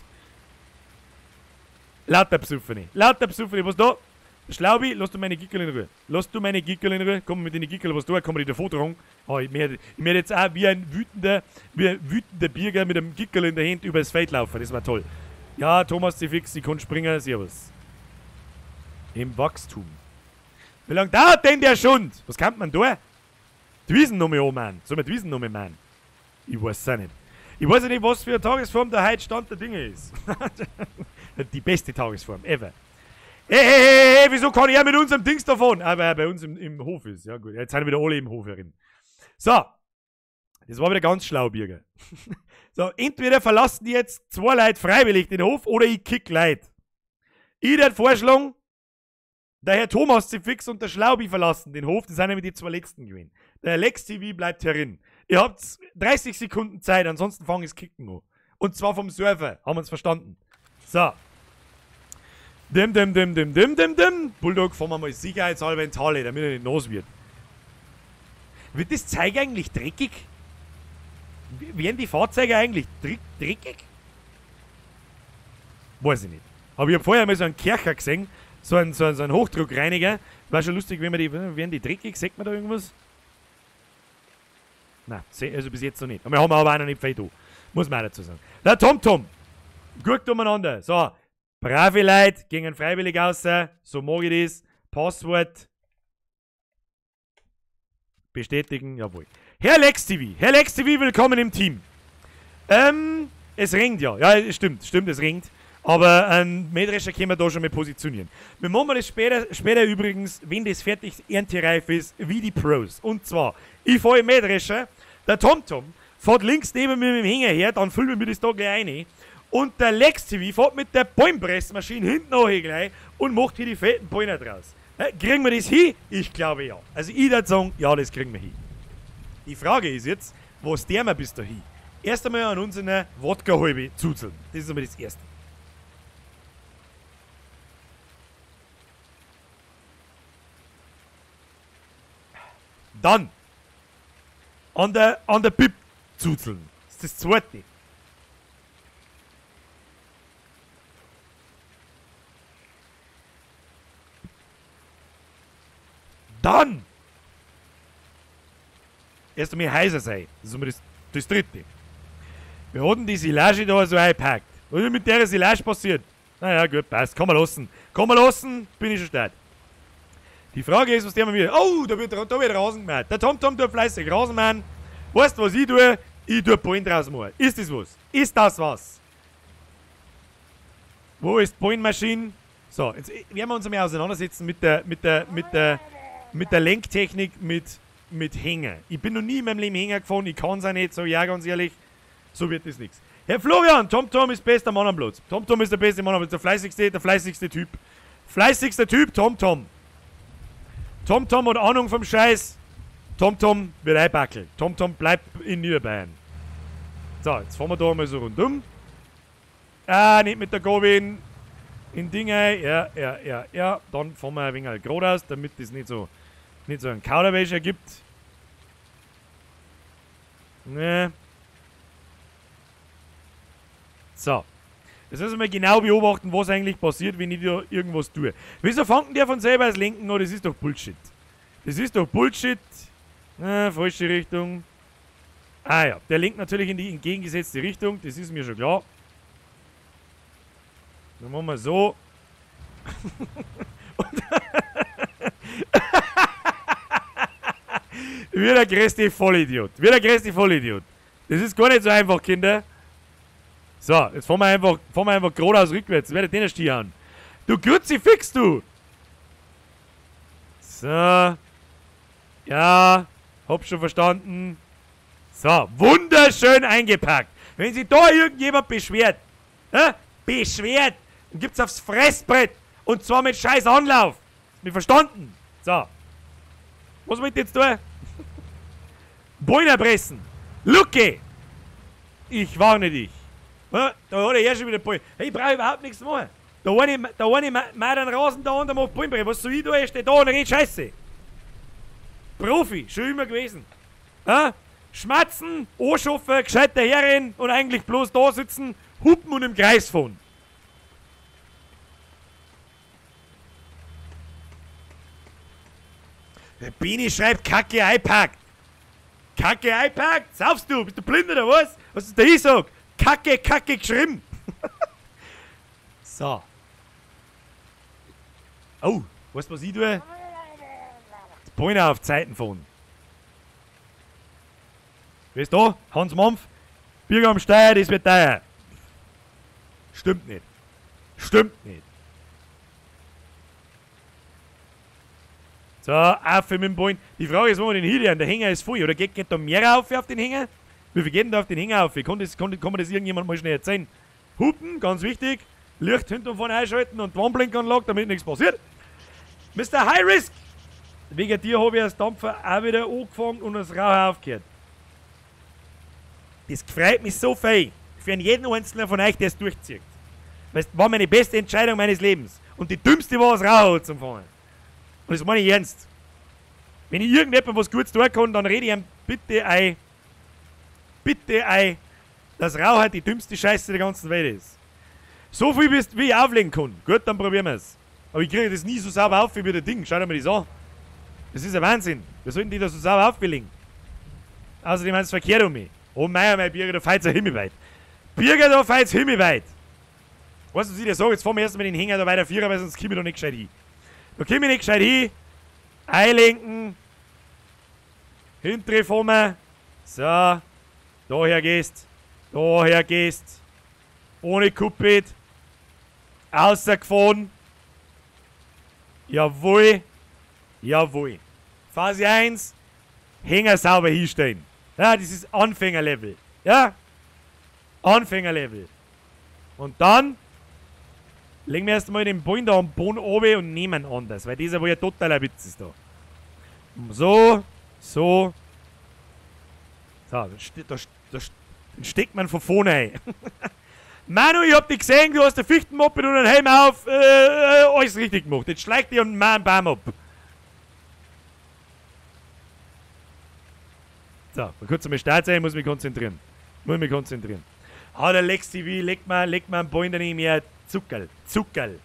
Lauter Besoffene. Lauter Besoffene. Was da? Schlaubi, lass du meine Gickerl in Ruhe. Lass du meine Gickerl in Ruhe. Komm mit den Gickerl, was da, komm mit der davon. Oh, ich möchte jetzt auch wie ein wütender Birger mit einem Gickerl in der Hand über das Feld laufen. Das war toll. Ja, Thomas C. Fix, ich kann springen. Servus. Im Wachstum. Wie lange dauert denn der Schund? Was kann man da? Die Wiesen noch mal anmachen. Sollen wir die Wiesen noch mal machen? Ich weiß es auch nicht. Ich weiß ja nicht, was für eine Tagesform der heute Stand der Dinge ist. Die beste Tagesform ever. Hey, hey, hey, hey, wieso kann er mit unserem Dings davon? Ah, weil er bei uns im Hof ist. Ja gut, jetzt sind wieder alle im Hof herin. So. Das war wieder ganz schlau, Birger. So, entweder verlassen die jetzt 2 Leute freiwillig den Hof oder ich kick Leute. Ich würde vorschlagen, der Herr Thomas Zifix und der Schlaubi verlassen den Hof. Das sind nämlich die 2 letzten gewesen. Der Herr Lex TV bleibt herin. Ihr habt 30 Sekunden Zeit, ansonsten fange ich's Kicken an. Und zwar vom Server. Haben wir's verstanden? So. Dim, dim, dim, dim, dim, dim, dim. Bulldog, fahren wir mal sicherheitshalber ins Halle, damit er nicht nass wird. Wird das Zeug eigentlich dreckig? Werden die Fahrzeuge eigentlich dreckig? Weiß ich nicht. Aber ich hab vorher mal so einen Kercher gesehen, so einen Hochdruckreiniger. War schon lustig, wenn man die, werden die dreckig? Sieht man da irgendwas? Nein, also bis jetzt noch nicht. Aber wir haben aber auch noch nicht viel da. Muss man auch dazu sagen. Der TomTom. Guckt umeinander. So, brave Leute gingen freiwillig raus. So mag ich das. Passwort. Bestätigen, jawohl. Herr Lex TV. Herr Lex TV, willkommen im Team. Es regnet ja. Ja, es stimmt, es regnet. Aber ein Mähdrescher können wir da schon mal positionieren. Wir machen das später übrigens, wenn das fertig erntereif ist, wie die Pros. Und zwar, ich fahre im Mähdrescher, der TomTom fährt links neben mir mit dem Hänger her, dann füllen wir das da gleich rein. Und der Lex TV fährt mit der Bäumpressmaschine hinten auch gleich und macht hier die fetten Bäume draus. Kriegen wir das hin? Ich glaube ja. Also ich würde sagen, ja, das kriegen wir hin. Die Frage ist jetzt, was der wir bis dahin? Erst einmal an unsere Wodka-Halbe zuzeln. Das ist einmal das Erste. Dann an der Bib zuzeln. Das ist das Zweite. Dann erst einmal heiser sein. Das ist einmal das Dritte. Wir hatten die Silage da so eingepackt. Was ist mit der Silage passiert? Naja, gut, passt. Kann man lassen. Kann man lassen, bin ich schon stark. Die Frage ist, was der mir. Oh, da wird Rasen gemacht. Der TomTom tut fleißig Rasen machen. Weißt du, was ich tue? Ich tue Ballen draus machen. Ist das was? Ist das was? Wo ist die Ballenmaschine? So, jetzt werden wir uns einmal auseinandersetzen mit der Lenktechnik mit Hänger. Ich bin noch nie in meinem Leben Hänger gefahren, ich kann es auch nicht, so ja, ganz ehrlich, so wird das nichts. Herr Florian, TomTom ist bester Mann am Platz. TomTom ist der beste Mann am Platz, der fleißigste Typ. Fleißigster Typ, TomTom. TomTom hat Ahnung vom Scheiß. TomTom wird einbackeln. TomTom bleibt in Niederbayern. So, jetzt fahren wir da mal so rundum. Ah, nicht mit der Gobin in Dinge. Ja, ja, ja, ja. Dann fahren wir ein wenig geradeaus, damit das nicht so einen Kauderwelsch ergibt. Ne. So. Jetzt müssen wir genau beobachten, was eigentlich passiert, wenn ich da irgendwas tue. Wieso fangen der von selber als Lenken an? Das ist doch Bullshit. Das ist doch Bullshit. Falsche Richtung. Ah ja, der lenkt natürlich in die entgegengesetzte Richtung. Das ist mir schon klar. Dann machen wir so. Wie der größte Vollidiot. Wie der größte Vollidiot. Das ist gar nicht so einfach, Kinder. So, jetzt fahren wir einfach geradeaus rückwärts. Werde den Stier an. Du Kruzifix, du! So. Ja, hab schon verstanden. So, wunderschön eingepackt. Wenn sich da irgendjemand beschwert, beschwert, dann gibt's aufs Fressbrett. Und zwar mit scheiß Anlauf. Ist mir verstanden? So. Was wollt ihr jetzt tun? Bäume pressen. Lucke! Ich warne dich. Da hat er schon wieder Bäume. Hey, ich brauche überhaupt nichts machen. Da eine macht einen Rasen da und der macht Bäume. Was soll ich da? Ich stehe da und red Scheiße. Profi, schon immer gewesen. Ha? Schmatzen, anschaffen, gescheit daherrennen und eigentlich bloß da sitzen, hupen und im Kreis fahren. Der Bini schreibt Kacke einpackt. Kacke einpackt? Saufst du? Bist du blind oder was? Was ist der ich sag? Kacke, Kacke geschrieben. So. Oh, weißt du, was ich tue? Das Beine auf Zeiten fahren. Wer ist da? Hans Mampf. Birger am Steuer, das wird teuer. Stimmt nicht. Stimmt nicht. So, auf mit dem Ballen. Die Frage ist, wo wir den hinlernen. Der Hänger ist voll. Oder geht da mehr auf den Hänger? Wie viel geht denn da auf den Hänger auf? Kann mir das irgendjemand mal schnell erzählen? Hupen, ganz wichtig. Licht hinten und vorne einschalten und die Warnblinkanlage, damit nichts passiert. Mr. High Risk! Wegen dir habe ich als Dampfer auch wieder angefangen und das Rauchen aufgehört. Das freut mich so viel. Für jeden einzelnen von euch, der es durchzieht. Weißt, war meine beste Entscheidung meines Lebens. Und die dümmste war, das Rauchen zu fahren. Und das meine ich ernst. Wenn ich irgendjemandem was Gutes tun kann, dann rede ich ihm bitte ein, dass Rauchen die dümmste Scheiße der ganzen Welt ist. So viel, wie ich auflegen kann. Gut, dann probieren wir es. Aber ich kriege das nie so sauber auf wie bei dem Ding. Schau dir mal das an. Das ist ein Wahnsinn. Wir sollten die da so sauber auflegen. Außerdem haben sie verkehrt um mich. Oh mein Birger, da fällt's ja himmelweit. Birger, da fällt's himmelweit. Weißt du, was ich dir sage? Jetzt fahren wir erstmal den Hänger da weiter Vierer, weil sonst komme ich da nicht gescheit hin. Da komme ich nicht gescheit hin. Einlenken. Hintere fahren wir. So. Daher gehst. Daher gehst. Ohne Kuppet. Außergefahren. Jawohl. Jawohl. Phase 1. Hänger sauber hinstellen. Ja, das ist Anfängerlevel. Ja? Anfängerlevel. Und dann legen wir erstmal den Ballen da am Boden runter und nehmen anders, weil dieser wohl ja totaler Witz ist da. So, so. So, da steckt man von vorne ein. Manu, ich hab dich gesehen, du hast den Fichtenmoped und einen Helm auf, alles richtig gemacht. Jetzt schleicht dich und mach einen Baum ab. So, mal kurz einmal Start sein, muss mich konzentrieren. Muss mich konzentrieren. Ah, der Lexi, wie, leg mal einen Ballen daneben her. Zuckerl, Zuckerl.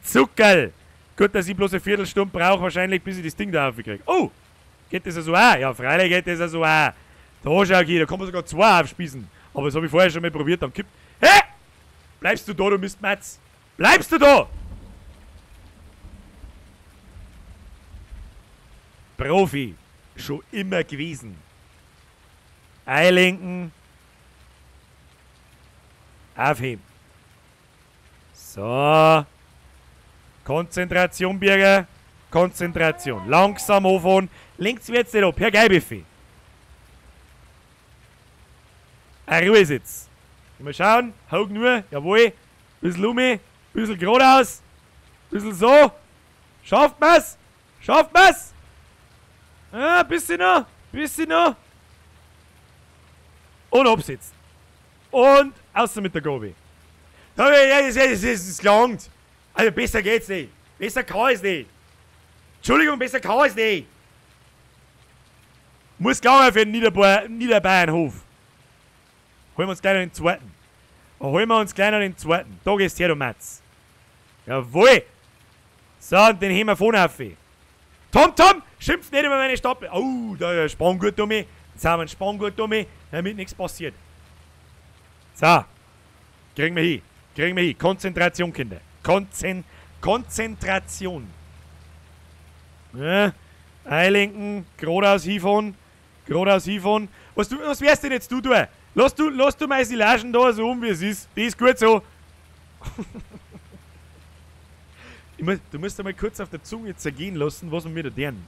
Zuckerl! Gut, dass ich bloß eine Viertelstunde brauche, wahrscheinlich, bis ich das Ding da aufkriege. Oh! Geht das ja so auch? Ja, freilich geht das ja so auch. Da schau ich, da kann man sogar zwei aufspießen. Aber das habe ich vorher schon mal probiert, dann kippt. Hä? Bleibst du da, du Mistmatz? Bleibst du da? Profi. Schon immer gewesen. Einlenken. Aufheben. So. Konzentration, Birger. Konzentration. Langsam anfahren. Links wird's nicht ab. Herr Geibiffi. Eine Ruhe ist jetzt. Mal schauen. Haug nur. Jawohl. Bisschen um mich. Bisschen geradeaus. Bisschen so. Schafft man's? Schafft man's? Ah, bisschen noch. Bisschen noch. Und absitzen. Und außer mit der Gobi. Ja, das ist gelangt. Also besser geht's nicht. Besser kann es nicht. Entschuldigung, besser kann es nicht. Muss gelangen für den Niederbayernhof. Holen wir uns gleich noch den zweiten. Holen wir uns gleich noch den zweiten. Da gehst her, du Matz. Jawohl. So, und den heben wir vorne auf. Tom, Tom, schimpft nicht über meine Stapel. Oh, da ist ein Spanngurt um mich. Jetzt haben wir einen Spanngurt um mich, damit nichts passiert. So. Kriegen wir hin. Kriegen wir hin. Konzentration, Kinder. Konzentration. Ja. Einlenken. Geradeaus hinfahren. Geradeaus hinfahren. Was wärst denn jetzt du tun? Lass du meine Silagen da so um, wie es ist. Die ist gut so. Du musst einmal kurz auf der Zunge zergehen lassen, was wir mit der deren.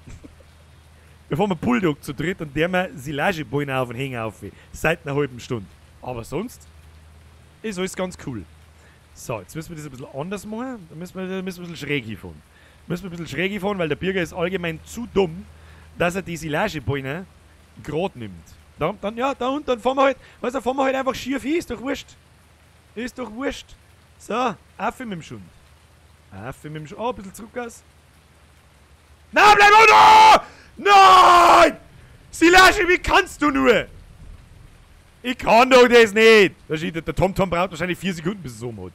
Wir fahren mit Bulldog zu dritt und der mal Silageballen auf und hängen auf. Seit einer halben Stunde. Aber sonst ist alles ganz cool. So, jetzt müssen wir das ein bisschen anders machen. Da müssen wir ein bisschen schräg hinfahren. Müssen wir ein bisschen schräg hinfahren, weil der Birger ist allgemein zu dumm, dass er die Silageballen gerade nimmt. Dann fahren wir halt, weißt du, fahren wir halt einfach schief hin, ist doch wurscht. Ist doch wurscht. So, auf mit dem Schund. Auf mit dem Schund. Oh, ein bisschen zurück aus. Nein, bleib unten! Nein! Silage, wie kannst du nur? Ich kann doch das nicht! Der TomTom braucht wahrscheinlich 4 Sekunden, bis es um hat.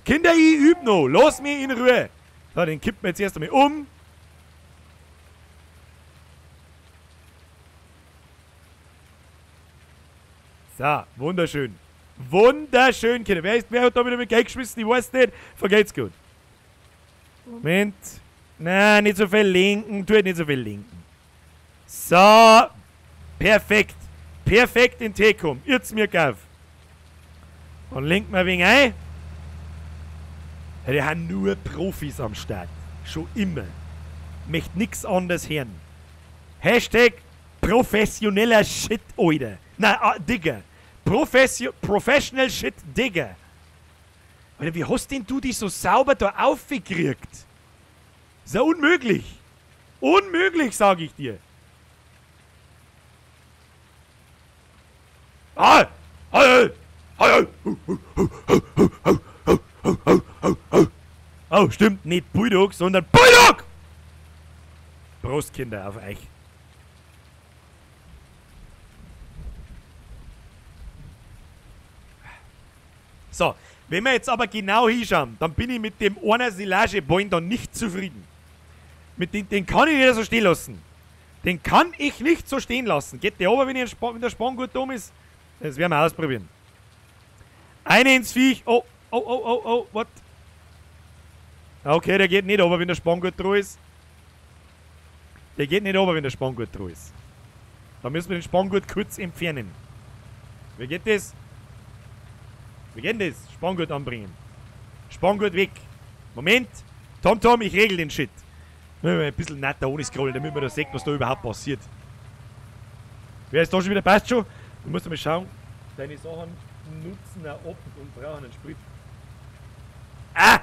Kinder, ich üb noch. Lass mich in Ruhe. So, den kippen wir jetzt erst einmal um. So, wunderschön. Wunderschön, Kinder. Wer hat da wieder mit Geld geschmissen? Ich weiß nicht. Vergeht's gut. Moment. Nein, nicht so viel lenken. Tu halt nicht so viel lenken. So. Perfekt. Perfekt in Tekum. Jetzt mir auf. Und lenkt mal ein wenig ein. Ja, die haben nur Profis am Start. Schon immer. Möchte nix anderes hören. Hashtag professioneller Shit, Alter. Na, Digger. Professional Shit, Digger. Alter, wie hast denn du dich so sauber da aufgekriegt? Ist ja unmöglich. Unmöglich, sag ich dir. Ah! Oh, stimmt, nicht Bulldog, sondern Bulldog! Prost, Kinder, auf euch. So, wenn wir jetzt aber genau hinschauen, dann bin ich mit dem einer Silageballen da nicht zufrieden. Mit den kann ich nicht so stehen lassen. Den kann ich nicht so stehen lassen. Geht der aber, wenn der Spanngurt dumm ist? Das werden wir ausprobieren. Eine ins Viech. Oh, oh, oh, oh, oh, what? Okay, der geht nicht runter, wenn der Spanngurt dran ist. Der geht nicht runter, wenn der Spanngurt dran ist. Da müssen wir den Spanngurt kurz entfernen. Wie geht das? Wie geht das? Spanngurt anbringen. Spanngurt weg. Moment. Tom, Tom, ich regel den Shit. Müssen wir ein bisschen netter ohne scrollen, damit man da sieht, was da überhaupt passiert. Wer ist da schon wieder? Passt schon? Du musst mal schauen. Deine Sachen nutzen auch ab und brauchen einen Sprit. Ah!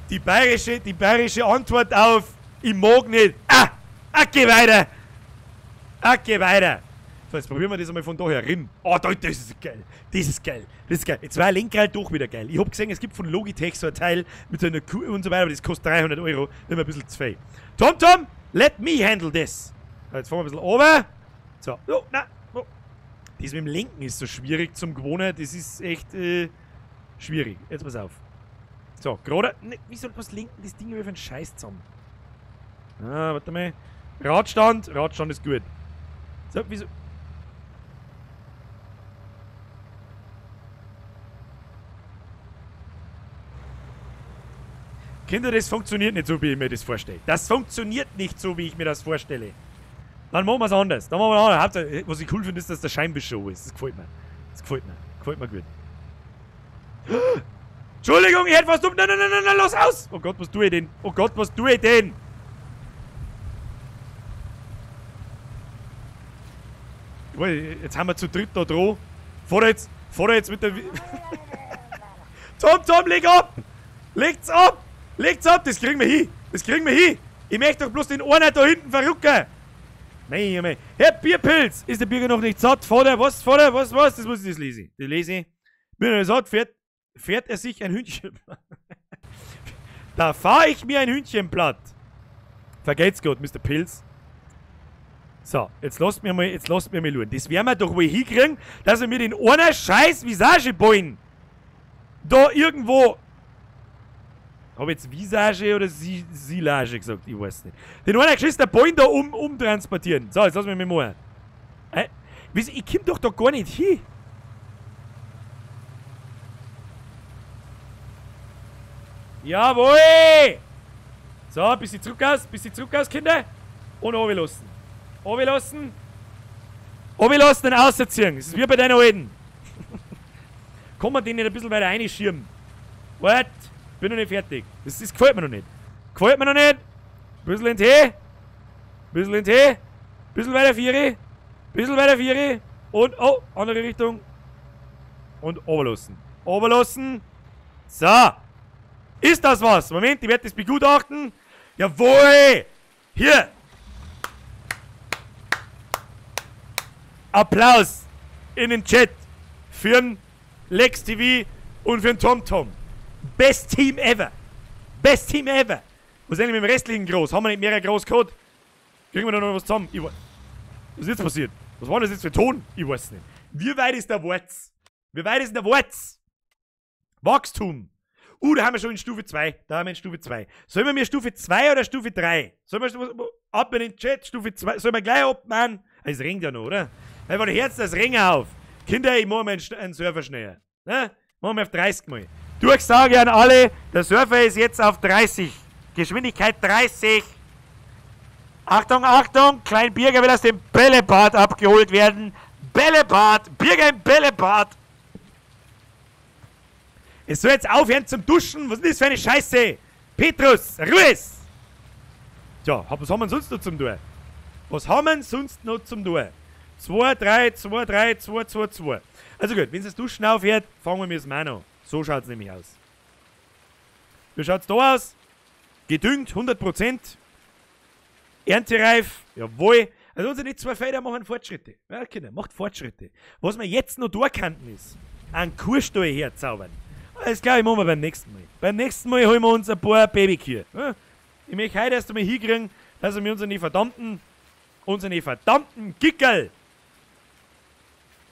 Die bayerische Antwort auf ich mag nicht. Ah! Ah, geh weiter! Ah, geh weiter! So, jetzt probieren wir das einmal von daher rein. Oh, das ist geil. Das ist geil. Das ist geil. Jetzt war ein Lenkrad doch wieder geil. Ich hab gesehen, es gibt von Logitech so ein Teil mit so einer Kuh und so weiter, aber das kostet 300 Euro. Immer ein bisschen zu viel. Tom, Tom, let me handle this. So, jetzt fahren wir ein bisschen runter. So. Oh, nein. Oh. Das mit dem Lenken ist so schwierig zum Gewohnen. Das ist echt schwierig. Jetzt pass auf. So, gerade. Ne, wie soll was lenken? Das Ding über für einen Scheiß zusammen. Ah, warte mal. Radstand. Radstand ist gut. So, wieso. Kinder, das funktioniert nicht so, wie ich mir das vorstelle. Das funktioniert nicht so, wie ich mir das vorstelle. Dann machen wir es anders. Dann machen wir anders. Hauptsache, was ich cool finde, ist, dass der Scheinwischer ist. Das gefällt mir. Das gefällt mir. Gefällt mir gut. Entschuldigung, ich hätte was dumm. Nein, nein, nein, nein, nein, los aus! Oh Gott, was tue ich denn? Oh Gott, was tue ich denn? Jetzt haben wir zu dritt da dran. Fahr jetzt mit der. Tom, Tom, leg ab! Legt's ab! Legt's ab! Das kriegen wir hin! Das kriegen wir hin! Ich möchte doch bloß den einer da hinten verrücken! Nein, nein. Herr Bierpilz! Ist der Bürger noch nicht satt? Vater, was? Vater, was? Was? Das muss ich das lesen. Das lese ich. Bin noch nicht satt, fährt er sich ein Hühnchen. Da fahre ich mir ein Hühnchen platt. Vergelt's Gott, Mr. Pilz. So, jetzt lasst mir mal schauen. Das werden wir doch wohl hinkriegen, dass wir mir den einer scheiß Visageballen da irgendwo. Hab ich jetzt Visage oder Silage gesagt? Ich weiß nicht. Den einen geschissenen Ballen da umtransportieren. So, jetzt lass mich mal machen. Ich komm doch da gar nicht hin. Jawohl! So, bisschen zurück aus, Kinder. Und runterlassen. Runterlassen. Runterlassen und rausziehen. Das ist wie bei deinen Alten. Kann man den nicht ein bisschen weiter reinschirmen? What? Bin noch nicht fertig. Das gefällt mir noch nicht. Gefällt mir noch nicht. Bisschen in den Tee. Bisschen in den Tee. Bisschen weiter Vieri. Bisschen weiter Vieri. Und, oh, andere Richtung. Und runterlassen. Runterlassen. So. Ist das was? Moment, ich werde das begutachten. Jawohl! Hier! Applaus in den Chat für den Lex TV und für den TomTom. Best Team ever! Best Team ever! Was ist eigentlich mit dem restlichen Groß? Haben wir nicht mehrere Groß gehabt? Kriegen wir da noch was zusammen? Ich weiß. Was ist jetzt passiert? Was war das jetzt für Ton? Ich weiß nicht. Wie weit ist der Warz? Wie weit ist der Warz? Wachstum! Da haben wir schon in Stufe 2. Da haben wir in Stufe 2. Sollen wir mir Stufe 2 oder Stufe 3? Sollen wir ab in den Chat, Stufe 2? Sollen wir gleich abmachen? Es regnet ja noch, oder? Einfach die Herz das Ring auf. Kinder, ich mache mir einen Surfer schneller. Ne? Machen wir auf 30 mal. Durchsage an alle, der Surfer ist jetzt auf 30. Geschwindigkeit 30. Achtung, Achtung, Klein Birger will aus dem Bällebad abgeholt werden. Bällebad, Birger im Bällebad. Es soll jetzt aufhören zum Duschen. Was ist das für eine Scheiße? Petrus, Ruhe! Tja, was haben wir sonst noch zum tun? Was haben wir sonst noch zum tun? 2, 3, 2, 3, 2, 2, 2. Also gut, wenn es das Duschen aufhört, fangen wir es mal an. So schaut es nämlich aus. Wie schaut es da aus? Gedüngt, 100%. Erntereif, jawohl. Also unsere zwei Felder machen Fortschritte. Ja, Kinder, macht Fortschritte. Was wir jetzt noch durchkannten ist, einen Kuhstall herzaubern. Das glaube ich, machen wir beim nächsten Mal. Beim nächsten Mal holen wir uns ein paar Babykühe. Ja? Ich möchte heute erst einmal hinkriegen, dass wir unsere verdammten Gickerl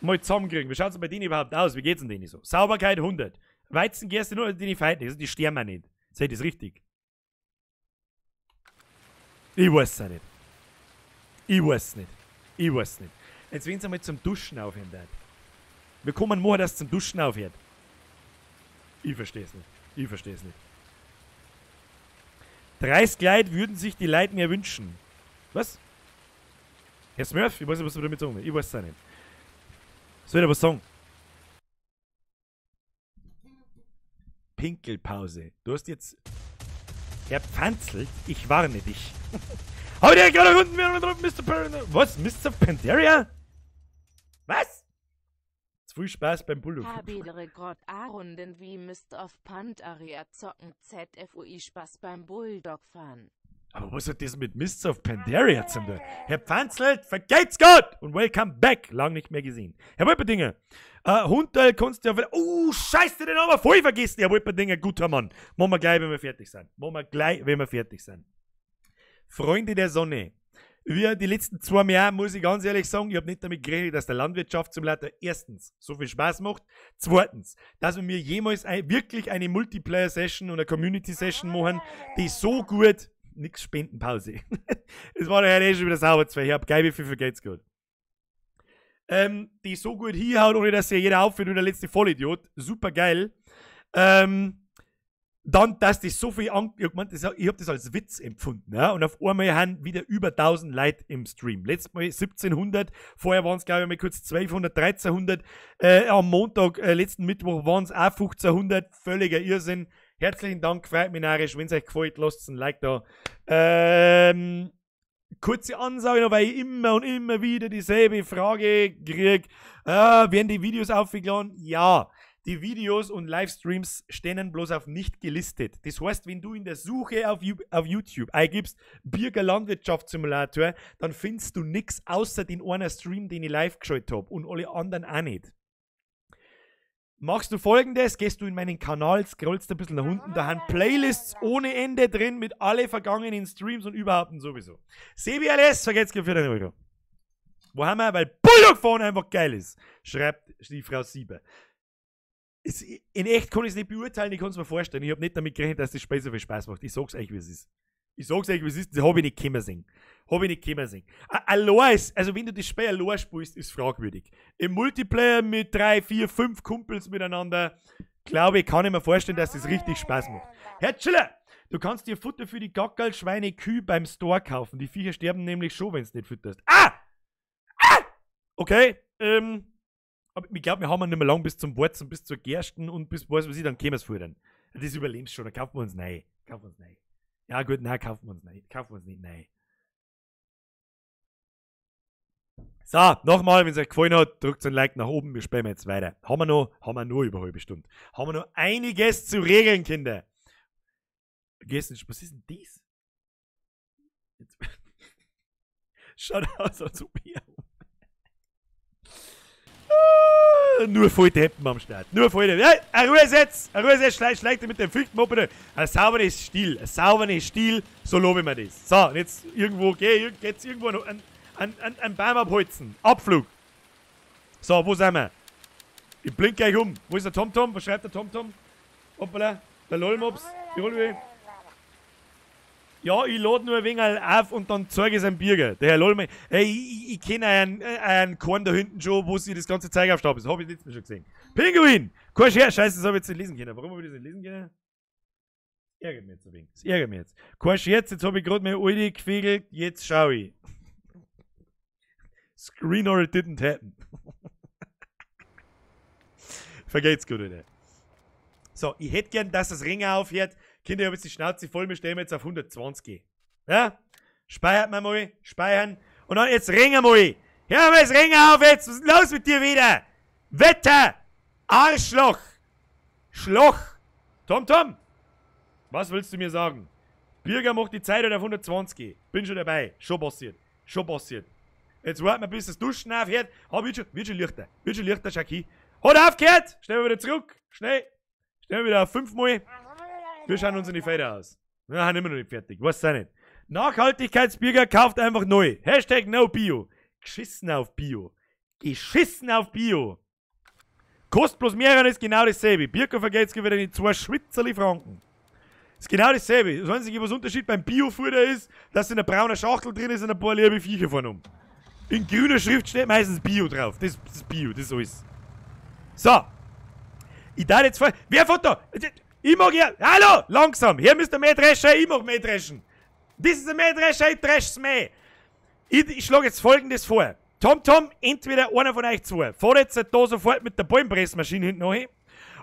mal zusammenkriegen. Wie schaut es bei denen überhaupt aus? Wie geht's denn denen so? Sauberkeit 100. Weizengerste nur, die feiten, also die sterben wir nicht. Seht das richtig? Ich weiß es auch nicht. Ich weiß nicht. Ich weiß nicht. Jetzt, wenn es einmal zum Duschen aufhören darf. Wir kommen morgen, dass es zum Duschen aufhört. Ich verstehe es nicht. Ich verstehe es nicht. 30 Leute würden sich die Leute mehr wünschen. Was? Herr Smurf? Ich weiß nicht, was du damit sagen willst. Ich weiß es auch nicht. Soll ich da was sagen? Pinkelpause. Du hast jetzt... Herr Pfanzelt, ich warne dich. Hau dir gerade unten, Mr. Was? Mr. Pandaria? Was? Zu viel Spaß beim Bulldog. Runden wie Mist of Pandaria zocken, ZFUI Spaß beim Bulldog fahren. Aber was hat das mit Mists of Pandaria zu tun? Herr Pfanzelt, vergeht's Gott! Und welcome back! Lang nicht mehr gesehen. Herr Wolperdinger, Hunterl kannst du ja... Oh, scheiße, den haben wir voll vergessen! Herr Wolperdinger, guter Mann. Machen wir gleich, wenn wir fertig sind. Machen wir gleich, wenn wir fertig sind. Freunde der Sonne. Wir die letzten 2 Jahre, muss ich ganz ehrlich sagen, ich habe nicht damit gerechnet, dass der Landwirtschaftssimulator erstens so viel Spaß macht, zweitens, dass wir mir jemals wirklich eine Multiplayer-Session und eine Community-Session machen, die so gut... Nix Spendenpause. Es war ja eh schon wieder sauber zwei. Ich hab geil, wie viel vergeht's gut. Die so gut hinhaut, ohne dass sich jeder aufführt wie der letzte Vollidiot. Super geil. Dann, dass das so viel ich mein, ich hab das als Witz empfunden. Ja? Und auf einmal haben wieder über 1000 Leute im Stream. Letztes Mal 1700, vorher waren es glaube ich mal kurz 1200, 1300. Am Montag, letzten Mittwoch waren es auch 1500. Völliger Irrsinn. Herzlichen Dank, freut mich narrisch. Wenn es euch gefällt, lasst ein Like da. Kurze Ansage noch, weil ich immer und immer wieder dieselbe Frage kriege. Werden die Videos aufgeladen? Ja. Die Videos und Livestreams stehen bloß auf nicht gelistet. Das heißt, wenn du in der Suche auf YouTube eingibst, Birger Landwirtschaftssimulator, dann findest du nichts außer den einen Stream, den ich live geschaltet habe und alle anderen auch nicht. Machst du Folgendes, gehst du in meinen Kanal, scrollst ein bisschen nach unten, da haben Playlists ohne Ende drin mit alle vergangenen Streams und überhaupt und sowieso. CBLS, vergesst für den Euro. Wo haben wir? Weil Bulldog fahren einfach geil ist, schreibt die Frau Sieber. In echt kann ich es nicht beurteilen, ich kann es mir vorstellen. Ich habe nicht damit gerechnet, dass das Spiel so viel Spaß macht. Ich sag's euch, wie es ist. Ich sag's euch, wie es ist, das habe ich nicht kommen sehen. Habe ich nicht kommen sehen. Allein ist, also wenn du das Spiel allein spielst, ist fragwürdig. Im Multiplayer mit 3, 4, 5 Kumpels miteinander, glaube ich, kann ich mir vorstellen, dass das richtig Spaß macht. Herr Chiller, du kannst dir Futter für die Gackerl, Schweine, Kühe beim Store kaufen. Die Viecher sterben nämlich schon, wenn du nicht fütterst. Ah! Ah! Okay, aber ich glaube, wir haben nicht mehr lang bis zum Weizen, bis zur Gersten und bis was weiß ich, dann können wir es futtern. Das überlebst schon, dann kaufen wir uns neu. Kaufen wir uns neu. Ja gut, nein, kaufen wir uns nicht. Kaufen wir uns nicht neu. So, nochmal, wenn es euch gefallen hat, drückt ein Like nach oben, wir spielen jetzt weiter. Haben wir nur über eine halbe Stunde. Haben wir noch einiges zu regeln, Kinder. Vergessen, was ist denn das? Jetzt. Schaut aus, als ob ich... Nur voll Deppen am Start. Nur voll Deppen. Ja, ein Ruhe jetzt! Ein Ruhe jetzt! Schleicht mit dem Fichtenmoppe. Ein sauberes Stil. Ein sauberes Stil. So lobe ich mir das. So, und jetzt irgendwo, geht's irgendwo noch einen Baum abholzen. Abflug. So, wo sind wir? Ich blink gleich um. Wo ist der TomTom? Was schreibt der TomTom? Hoppala. Der Lolmops. Die Rolwe. Ja, ich lade nur ein wenig auf und dann zeige ich es einem Birger. Der Herr Lolme. Hey, ich kenne einen Korn da hinten schon, wo sie das ganze Zeug aufstapeln. Das habe ich letztes Mal schon gesehen. Pinguin! Kein Scherz, scheiße, das habe ich jetzt nicht lesen können. Warum habe ich das nicht lesen können? Das ärgert mich jetzt ein wenig. Das ärgert mich jetzt. Kein Scherz, jetzt habe ich gerade meine alte gefegelt. Jetzt schaue ich. Screen or it didn't happen. Vergeht's gut, oder? So, ich hätte gern, dass das Ringer aufhört. Kinder, ich hab jetzt die Schnauze voll, wir stehen jetzt auf 120. Ja? Speichert man mal, speichern. Und dann jetzt Ringer mal. Hör mal das Ringer auf jetzt. Was ist los mit dir wieder? Wetter! Arschloch! Schloch! Tom, Tom! Was willst du mir sagen? Birger macht die Zeit halt auf 120. Bin schon dabei. Schon passiert. Schon passiert. Jetzt warten wir, bis das Duschen aufhört. Ah, wird schon leichter. Wird schon leichter, Schaki. Hat aufgehört! Stellen wir wieder zurück. Schnell. Stellen wir wieder auf 5 Mal. Wir schauen uns in die Felder aus. Wir sind immer noch nicht fertig. Weiß auch nicht. Nachhaltigkeitsbürger kauft einfach neu. Hashtag NoBio. Geschissen auf Bio. Geschissen auf Bio. Kostet bloß mehr und ist genau dasselbe. Birko vergeht's wieder in 2 Schwitzerli Franken. Ist genau dasselbe. Das einzige, was Unterschied beim Bio-Futter ist, dass in einer braunen Schachtel drin ist und ein paar liebe Viecher vorne um. In grüner Schrift steht meistens Bio drauf. Das ist Bio, das ist alles. So. Ich darf jetzt vor. Wer fährt da? Ich mag ja. Hallo! Langsam! Hier müsst ihr mehr dreschen, ich mag mehr dreschen. Das ist ein Mähdrescher, ich dresch's mehr. Ich schlage jetzt Folgendes vor. Tom Tom, entweder einer von euch zwei fährt jetzt da sofort mit der Ballenpressmaschine hinten rein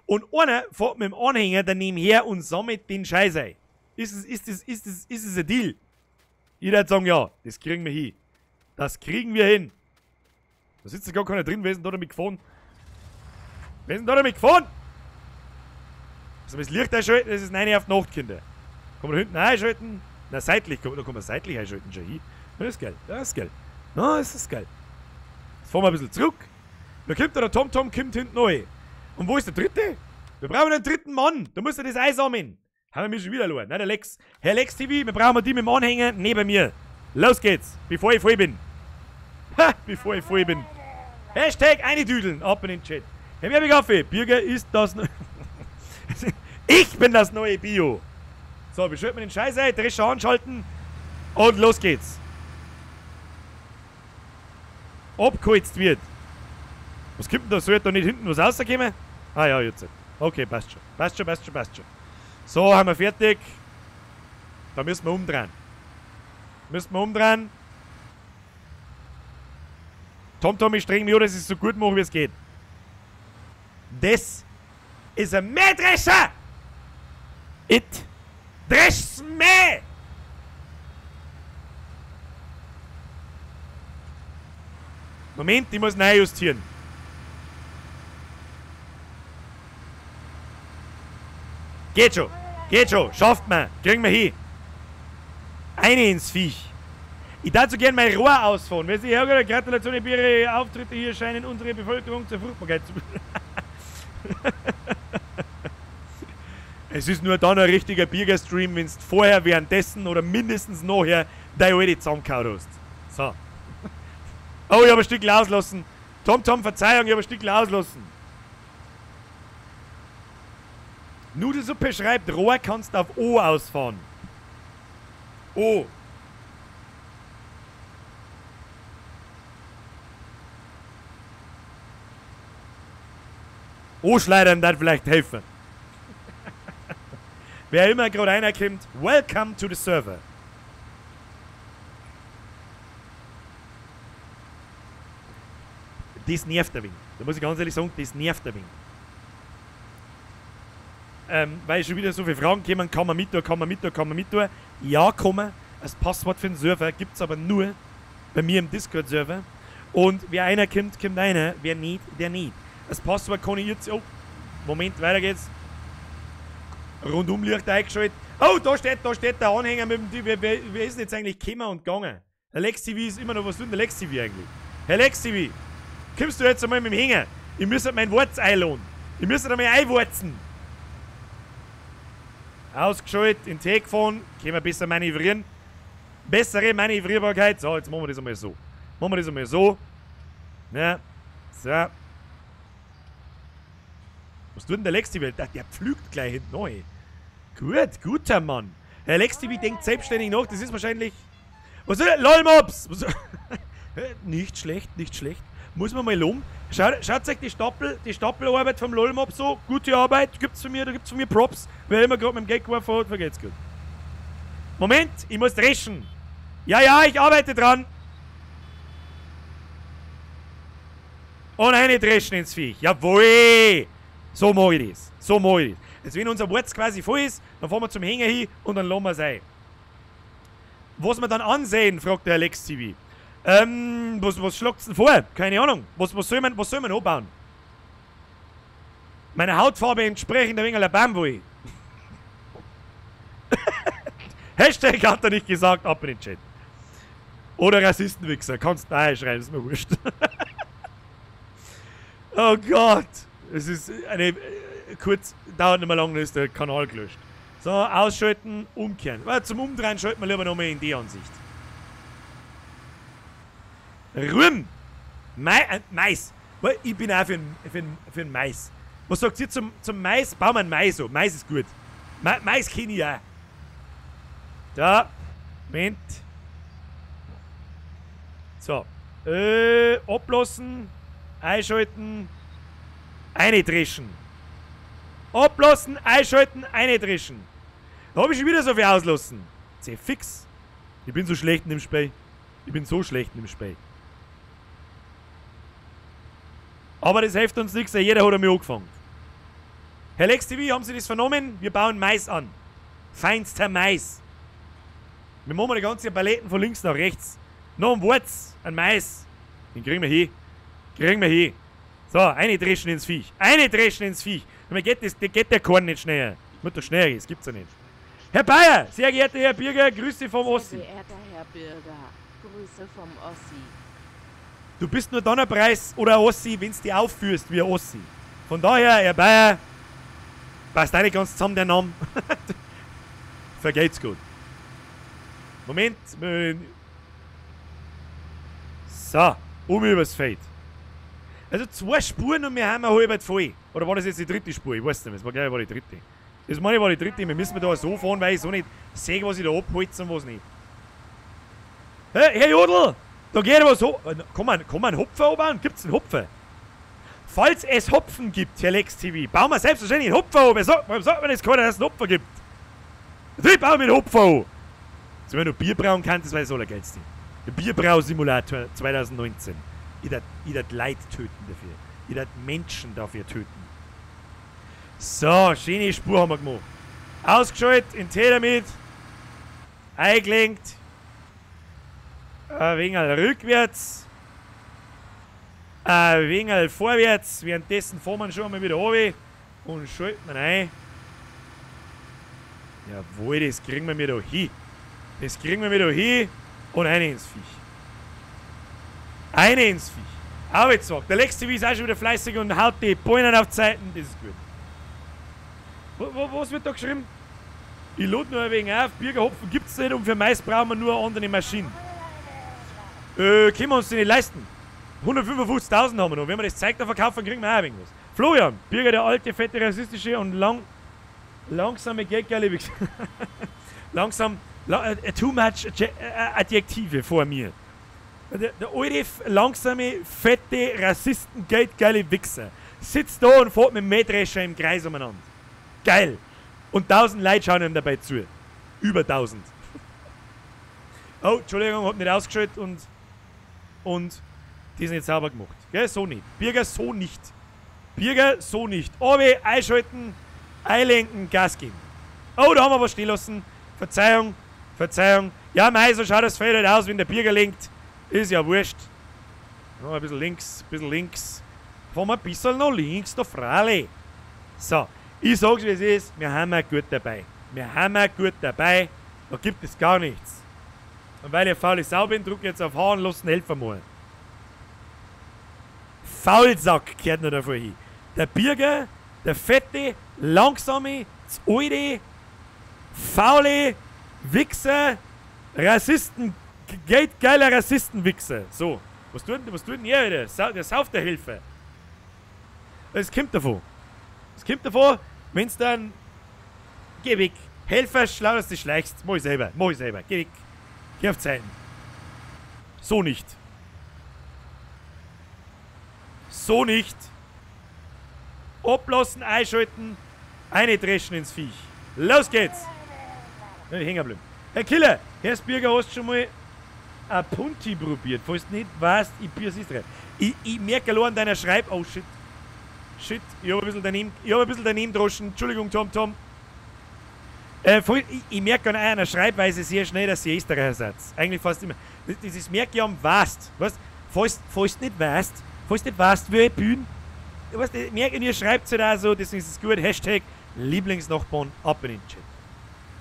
und einer fährt mit dem Anhänger daneben her und sammelt den Scheiß ein. Ist es ein Deal? Ich würde sagen, ja, das kriegen wir hin. Das kriegen wir hin. Da sitzt ja gar keiner drin, wer ist denn da damit gefahren? Wer ist denn da damit gefahren? Also das Licht einschalten, das ist 9 auf die Nacht, Kinder. Kann man da hinten einschalten? Na, seitlich, da kann man seitlich einschalten, schon hin. Das ist geil, das ist geil. Na, das ist geil. Jetzt fahren wir ein bisschen zurück. Da kommt der TomTom, kommt hinten rein. Und wo ist der dritte? Wir brauchen einen dritten Mann. Da muss er das einsammeln. Haben wir mich schon wieder verloren. Nein, der Lex. Herr Lex TV, wir brauchen die mit dem Anhänger neben mir. Los geht's, bevor ich voll bin. Ha, bevor ich voll bin. Hashtag einedüdeln, ab in den Chat. Herr Werbekaffee, Birger ist das... Ich bin das neue Bio. So, wir schalten den Scheiß ein, Drescher anschalten und los geht's. Abgeholzt wird. Was kommt denn da? Soll da nicht hinten was rauskommen? Ah ja, jetzt. Okay, passt schon. Passt schon, passt schon, passt schon. So, haben wir fertig. Da müssen wir umdrehen. Müssen wir umdrehen. Tom, ich streng mich an, dass ich es so gut mache, wie es geht. Das ist ein Mähdrescher! It dresch's meh! Moment, ich muss neu justieren. Geht schon, schafft man, kriegen wir hin. Eine ins Viech. Ich darf so gern mein Rohr ausfahren. Wenn Sie Herr, Gratulation, Ihre Auftritte hier scheinen unsere Bevölkerung zur Fruchtbarkeit zu. Es ist nur dann ein richtiger Bierger-Stream, wenn du vorher, währenddessen oder mindestens nachher deine alte zusammengehauen hast. So. Oh, ich habe ein Stück auslassen. Tom, Tom, Verzeihung, ich habe ein Stück auslassen. Nudelsuppe schreibt, Rohr kannst auf O ausfahren. O. O-Schleudern dann vielleicht helfen. Wer immer gerade einer kommt, welcome to the server. Das nervt ein wenig. Da muss ich ganz ehrlich sagen, das nervt ein wenig. Weil schon wieder so viele Fragen kommen, kann man mit tun, kann man mit tun, kann man mit tun. Ja, kann man. Das Passwort für den Server gibt es aber nur bei mir im Discord-Server. Und wer einer kommt, kommt einer. Wer nicht, der nicht. Das Passwort kann ich jetzt... Oh, Moment, weiter geht's. Rundumlicht eingeschaltet. Oh, da steht der Anhänger mit dem... Wer ist denn jetzt eigentlich gekommen und gegangen? Der Lex TV ist immer noch... Was tut denn der Lex TV eigentlich? Herr Lex TV, kommst du jetzt einmal mit dem Hänger? Ich müsste mein Wort einlohnen. Ich müsste einmal einwurzen. Ausgeschaltet, in den Tee gefahren. Können wir besser manövrieren. Bessere Manövrierbarkeit. So, jetzt machen wir das einmal so. Machen wir das einmal so. Ja. So. Was tut denn der Lex TV? Der pflügt gleich hinten neu. Gut, guter Mann. Der Lex TV denkt selbstständig nach. Das ist wahrscheinlich... Was ist das? LOL-Mops! Nicht schlecht, nicht schlecht. Muss man mal loben. Schaut euch die Stapelarbeit vom LOL-Mob so. Gute Arbeit. Gibt's von mir, da gibt's von mir Props. Wer immer gerade mit dem Geld geworfen hat, vergeht's gut. Moment, ich muss dreschen. Ja, ja, ich arbeite dran. Und eine dreschen ins Viech. Jawohl! So mag ich das. So mag ich das. Jetzt, wenn unser Wurz quasi voll ist, dann fahren wir zum Hänger hin und dann lassen wir es ein. Was wir dann ansehen, fragt der Alex TV. Was schlagt's denn vor? Keine Ahnung. Was soll man anbauen? Meiner Hautfarbe entsprechend ein wenig der Baumwolle. Hashtag hat er nicht gesagt, ab in den Chat. Oder Rassistenwichser, kannst du auch schreiben, ist mir wurscht. Oh Gott! Es ist eine. Kurz, dauert nicht mehr lange, dann ist der Kanal gelöscht. So, ausschalten, umkehren. Zum Umdrehen schalten wir lieber nochmal in die Ansicht. Rühm! Mais! Ich bin auch für den Mais. Was sagt ihr zum Mais? Bauen wir einen Mais an. Mais ist gut. Mais kenne ich auch. Da. Moment. So. Ablassen. Einschalten. Eindrischen. Ablassen, einschalten, eindrischen. Da habe ich schon wieder so viel auslassen. Sehr fix. Ich bin so schlecht in dem Spiel. Ich bin so schlecht in dem Spiel. Aber das hilft uns nichts, jeder hat einmal angefangen. Herr Lex TV, haben Sie das vernommen? Wir bauen Mais an. Feinster Mais. Wir machen die ganze Paletten von links nach rechts. Noch ein Wurz, ein Mais. Den kriegen wir hin. Kriegen wir hin. So, eine Dreschen ins Viech. Eine Dreschen ins Viech. Und geht, das, geht der Korn nicht schneller. Muss doch schneller gehen, das gibt's ja nicht. Herr Bayer, sehr geehrter Herr Birger, Grüße vom Ossi. Sehr geehrter Herr Birger, Grüße vom Ossi. Du bist nur dann ein Preis oder ein Ossi, wenn du dich aufführst wie ein Ossi. Von daher, Herr Bayer, passt auch nicht ganz zusammen der Name. Vergeht's gut. Moment. So, um übers Feld. Also zwei Spuren und wir haben halb voll. Oder war das jetzt die dritte Spur? Ich weiß nicht mehr. Das war, glaube ich, war die dritte. Das meine ich, war die dritte. Wir müssen da so fahren, weil ich so nicht sehe, was ich da abholze und was nicht. Hey, Herr Jodl! Da geht was hoch. Kann man einen Hopfen anbauen? Gibt's einen Hopfen? Falls es Hopfen gibt, Herr Lex TV, bauen wir selbstverständlich einen Hopfen an. Warum sagt man das keiner, dass es einen Hopfen gibt? Natürlich bauen wir einen Hopfen an. Also wenn du Bier brauen kannst, das war das Allergeilste. Der Bierbrausimulator 2019. Ich darf Leute töten dafür. Ich darf Menschen dafür töten. So, schöne Spur haben wir gemacht. Ausgeschaltet, in Tee damit. Eingelenkt. Ein wenig rückwärts. Ein wenig vorwärts. Währenddessen fahren wir schon mal wieder runter und schalten wir ein. Jawohl, das kriegen wir mir da hin. Das kriegen wir mir da hin und eine ins Viech. Eine ins Viech. Arbeitstag. Der Lex TV ist auch schon wieder fleißig und haut die Bäume auf Zeiten. Das ist gut. Was wird da geschrieben? Ich lade nur ein wenig auf. Birgerhopfen gibt es nicht und für Mais brauchen wir nur eine andere Maschine. Können wir uns die nicht leisten? 155.000 haben wir noch. Wenn wir das Zeug da verkaufen, kriegen wir auch irgendwas. Florian, Birger, der alte, fette, rassistische und langsame Geldgeile Wichser. Langsam, too much Adjektive vor mir. Der alte, langsame, fette, Rassisten, geldgeile Wichser sitzt da und fährt mit dem Mähdrescher im Kreis umeinander. Geil! Und 1000 Leute schauen ihm dabei zu. Über 1000. Oh, Entschuldigung, hab nicht ausgeschaltet und die sind nicht sauber gemacht. Gell? So nicht. Birger, so nicht. Birger, so nicht. Aber einschalten, einlenken, Gas geben. Oh, da haben wir was stehen lassen. Verzeihung, Verzeihung. Ja, mei, so schaut das Feld halt aus, wenn der Birger lenkt. Ist ja wurscht. Noch ein bisschen links, ein bisschen links. Fahren wir ein bisschen noch links, da Frale. So, ich sag's wie es ist, wir haben ja gut dabei. Wir haben ja gut dabei, da gibt es gar nichts. Und weil ich faule Sau bin, drücke ich jetzt auf H und lass den Helfer mal. Faulsack gehört noch davor hin. Der Birger, der fette, langsame, das alte, faule Wichser, Rassisten, geldgeiler Rassistenwichser. So, was tut denn er wieder? Der sauft der Hilfe. Es kommt davon. Es kommt davon, wenn's dann. Geh weg. Helfer, schlau, dass du schleichst. Mach ich selber. Mach ich selber. Geh weg. Geh auf Zeiten. So nicht. So nicht. Ablassen, einschalten, eine dreschen ins Viech. Los geht's! Ja, hängen bleiben. Herr Killer, Herr Birger, hast du schon mal ein Punti probiert? Falls du nicht weißt, ich bier's ist rein. Ich merke allein an deiner Schreib... Oh shit. Shit, ich hab ein bisschen daneben droschen. Entschuldigung, Tom, Tom. Ich merke an einer Schreibweise sehr schnell, dass ihr Österreicher seid. Eigentlich fast immer. Das merke ich am weißt. Weißt, falls nicht weißt, wer ich bin. Weißt, ich merke, ihr schreibt es halt auch so, deswegen ist es gut. Hashtag Lieblingsnachbarn ab in den Chat.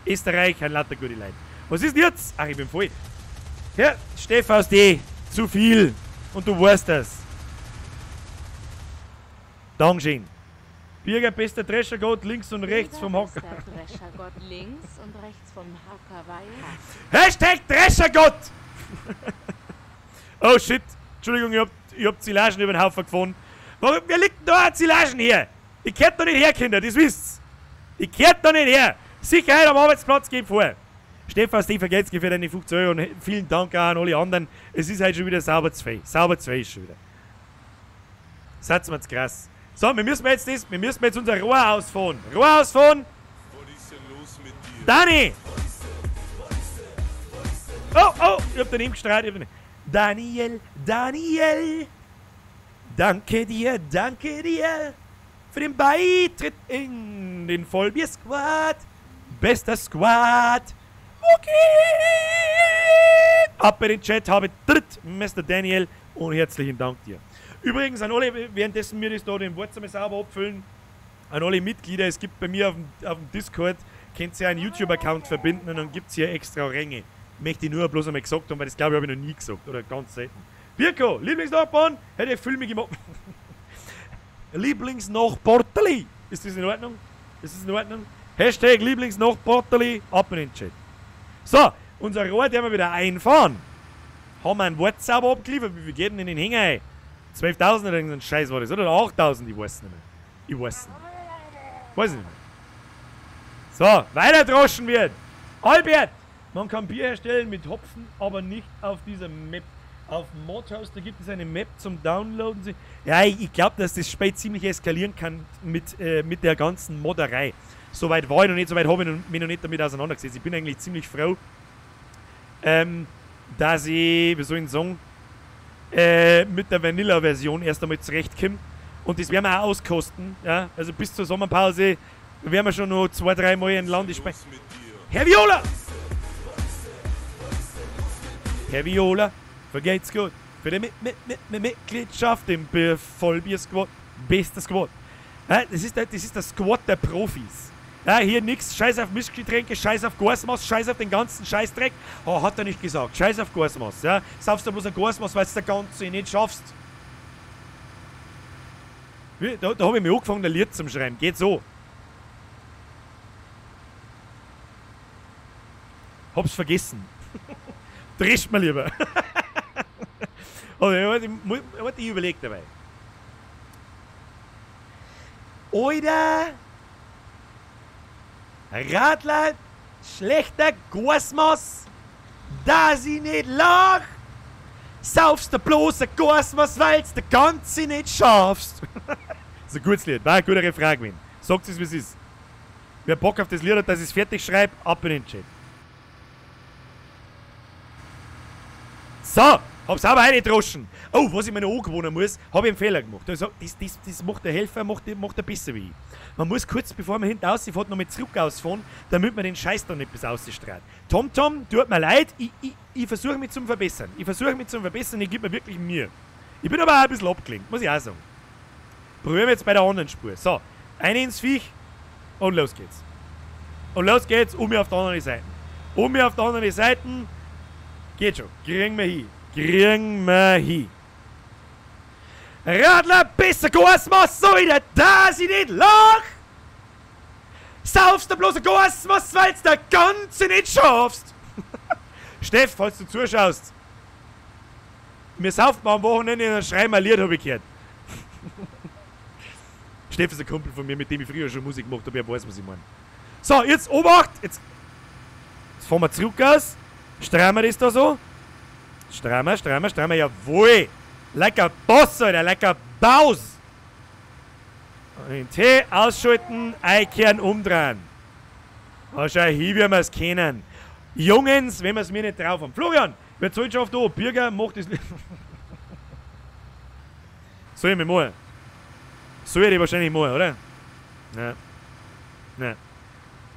Österreich, ein lauter gute Leute. Was ist denn jetzt? Ach, ich bin voll. Ja, Steff aus D. Zu viel. Und du weißt das. Dankeschön. Birger, bester Dreschergott, links und rechts vom Hocker. Dreschergott, links und rechts vom Hocker. Hashtag Dreschergott! Oh shit. Entschuldigung, ich hab Silagen über den Haufen gefahren. Warum, wer liegt denn da Silagen her? Die kehrt doch nicht her, Kinder, das wisst's. Die kehrt doch nicht her. Sicherheit am Arbeitsplatz geht vor. Stefan Vergelt's für deine 50 Euro und vielen Dank auch an alle anderen. Es ist halt schon wieder sauber zu viel. Sauber zu viel ist schon wieder. Seid mir zu krass. So, wir müssen jetzt unser Rohr ausfahren. Rohr ausfahren! Was ist denn los mit dir? Dani! Oh, oh! Ich hab daneben gestrahlt. Daniel, Daniel! Danke dir für den Beitritt in den Vollbier-Squad. Bester Squad. Okay! Ab in den Chat habe dritt, Mr. Daniel, und herzlichen Dank dir. Übrigens an alle, währenddessen wir das da den Wort sauber abfüllen, an alle Mitglieder, es gibt bei mir auf dem Discord, könnt ihr einen YouTube-Account verbinden und dann gibt es hier extra Ränge. Möchte ich nur bloß einmal gesagt haben, weil das glaube ich habe ich noch nie gesagt oder ganz selten. Birko, Lieblingsnachbarn, hätte ich Filme gemacht. Lieblingsnachbarteli. Ist das in Ordnung? Ist das in Ordnung? Hashtag Lieblingsnachbarteli, ab in den Chat. So, unser Rohr, den wir wieder einfahren. Haben wir ein Wort sauber abgeliefert? Wie viel geht denn in den Hänger ein? 12.000 oder irgendein Scheiß war das, oder? 8.000, ich weiß nicht mehr. Ich weiß nicht mehr. Weiß ich nicht mehr. So, weiter droschen wird. Albert! Man kann Bier herstellen mit Hopfen, aber nicht auf dieser Map. Auf Modhouse, da gibt es eine Map zum Downloaden. Ja, ich glaube, dass das Spiel ziemlich eskalieren kann mit der ganzen Modderei. Soweit war ich noch nicht, soweit habe ich mich noch nicht damit auseinandergesetzt. Ich bin eigentlich ziemlich froh, dass ich, wie soll ich sagen, mit der Vanilla-Version erst einmal zurechtkomme. Und das werden wir auch auskosten. Ja? Also bis zur Sommerpause werden wir schon noch 2-3 Mal in Land spielen. Herr Viola! Herr Viola, vergeht's gut. Für die Mitgliedschaft im Vollbier-Squad. Bester Squad. Ja, das ist der Squad der Profis. Ja, hier nix, scheiß auf Mischgetränke, scheiß auf Gasmaß, scheiß auf den ganzen Scheißdreck. Oh, hat er nicht gesagt. Scheiß auf Gasmaß. Ja? Saufst du bloß ein Gasmaß, weil du der ganze nicht schaffst. Da habe ich mich angefangen, ein Lied zum Schreiben. Geht so. Hab's vergessen. Drescht mir lieber. Aber ich überleg dabei. Alter! Radler, schlechter Gasmaß, dass ich nicht lach. Saufst du bloß ein Gasmaß, weil's der ganze nicht schaffst. Das ist ein gutes Lied, war ein guter Refrain gewesen. Sagt es, wie es ist. Wer Bock auf das Lied hat, dass ich es fertig schreibe, ab in den Chat. So, hab's aber reingedroschen. Oh, was ich mir noch angewöhnen muss, habe ich einen Fehler gemacht. Also, das macht der Helfer, macht er besser wie ich. Man muss kurz, bevor man hinten rausfährt, noch mal zurück ausfahren, damit man den Scheiß dann nicht bis rausstrahlt. Tom Tom, tut mir leid, ich versuche mich zum Verbessern. Ich versuche mich zum Verbessern, ich gebe mir wirklich Mühe. Ich bin aber auch ein bisschen abgelenkt, muss ich auch sagen. Probieren wir jetzt bei der anderen Spur. So, eine ins Viech und los geht's. Und los geht's, um mir auf der anderen Seite. Um mir auf der anderen Seite. Geht schon. Kriegen wir hin. Kriegen wir hin. Radler, besser Gasmaß, so wieder, dass ich nicht lach. Saufst du bloß ein Gasmaß, weil's der ganze nicht schaffst. Steff, falls du zuschaust. Wir saufen am Wochenende und dann schreiben wir ein Lied, hab ich gehört. Steff ist ein Kumpel von mir, mit dem ich früher schon Musik gemacht habe, er weiß, was ich meine. So, jetzt Obacht! Jetzt fahren wir zurück aus. Streimen wir das da so? Streimen, streimen, streimen, jawohl! Like a Boss, Alter, like a Baus! Den Tee ausschalten, einkehren, umdrehen. Oh, schau hin, wie wir es kennen. Jungens, wenn wir es mir nicht drauf haben. Florian, wer zahlt schon auf da? Birger macht das. Soll ich mir mal? Soll ich wahrscheinlich mal, oder? Ja. Ja.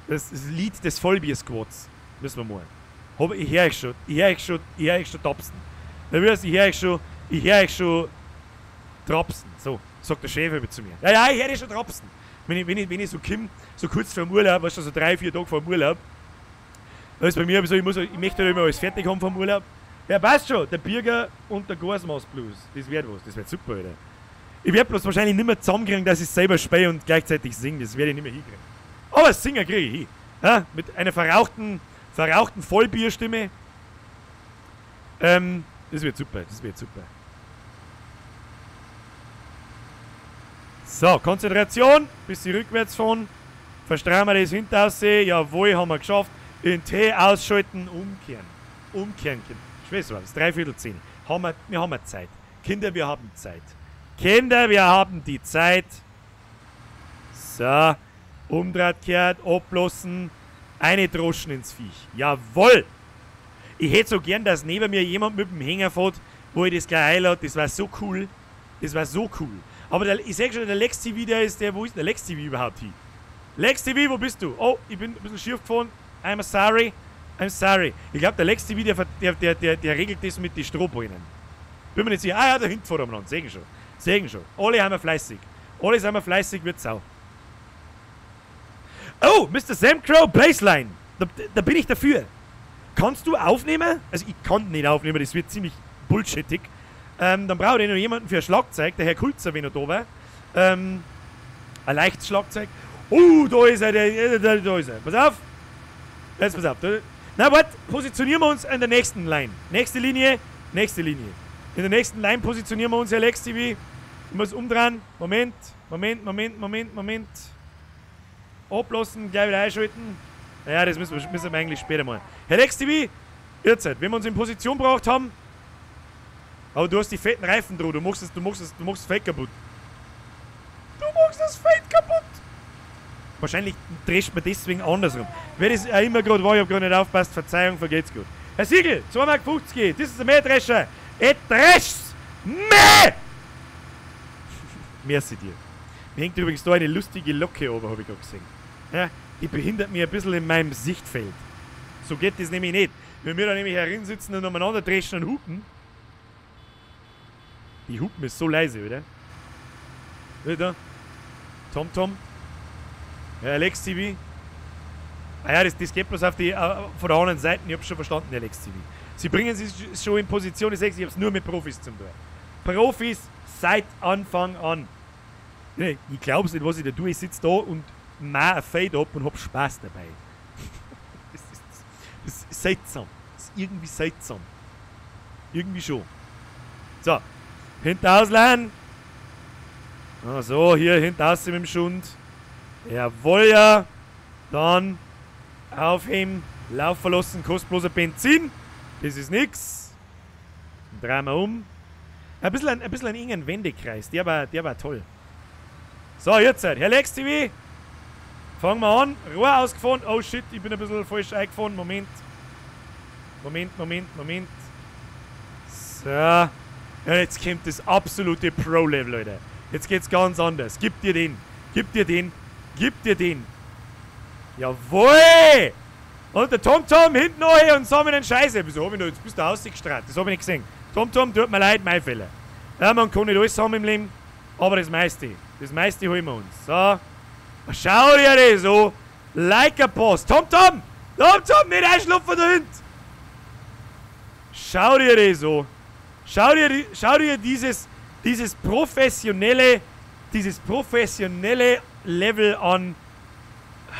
Das ist das Lied des Vollbier-Squads. Müssen wir mal. Ich höre euch schon, ich höre euch schon, ich höre euch schon tapsen. Ich höre euch schon trapsen. So, sagt der Chef immer zu mir. Ja, ja, ich höre dich schon trapsen. Wenn ich so komme, so kurz vor dem Urlaub, weißt du, so 3, 4 Tage vor dem Urlaub, da ist bei mir so, ich möchte halt immer alles fertig haben vom Urlaub. Ja, passt schon, der Birger und der Gasmaß Blues. Das wird was, das wird super, Alter. Ich werde bloß wahrscheinlich nicht mehr zusammenkriegen, dass ich selber spiele und gleichzeitig singe. Das werde ich nicht mehr hinkriegen. Aber singen kriege ich hin. Ja, mit einer verrauchten Vollbierstimme. Das wird super, das wird super. So, Konzentration, bisschen rückwärts fahren. Verstrahlen wir das hinteraussehen. Jawohl, haben wir geschafft. In T ausschalten, umkehren. Umkehren, Kinder. Schwester, es ist 9:45. Wir haben Zeit. Kinder, wir haben Zeit. Kinder, wir haben die Zeit. So, umdraht kehrt, ablassen. Eine Droschen ins Viech. Jawohl! Ich hätte so gern, dass neben mir jemand mit dem Hänger fährt, wo ich das gleich einlade. Das war so cool. Das war so cool. Aber der, ich sag schon, der Lex TV, der ist der, wo ist der Lex TV überhaupt hin? Lex TV, wo bist du? Oh, ich bin ein bisschen schief gefahren. I'm sorry. I'm sorry. Ich glaube, der Lex TV, der regelt das mit den Strohballen. Bin mir nicht sicher. Ah ja, da hinten fährt umeinander. Sehen schon. Sehen schon. Alle haben wir fleißig. Alle sind wir fleißig, wird sau. Oh, Mr. Sam Crow, Baseline. Da bin ich dafür. Kannst du aufnehmen? Also ich kann nicht aufnehmen, das wird ziemlich bullshittig. Dann brauche ich noch jemanden für ein Schlagzeug, der Herr Kulzer, wenn er da war. Ein leichtes Schlagzeug. Oh, da ist er, da ist er. Pass auf. Jetzt pass auf. Na, warte, positionieren wir uns in der nächsten Line. Nächste Linie, nächste Linie. In der nächsten Line positionieren wir uns, Herr Lex TV. Ich muss umdrehen. Moment, Moment, Moment, Moment, Moment. Ablassen, gleich wieder einschalten. Naja, das müssen wir eigentlich später mal. Herr Lex TV, jetzt, wenn wir uns in Position gebracht haben. Aber du hast die fetten Reifen drauf, du machst das Feld kaputt. Du machst das Feld kaputt! Wahrscheinlich drescht man deswegen andersrum. Wer das auch immer gerade war, ich hab gerade nicht aufgepasst, Verzeihung, vergeht's gut. Herr Siegel, 2,50 Mark, das ist ein Mähdrescher. Et dresch's! Mäh! Merci dir. Mir hängt übrigens da eine lustige Locke oben, habe ich gerade gesehen. Ja, die behindert mich ein bisschen in meinem Sichtfeld. So geht das nämlich nicht. Wenn wir da nämlich herinsitzen und umeinander dreschen und hupen. Die Hupen ist so leise, oder? Wieder. Tom Tom. Ja, Alex TV. Ah ja, das geht bloß auf die von der anderen Seite. Ich hab's schon verstanden, Alex TV. Sie bringen sich schon in Position. Ich sag's, ich hab's nur mit Profis zum tun. Profis seit Anfang an. Ich glaub's nicht, was ich da tue. Ich sitze da und mach ein Fade ab und hab Spaß dabei. Das ist seltsam. Das ist irgendwie seltsam. Irgendwie schon. So. Hinterausleihen. Ah, so, hier hinteraus mit dem Schund. Jawohl, ja. Dann aufheben, Lauf verlassen, kostenloser Benzin. Das ist nix. Dann drehen wir um. Ein bisschen ein engen Wendekreis. Der war toll. So, jetzt halt. Herr Lex TV. Fangen wir an. Rohr ausgefahren. Oh shit, ich bin ein bisschen falsch eingefahren. Moment. Moment, Moment, Moment. So. Ja, jetzt kommt das absolute Pro-Level, Leute. Jetzt geht's ganz anders. Gib dir den. Gib dir den. Gib dir den. Jawohl! Und der TomTom hinten rein und so mit den Scheiße. Wieso hab ich noch? Jetzt bist du ausgestrahlt. Das hab ich nicht gesehen. TomTom, tut mir leid, mein Fehler. Ja, man kann nicht alles haben im Leben, aber das meiste. Das meiste holen wir uns. So. Schau dir das so. Like a Boss. TomTom! TomTom, nicht einschlupfen da hinten! Schau dir das so. Schau dir dieses professionelle Level an.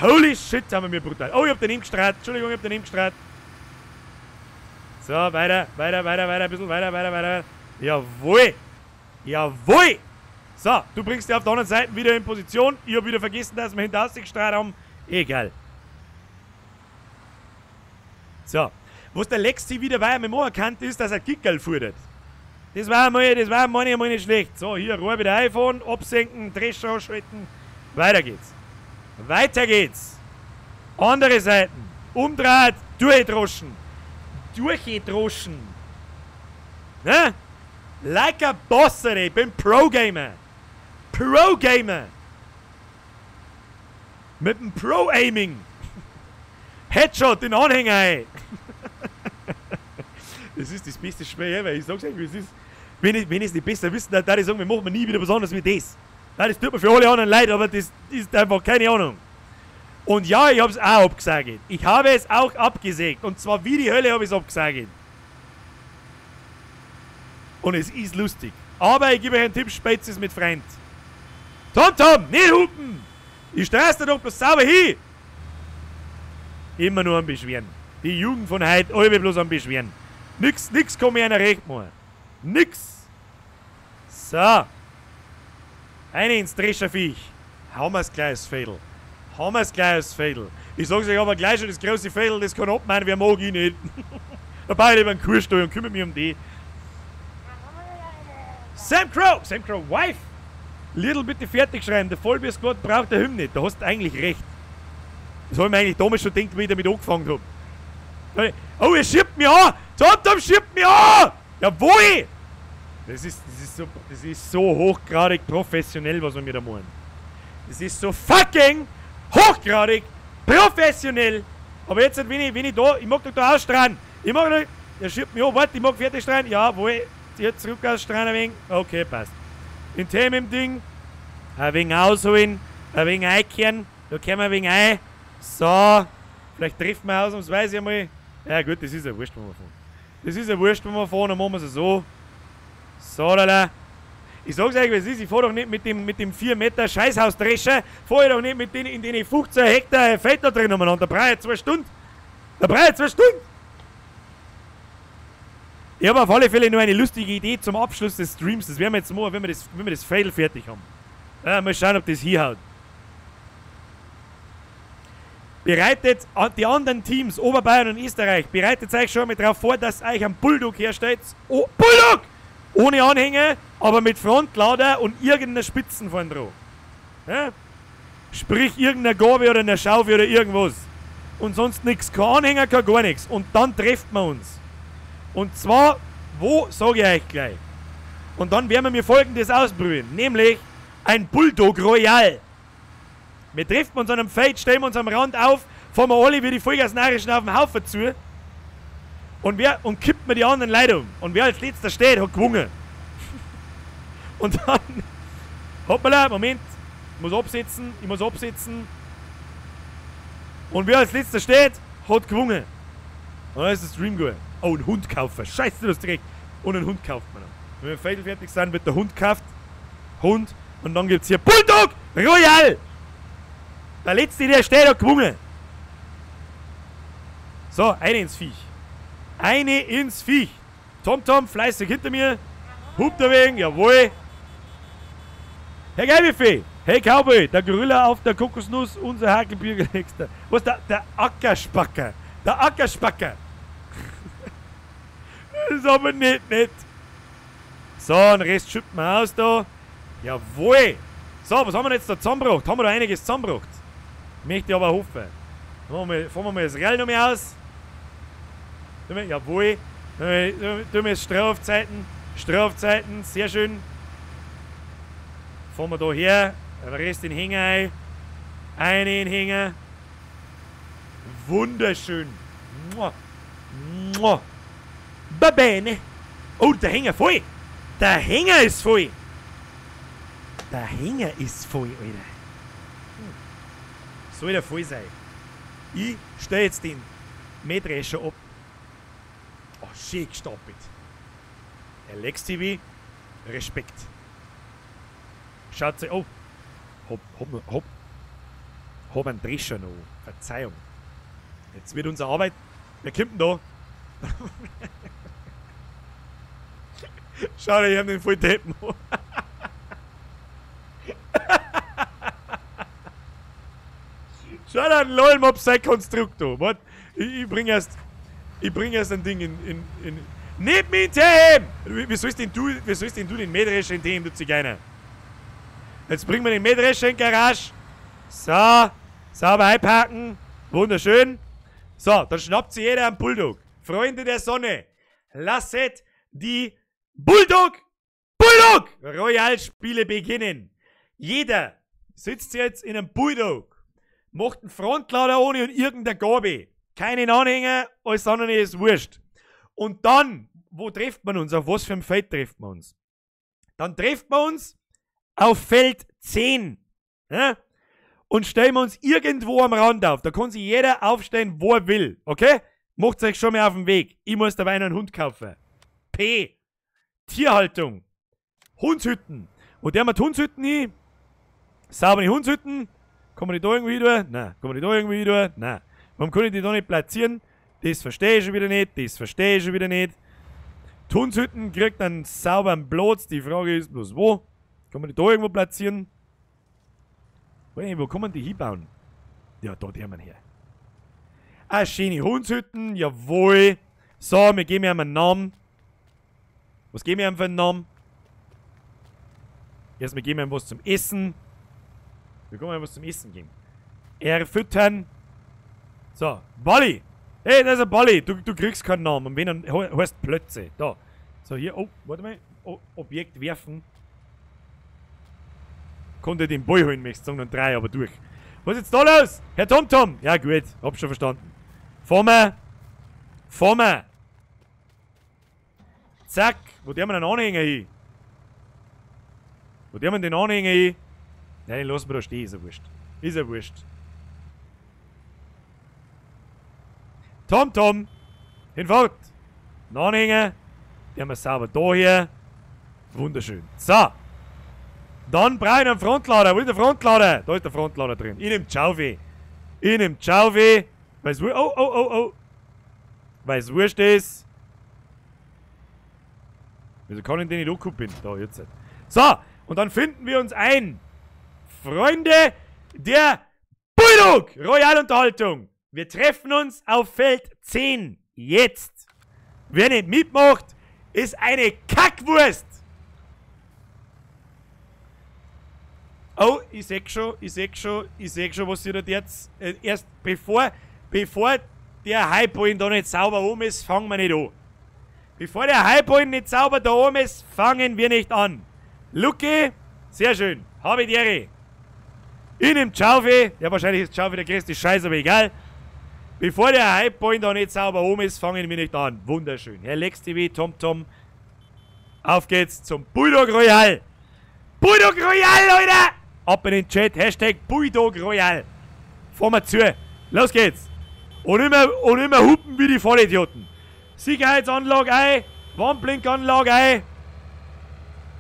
Holy shit, haben wir mir brutal. Oh, ich hab den ihm gestrahlt. Entschuldigung, ich hab den ihm gestrahlt. So, weiter, weiter, weiter, weiter, ein bisschen weiter, weiter, weiter. Jawohl! Jawohl! So, du bringst dich auf der anderen Seite wieder in Position. Ich hab wieder vergessen, dass wir hinter gestrahlt haben. Egal. So. Was der Lexi wieder war, mit erkannt ist, dass er Kickerl fuhrt. Das war mal nicht schlecht. So, hier, Rohr wieder iPhone, absenken, Drescher ausschalten. Weiter geht's. Weiter geht's. Andere Seiten. Umdraht, durchdroschen. Durchdroschen. Ne? Like a Boss, ey. Ich bin Pro-Gamer. Pro-Gamer. Mit dem Pro-Aiming. Headshot in Anhänger ein. Das ist das beste Spiel ever. Ich sag's euch, wie es ist. Wenn ich es nicht besser wissen, dann würde ich sagen, wir machen nie wieder was anderes wie das. Nein, das tut mir für alle anderen leid, aber das ist einfach keine Ahnung. Und ja, ich hab's auch abgesagt. Ich habe es auch abgesägt. Und zwar wie die Hölle habe ich es abgesagt. Und es ist lustig. Aber ich gebe euch einen Tipp, spielt es mit Freund. Tom Tom, nicht hupen! Ich straß da doch bloß sauber hin! Immer nur am Beschweren. Die Jugend von heute, alle bloß am Beschweren. Nix, nix kann mir einer recht machen. Nix! So. Eine ins Drescherviech. Hauen wir's gleich aufs Fädel. Haben wir's gleich aufs Fädel. Ich sag's euch aber gleich schon, das große Fädel, das kann abmeinen, wer mag ich nicht. Da baue ich lieber einen Kuhstall und kümmere mich um die. Sam Crow! Sam Crow, Wife! Lidl bitte fertig schreiben, der Vollbier Squad braucht der Hymne. Da hast du eigentlich recht. Das hab ich mir eigentlich damals schon gedacht, wie ich damit angefangen hab. Oh, er schiebt mich an! Tom schiebt mich an! Jawohl! Das ist so hochgradig professionell, was wir mir da machen. Das ist so fucking hochgradig professionell! Aber jetzt, wenn ich da, ich mag doch da ausstrahlen. Ich mag nicht, er schiebt mich an, warte, ich mag fertig strahlen. Jawohl, jetzt zurück ausstrahlen ein wenig. Okay, passt. Den Themen im Ding, ein wenig ausholen, ein wenig einkehren, da kehren wir ein wenig ein. So, vielleicht treffen wir ausnahmsweise einmal. Ja gut, das ist ja wurscht, wenn wir fahren. Das ist ja wurscht, wenn wir fahren, dann machen wir es so. So, lala. Ich sag's euch, wie es ist, ich fahr doch nicht mit dem 4 Meter Scheißhausdrescher, fahr ich doch nicht mit denen in den 15 Hektar Feld da drin umeinander. Da brauche ich 2 Stunden. Da brauche ich 2 Stunden. Ich habe auf alle Fälle nur eine lustige Idee zum Abschluss des Streams. Das werden wir jetzt machen, wenn wir das Fail fertig haben. Ja, mal schauen, ob das hinhaut. Bereitet die anderen Teams, Oberbayern und Österreich, bereitet euch schon mal darauf vor, dass euch ein Bulldog herstellt. Oh, Bulldog! Ohne Anhänger, aber mit Frontlader und irgendeiner Spitzen vorn dran. Ja? Sprich, irgendeiner Gabe oder einer Schaufel oder irgendwas. Und sonst nichts. Kein Anhänger, kein gar nichts. Und dann trifft man uns. Und zwar, wo, sage ich euch gleich. Und dann werden wir mir Folgendes ausprobieren, nämlich ein Bulldog Royal. Wir treffen uns an einem Feld, stellen uns am Rand auf, fahren wir alle wie die Vollgasnarischen auf den Haufen zu und kippt mir die anderen Leute um. Und wer als letzter steht, hat gewonnen. Und dann, hoppala, Moment, ich muss absetzen. Und wer als letzter steht, hat gewonnen. Und dann ist der Stream gut. Oh, einen Hund kaufen. Scheiße, du hast recht. Und einen Hund kauft man noch. Wenn wir Feld fertig sind, wird der Hund gekauft. Hund. Und dann gibt's hier Bulldog Royal! Der letzte, der steht, hat gewonnen. So, eine ins Viech. Eine ins Viech. Tom Tom, fleißig hinter mir. Hupt ein wenig, jawohl. Herr Geilbuffet. Hey Cowboy, der Gorilla auf der Kokosnuss, unser Hakelbürger nächster. Was, der Ackerspacker. Der Ackerspacker. Das ist aber nicht nett. So, den Rest schütten wir aus da. Jawohl. So, was haben wir denn jetzt da zusammengebracht? Haben wir da einiges zusammengebracht? Möchte ich aber hoffen. Fahren wir mal das Real noch mehr aus. Jawohl. Tun wir jetzt Strafzeiten. Strafzeiten, sehr schön. Fahren wir da her. Den Rest in den Hänger ein. Eine in den Hänger. Wunderschön. Mua. Mua. Va bene. Oh, der Hänger voll. Der Hänger ist voll. Der Hänger ist voll, Alter. Soll der voll sein? Ich stelle jetzt den Mähdrescher ab. Oh, schön gestapelt. Alex TV, Respekt. Schaut sich. Oh. Hab einen Drescher noch. Verzeihung. Jetzt wird unsere Arbeit. Wer kommt denn da? Schau, ich hab den voll Deppen. Schau dir den LOL-Mob sein Konstrukt da. Warte, ich bring erst ein Ding in. Nicht mit Team! Wie sollst denn du den Mähdrescher in Team, du Zigeuner? Jetzt bringen wir den Mähdrescher in die Garage. So, sauber einpacken. Wunderschön. So, dann schnappt sich jeder einen Bulldog. Freunde der Sonne, lasset die Bulldog Royal Spiele beginnen. Jeder sitzt jetzt in einem Bulldog, macht einen Frontlader ohne und irgendeine Gabe. Keinen Anhänger, alles andere ist wurscht. Und dann, wo trifft man uns? Auf was für einem Feld trifft man uns? Dann trifft man uns auf Feld 10. Ja? Und stellen wir uns irgendwo am Rand auf. Da kann sich jeder aufstellen, wo er will. Okay? Macht euch schon mal auf den Weg. Ich muss dabei noch einen Hund kaufen. P. Tierhaltung. Hundshütten. Wo der mit Hundshütten hin? Saubere Hundshütten. Kann man die da irgendwie durch? Nein. Kann man die da irgendwie durch? Nein. Warum kann ich die da nicht platzieren? Das verstehe ich schon wieder nicht. Das verstehe ich schon wieder nicht. Die Hundshütten kriegt einen sauberen Platz. Die Frage ist bloß wo? Kann man die da irgendwo platzieren? Wo kann man die hinbauen? Ja, da der man her. Ah, schöne Hundshütten, jawohl. So, wir geben ihm einen Namen. Was geben wir ihm für einen Namen? Erstmal geben wir ihm was zum Essen. Wir können ihm was zum Essen geben. Er füttern. So, Balli. Hey, da ist ein Balli. Du kriegst keinen Namen. Und wenn, dann heißt Plötze. Da. So, hier, oh, warte mal. Oh, Objekt werfen. Konnte den Ball holen, möchtest du sagen, dann drei, aber durch. Was ist jetzt da los? Herr TomTom! Ja, gut, hab schon verstanden. Vor mir! Vor mir! Zack! Wo der man einen Anhänger hin? Wo der man den Anhänger hin? Nein, den lassen wir da stehen, ist ja wurscht. Ist ja wurscht. TomTom! Hinfort! Einen Anhänger! Den haben wir sauber da hier. Wunderschön. So! Dann brauche ich einen Frontlader. Wo ist der Frontlader? Da ist der Frontlader drin. Ich nehm Chauvi. Ich nehm Chauvi. Weil's oh, oh, oh, oh. Weil's wurscht ist. Wieso kann ich den nicht ankuppeln? Da, jetzt. So, und dann finden wir uns ein. Freunde der Bulldog Royal Unterhaltung. Wir treffen uns auf Feld 10. Jetzt. Wer nicht mitmacht, ist eine Kackwurst. Oh, ich seh schon, was ihr da jetzt. Erst bevor der Highpoint da nicht sauber oben ist, fangen wir nicht an. Bevor der Highpoint nicht sauber da oben ist, fangen wir nicht an. Lucky, sehr schön. Habe die Ehre. Ich nehm Chauvi. Ja, wahrscheinlich ist Chauvi der größte Scheiß, aber egal. Bevor der Highpoint da nicht sauber oben ist, fangen wir nicht an. Wunderschön. Herr Lex TV, TomTom. Auf geht's zum Bulldog Royal. Bulldog Royal, Leute! Ab in den Chat, Hashtag Bulldog Royal. Fahren wir zu. Los geht's. Und immer hupen wie die Vollidioten. Sicherheitsanlage ein, Warnblinkanlage ein.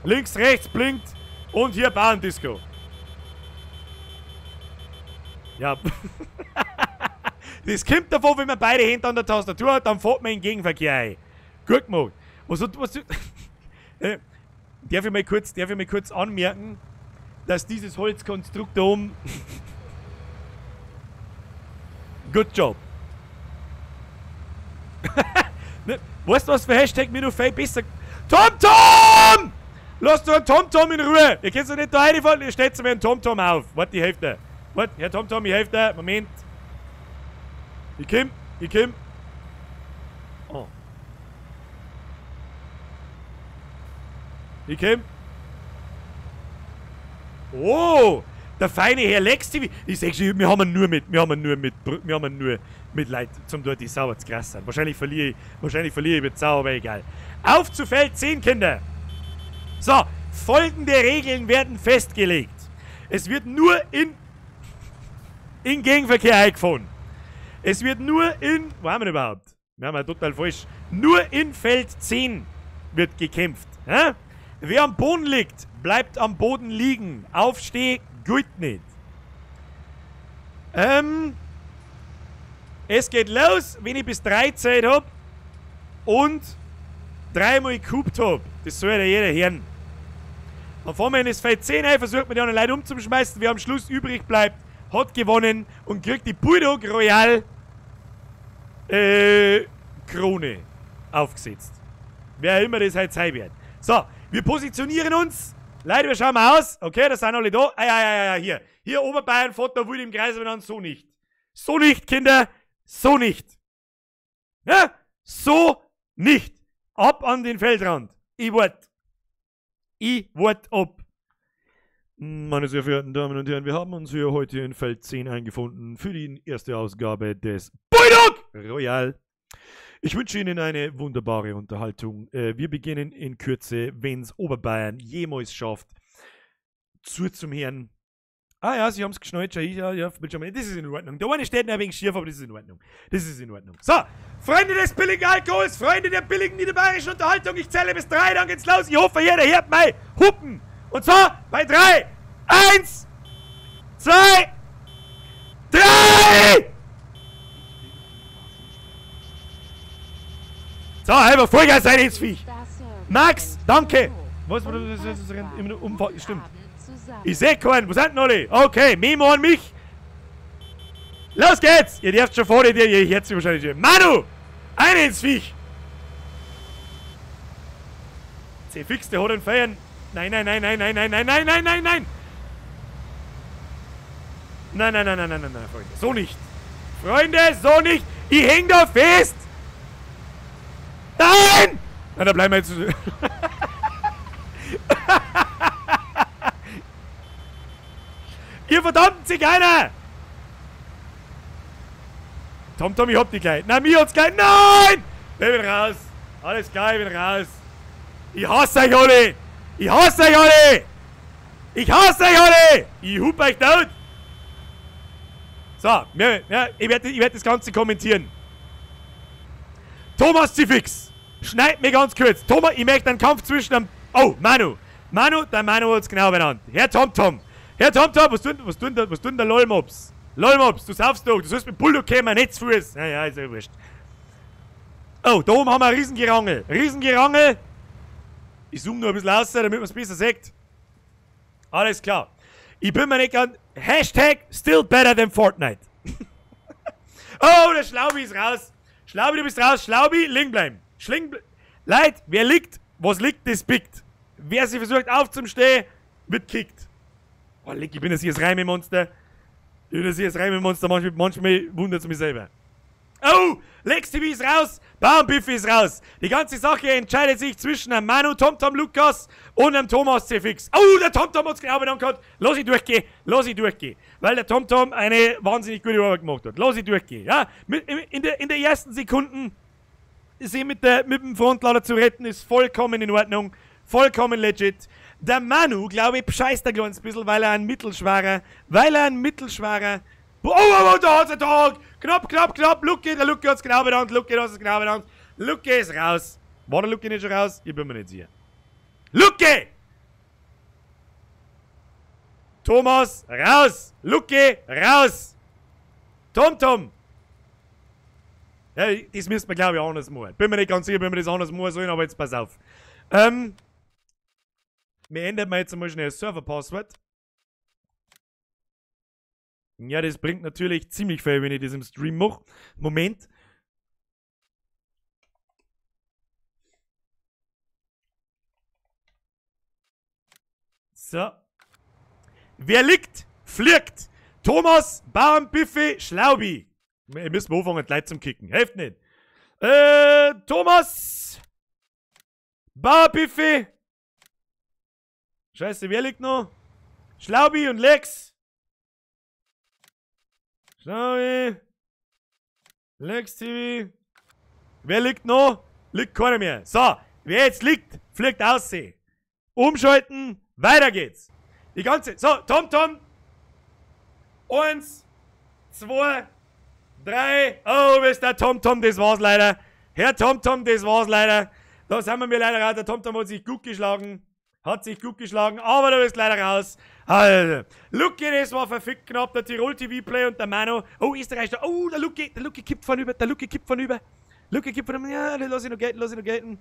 Links, rechts blinkt. Und hier Bauerndisco. Ja. Das kommt davon, wenn man beide Hände an der Tastatur hat, dann fährt man in den Gegenverkehr ein. Gut gemacht. Was darf ich mal kurz anmerken, dass dieses Holzkonstrukt da oben... Good job. Ne, weißt du, was für Hashtag mir noch viel besser... TomTom! Lass doch einen TomTom in Ruhe! Ihr könnt doch nicht da reinfahren, ihr stellt mir einen TomTom auf. Warte, ich helfe dir. Warte, Herr TomTom, ich helfe dir. Moment. Ich komm. Oh. Ich komm. Oh, der feine Herr Lex TV. Ich sag schon, wir haben nur mit Leid zum dort die sauber zu krass sein. Wahrscheinlich verliere ich mit sauber, aber egal. Auf zu Feld 10, Kinder. So, folgende Regeln werden festgelegt. Es wird nur in Gegenverkehr eingefahren. Es wird nur in, wo haben wir überhaupt? Wir haben ja total falsch. Nur in Feld 10 wird gekämpft. Hä? Wer am Boden liegt, bleibt am Boden liegen. Aufsteh, gut nicht. Es geht los, wenn ich bis 3 Zeit hab und dreimal gekupt hab. Das soll ja jeder hören. Dann fahren wir in das Feld 10 ein, versucht man die anderen Leute umzuschmeißen. Wer am Schluss übrig bleibt, hat gewonnen und kriegt die Bulldog Royal Krone aufgesetzt. Wer immer das halt sein wird. So, wir positionieren uns. Leute, wir schauen mal aus. Okay, da sind alle da. Ah, ja, hier. Hier Oberbayern, Foto, Wut im Kreis, aber dann so nicht. So nicht, Kinder. So nicht. Ja? So nicht. Ab an den Feldrand. Ich wart. Ich wart ab. Meine sehr verehrten Damen und Herren, wir haben uns hier heute in Feld 10 eingefunden für die erste Ausgabe des Bulldog Royal. Ich wünsche Ihnen eine wunderbare Unterhaltung. Wir beginnen in Kürze, wenn's Oberbayern jemals schafft, zum Herrn. Ah ja, sie haben's geschnallt, schon. Ja, ja, das ist in Ordnung. Der eine steht noch ein wenig schief, aber das ist in Ordnung. Das ist in Ordnung. So, Freunde des billigen Alkohols, Freunde der billigen niederbayerischen Unterhaltung, ich zähle bis 3, dann geht's los. Ich hoffe, jeder hört mein Hupen. Und zwar bei 3, 1, 2, 3! So, halber Vollgas rein ins Viech. Max, danke. Was war das? Das ist immer Umfall. Stimmt. Ich seh keinen. Wo sind denn alle? Okay, Memo an mich. Los geht's! Ihr dürft schon vor dir, ihr hört sie wahrscheinlich schon. Manu! Eine ins Viech! C-Fix, der hat einen Feiern. Nein, nein, nein, nein, nein, nein, nein, nein, nein, nein, nein! Nein, nein, nein, nein, nein, nein, nein, Freunde. So nicht. Freunde, so nicht! Ich häng da fest! Nein! Na, da bleiben wir jetzt. Ihr verdammten Zigeuner! Tom, Tom, ich hab die gleich. Nein, mir hat's gleich. Nein! Ich bin raus. Alles klar, ich bin raus. Ich hasse euch alle! Ich hasse euch alle! Ich hasse euch alle! Ich hup euch tot! So, ich werd das Ganze kommentieren. Thomas Zifix! Schneid mir ganz kurz. Thomas, ich möchte einen Kampf zwischen einem... Oh, Manu. Manu, der Manu hat's genau benannt. Herr TomTom. Herr TomTom, was tut denn der LOLmops? LOLmops, du saufst doch. Du sollst mit Bulldog kommen, nicht zu Fuß. Naja, ist ja wurscht. Oh, da oben haben wir ein Riesengerangel. Riesengerangel. Ich zoome nur ein bisschen raus, damit man es besser sieht. Alles klar. Ich bin mir nicht ganz... Hashtag still better than Fortnite. Oh, der Schlaubi ist raus. Schlaubi, du bist raus. Schlaubi, liegen bleiben. Leute, wer liegt, was liegt, das pickt. Wer sich versucht aufzustehen, wird kickt. Oh, leck, ich bin das hier das Reimemonster. Ich bin das hier das Reimemonster. Manchmal wundert es mich selber. Oh, Lex TV ist raus, Bauernbüffel ist raus. Die ganze Sache entscheidet sich zwischen einem Manu, TomTom Lukas und einem Thomas C-Fix. Oh, der TomTom hat's genau benannt gehabt. Lass ich durchgehen, lass ich durchgehen. Weil der TomTom eine wahnsinnig gute Arbeit gemacht hat. Lass ich durchgehen, ja. In der ersten Sekunden sie mit dem Frontlader zu retten, ist vollkommen in Ordnung. Vollkommen legit. Der Manu, glaube ich, bescheißt ein kleines bisschen, weil er ein mittelschwerer, Oh, oh, oh, da hat's einen Tag! Knapp, knapp, knapp! Lucky, der Lucky hat's genau benannt, Lucky hat's genau benannt. Lucky ist raus. War der Lucky nicht schon raus? Ich bin mir nicht sicher. Lucky! Thomas, raus! Lucky, raus! TomTom! Ja, das müssen wir, glaube ich, anders machen. Bin mir nicht ganz sicher, ob wir das anders machen sollen, aber jetzt pass auf. Wir ändern mal jetzt einmal schnell das Server-Passwort. Ja, das bringt natürlich ziemlich viel, wenn ich das im Stream mache. Moment. So. Wer liegt, fliegt. Thomas, Bauernbüffel, Schlaubi. Wir müssen anfangen, die Leute zum Kicken. Hilft nicht. Thomas, Bauernbüffel. Scheiße, wer liegt noch? Schlaubi und Lex. Schlaubi. Lex TV. Wer liegt noch? Liegt keiner mehr. So, wer jetzt liegt, fliegt aussehen. Umschalten, weiter geht's. Die ganze. So, TomTom. 1, 2, 3. Oh, ist der TomTom, das war's leider. Herr TomTom, das war's leider. Da sind wir mir leider raus. Der TomTom hat sich gut geschlagen. Hat sich gut geschlagen, aber du bist leider raus. Also, Lucky, das war verfickt knapp. Der Tirol TV Play und der Manu. Oh, Österreich. Oh, der Lucky kippt von über. Der Lucky kippt von über. Lucky kippt von über. Ja, lass ihn noch gelten, lass ihn noch gelten.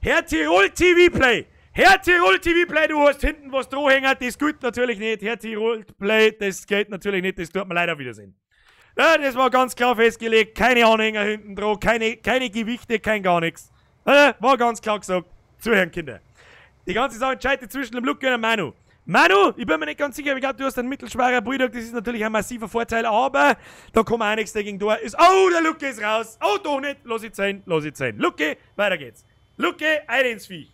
Herr Tirol TV Play. Herr Tirol TV Play, du hast hinten was drohhängert. Das gilt natürlich nicht. Herr Tirol Play, das geht natürlich nicht. Das tut mir leider Wiedersehen. Ja, das war ganz klar festgelegt. Keine Anhänger hinten drauf, keine Gewichte, kein gar nichts. War ganz klar gesagt. Zuhören, Kinder. Die ganze Sache entscheidet zwischen dem Lucky und dem Manu. Manu, ich bin mir nicht ganz sicher, ich glaube, du hast einen mittelschweren Bulldog, das ist natürlich ein massiver Vorteil, aber da kommt auch nichts dagegen durch. Ist, oh, der Lucky ist raus. Oh, doch nicht. Lass ich sein, lass ich sein. Lucky, weiter geht's. Lucky, ein ins Viech.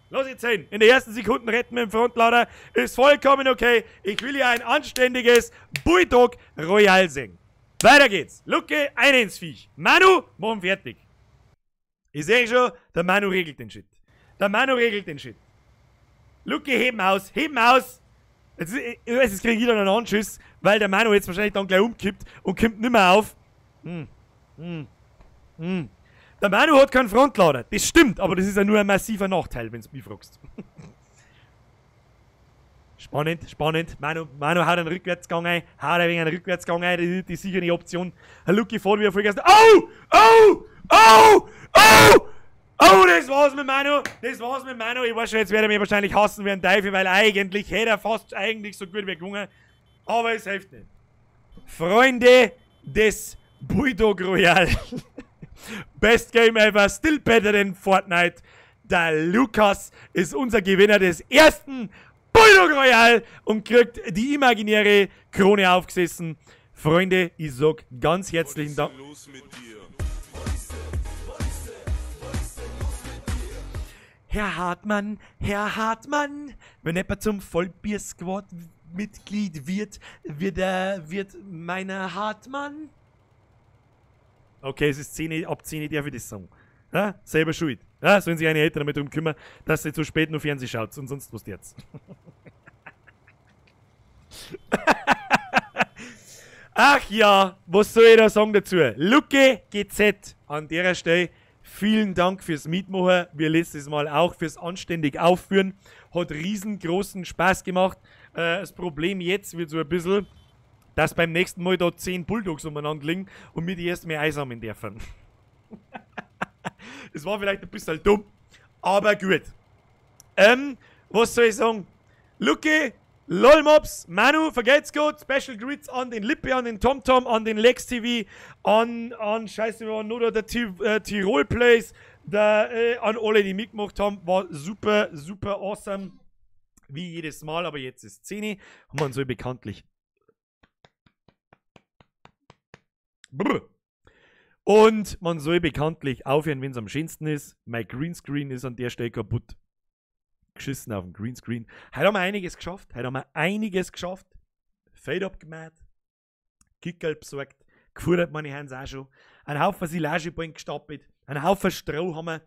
Lass ich sehen. In der ersten Sekunde retten mit dem Frontlader. Ist vollkommen okay. Ich will ja ein anständiges Bulldog Royal sehen. Weiter geht's. Lucke, ein ins Viech. Manu, machen fertig. Ich sehe schon, der Manu regelt den Shit. Der Manu regelt den Shit. Lucke, heben aus, heben aus. Jetzt, ich weiß, jetzt kriege ich wieder einen Anschiss, weil der Manu jetzt wahrscheinlich dann gleich umkippt und kommt nimmer auf. Der Manu hat keinen Frontlader. Das stimmt, aber das ist ja nur ein massiver Nachteil, wenn du mich fragst. Spannend, spannend. Manu haut einen Rückwärtsgang ein. Haut ein wenig einen Rückwärtsgang ein. Das ist sicher eine Option. Herr Lucky fährt wieder Vollgas. Oh! Oh! Oh! Oh! Oh, das war's mit Manu. Das war's mit Manu. Ich weiß schon, jetzt werde ich mich wahrscheinlich hassen wie ein Teufel, weil eigentlich hätte er fast eigentlich so gut wie gewonnen. Aber es hilft nicht. Freunde des Bulldog Royal. Best Game ever, still better than Fortnite. Der Lukas ist unser Gewinner des ersten Bulldog Royal und kriegt die imaginäre Krone aufgesessen. Freunde, ich sag ganz herzlichen Dank. Was ist denn los mit dir? Herr Hartmann, Herr Hartmann, wenn jemand zum Vollbier-Squad-Mitglied wird, wird meiner Hartmann. Okay, es ist 10, ab 10 darf ich das sagen. Ja, selber schuld. Ja, sollen sich eine Eltern damit drum kümmern, dass sie zu spät nur Fernsehen schaut und sonst was jetzt. Ach ja, was soll ich da sagen dazu? Lucke GZ an der Stelle. Vielen Dank fürs Mitmachen, wie letztes Mal auch fürs anständig Aufführen. Hat riesengroßen Spaß gemacht. Das Problem jetzt wird so ein bisschen, dass beim nächsten Mal da 10 Bulldogs umeinander liegen und wir die erst mehr einsammeln dürfen. Das war vielleicht ein bisschen dumm, aber gut. Was soll ich sagen? Lucke, LOLMOPS, Manu, vergelt's gut, Special Greets an den Lippe, an den TomTom, an den Lex TV, an Scheiße, wir waren nur der Tirol Place, der, an alle, die mitgemacht haben, war super, super awesome. Wie jedes Mal, aber jetzt ist 10 und man soll bekanntlich. Brr. Und man soll bekanntlich aufhören, wenn es am schönsten ist. Mein Greenscreen ist an der Stelle kaputt. Geschissen auf dem Greenscreen. Heute haben wir einiges geschafft. Heute haben wir einiges geschafft. Fade abgemacht. Kickerl besorgt. Gefordert meine Herren auch schon. Einen Haufen Silageballen gestapelt. Einen Haufen Stroh haben wir.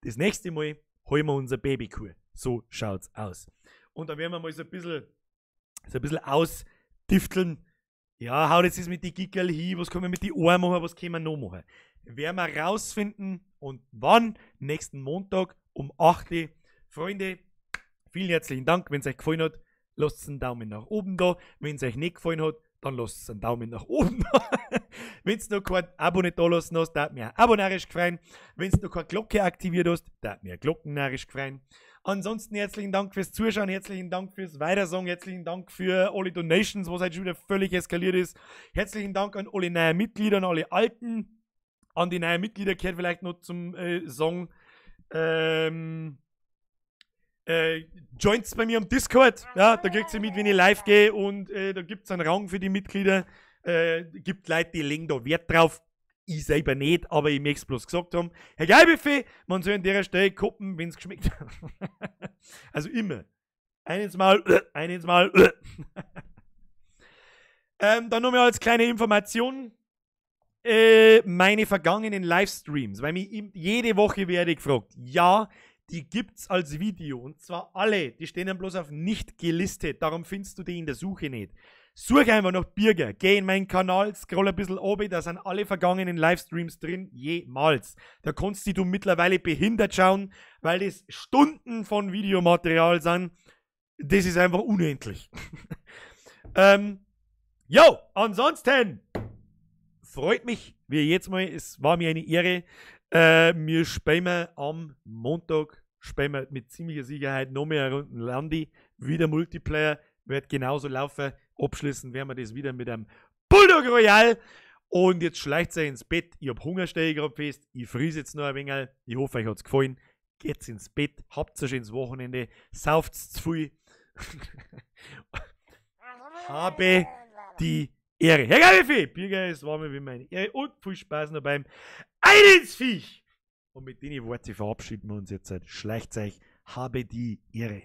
Das nächste Mal holen wir unser Babykuh. So schaut's aus. Und dann werden wir mal so ein bisschen ausdifteln. Ja, haut jetzt das mit die Gickerl hin, was können wir mit die Ohren machen, was können wir noch machen? Werden wir rausfinden und wann? Nächsten Montag um 8 Uhr. Freunde, vielen herzlichen Dank. Wenn es euch gefallen hat, lasst einen Daumen nach oben da. Wenn es euch nicht gefallen hat, dann lasst einen Daumen nach oben da. Wenn es noch kein Abo nicht da lassen hast, darf mir ein Abo narrisch gefreien. Wenn es noch keine Glocke aktiviert hast, darf mir Glocken narrisch gefreien. Ansonsten herzlichen Dank fürs Zuschauen, herzlichen Dank fürs Weitersagen, herzlichen Dank für alle Donations, was heute schon wieder völlig eskaliert ist. Herzlichen Dank an alle neuen Mitglieder, an alle Alten. An die neuen Mitglieder gehört vielleicht noch zum Song. Joints bei mir am Discord, ja, da kriegt ihr mit, wenn ich live gehe und da gibt es einen Rang für die Mitglieder. Gibt Leute, die legen da Wert drauf. Ich selber nicht, aber ich möchte es bloß gesagt haben. Herr Geilbuffet, man soll an der Stelle koppen, wenn es geschmeckt hat. Also immer. Ein ins Maul, ein ins Maul. Dann nochmal als kleine Information. Meine vergangenen Livestreams, weil mich jede Woche werde ich gefragt. Ja, die gibt's als Video. Und zwar alle. Die stehen dann bloß auf nicht gelistet. Darum findest du die in der Suche nicht. Such einfach nach Birger, geh in meinen Kanal, scroll ein bisschen oben, da sind alle vergangenen Livestreams drin, jemals. Da kannst du mittlerweile behindert schauen, weil das Stunden von Videomaterial sind. Das ist einfach unendlich. Jo, ansonsten freut mich, wie jedes Mal, es war mir eine Ehre. Wir spielen am Montag, spielen wir mit ziemlicher Sicherheit noch mehr Runden Landi, wieder Multiplayer, wird genauso laufen. Abschließen werden wir das wieder mit einem Bulldog Royal. Und jetzt schleicht euch ins Bett. Ich hab Hunger, stehe ich gerade fest. Ich friese jetzt noch ein wenig. Ich hoffe, euch hat's gefallen. Geht's ins Bett. Habt ein schönes Wochenende. Sauft's zu viel. Habe die Ehre. Herr Geilfi! Birger, es war mir wie meine Ehre. Und viel Spaß noch beim Ein ins Viech. Und mit den Worten verabschieden wir uns jetzt. Schleicht euch. Habe die Ehre.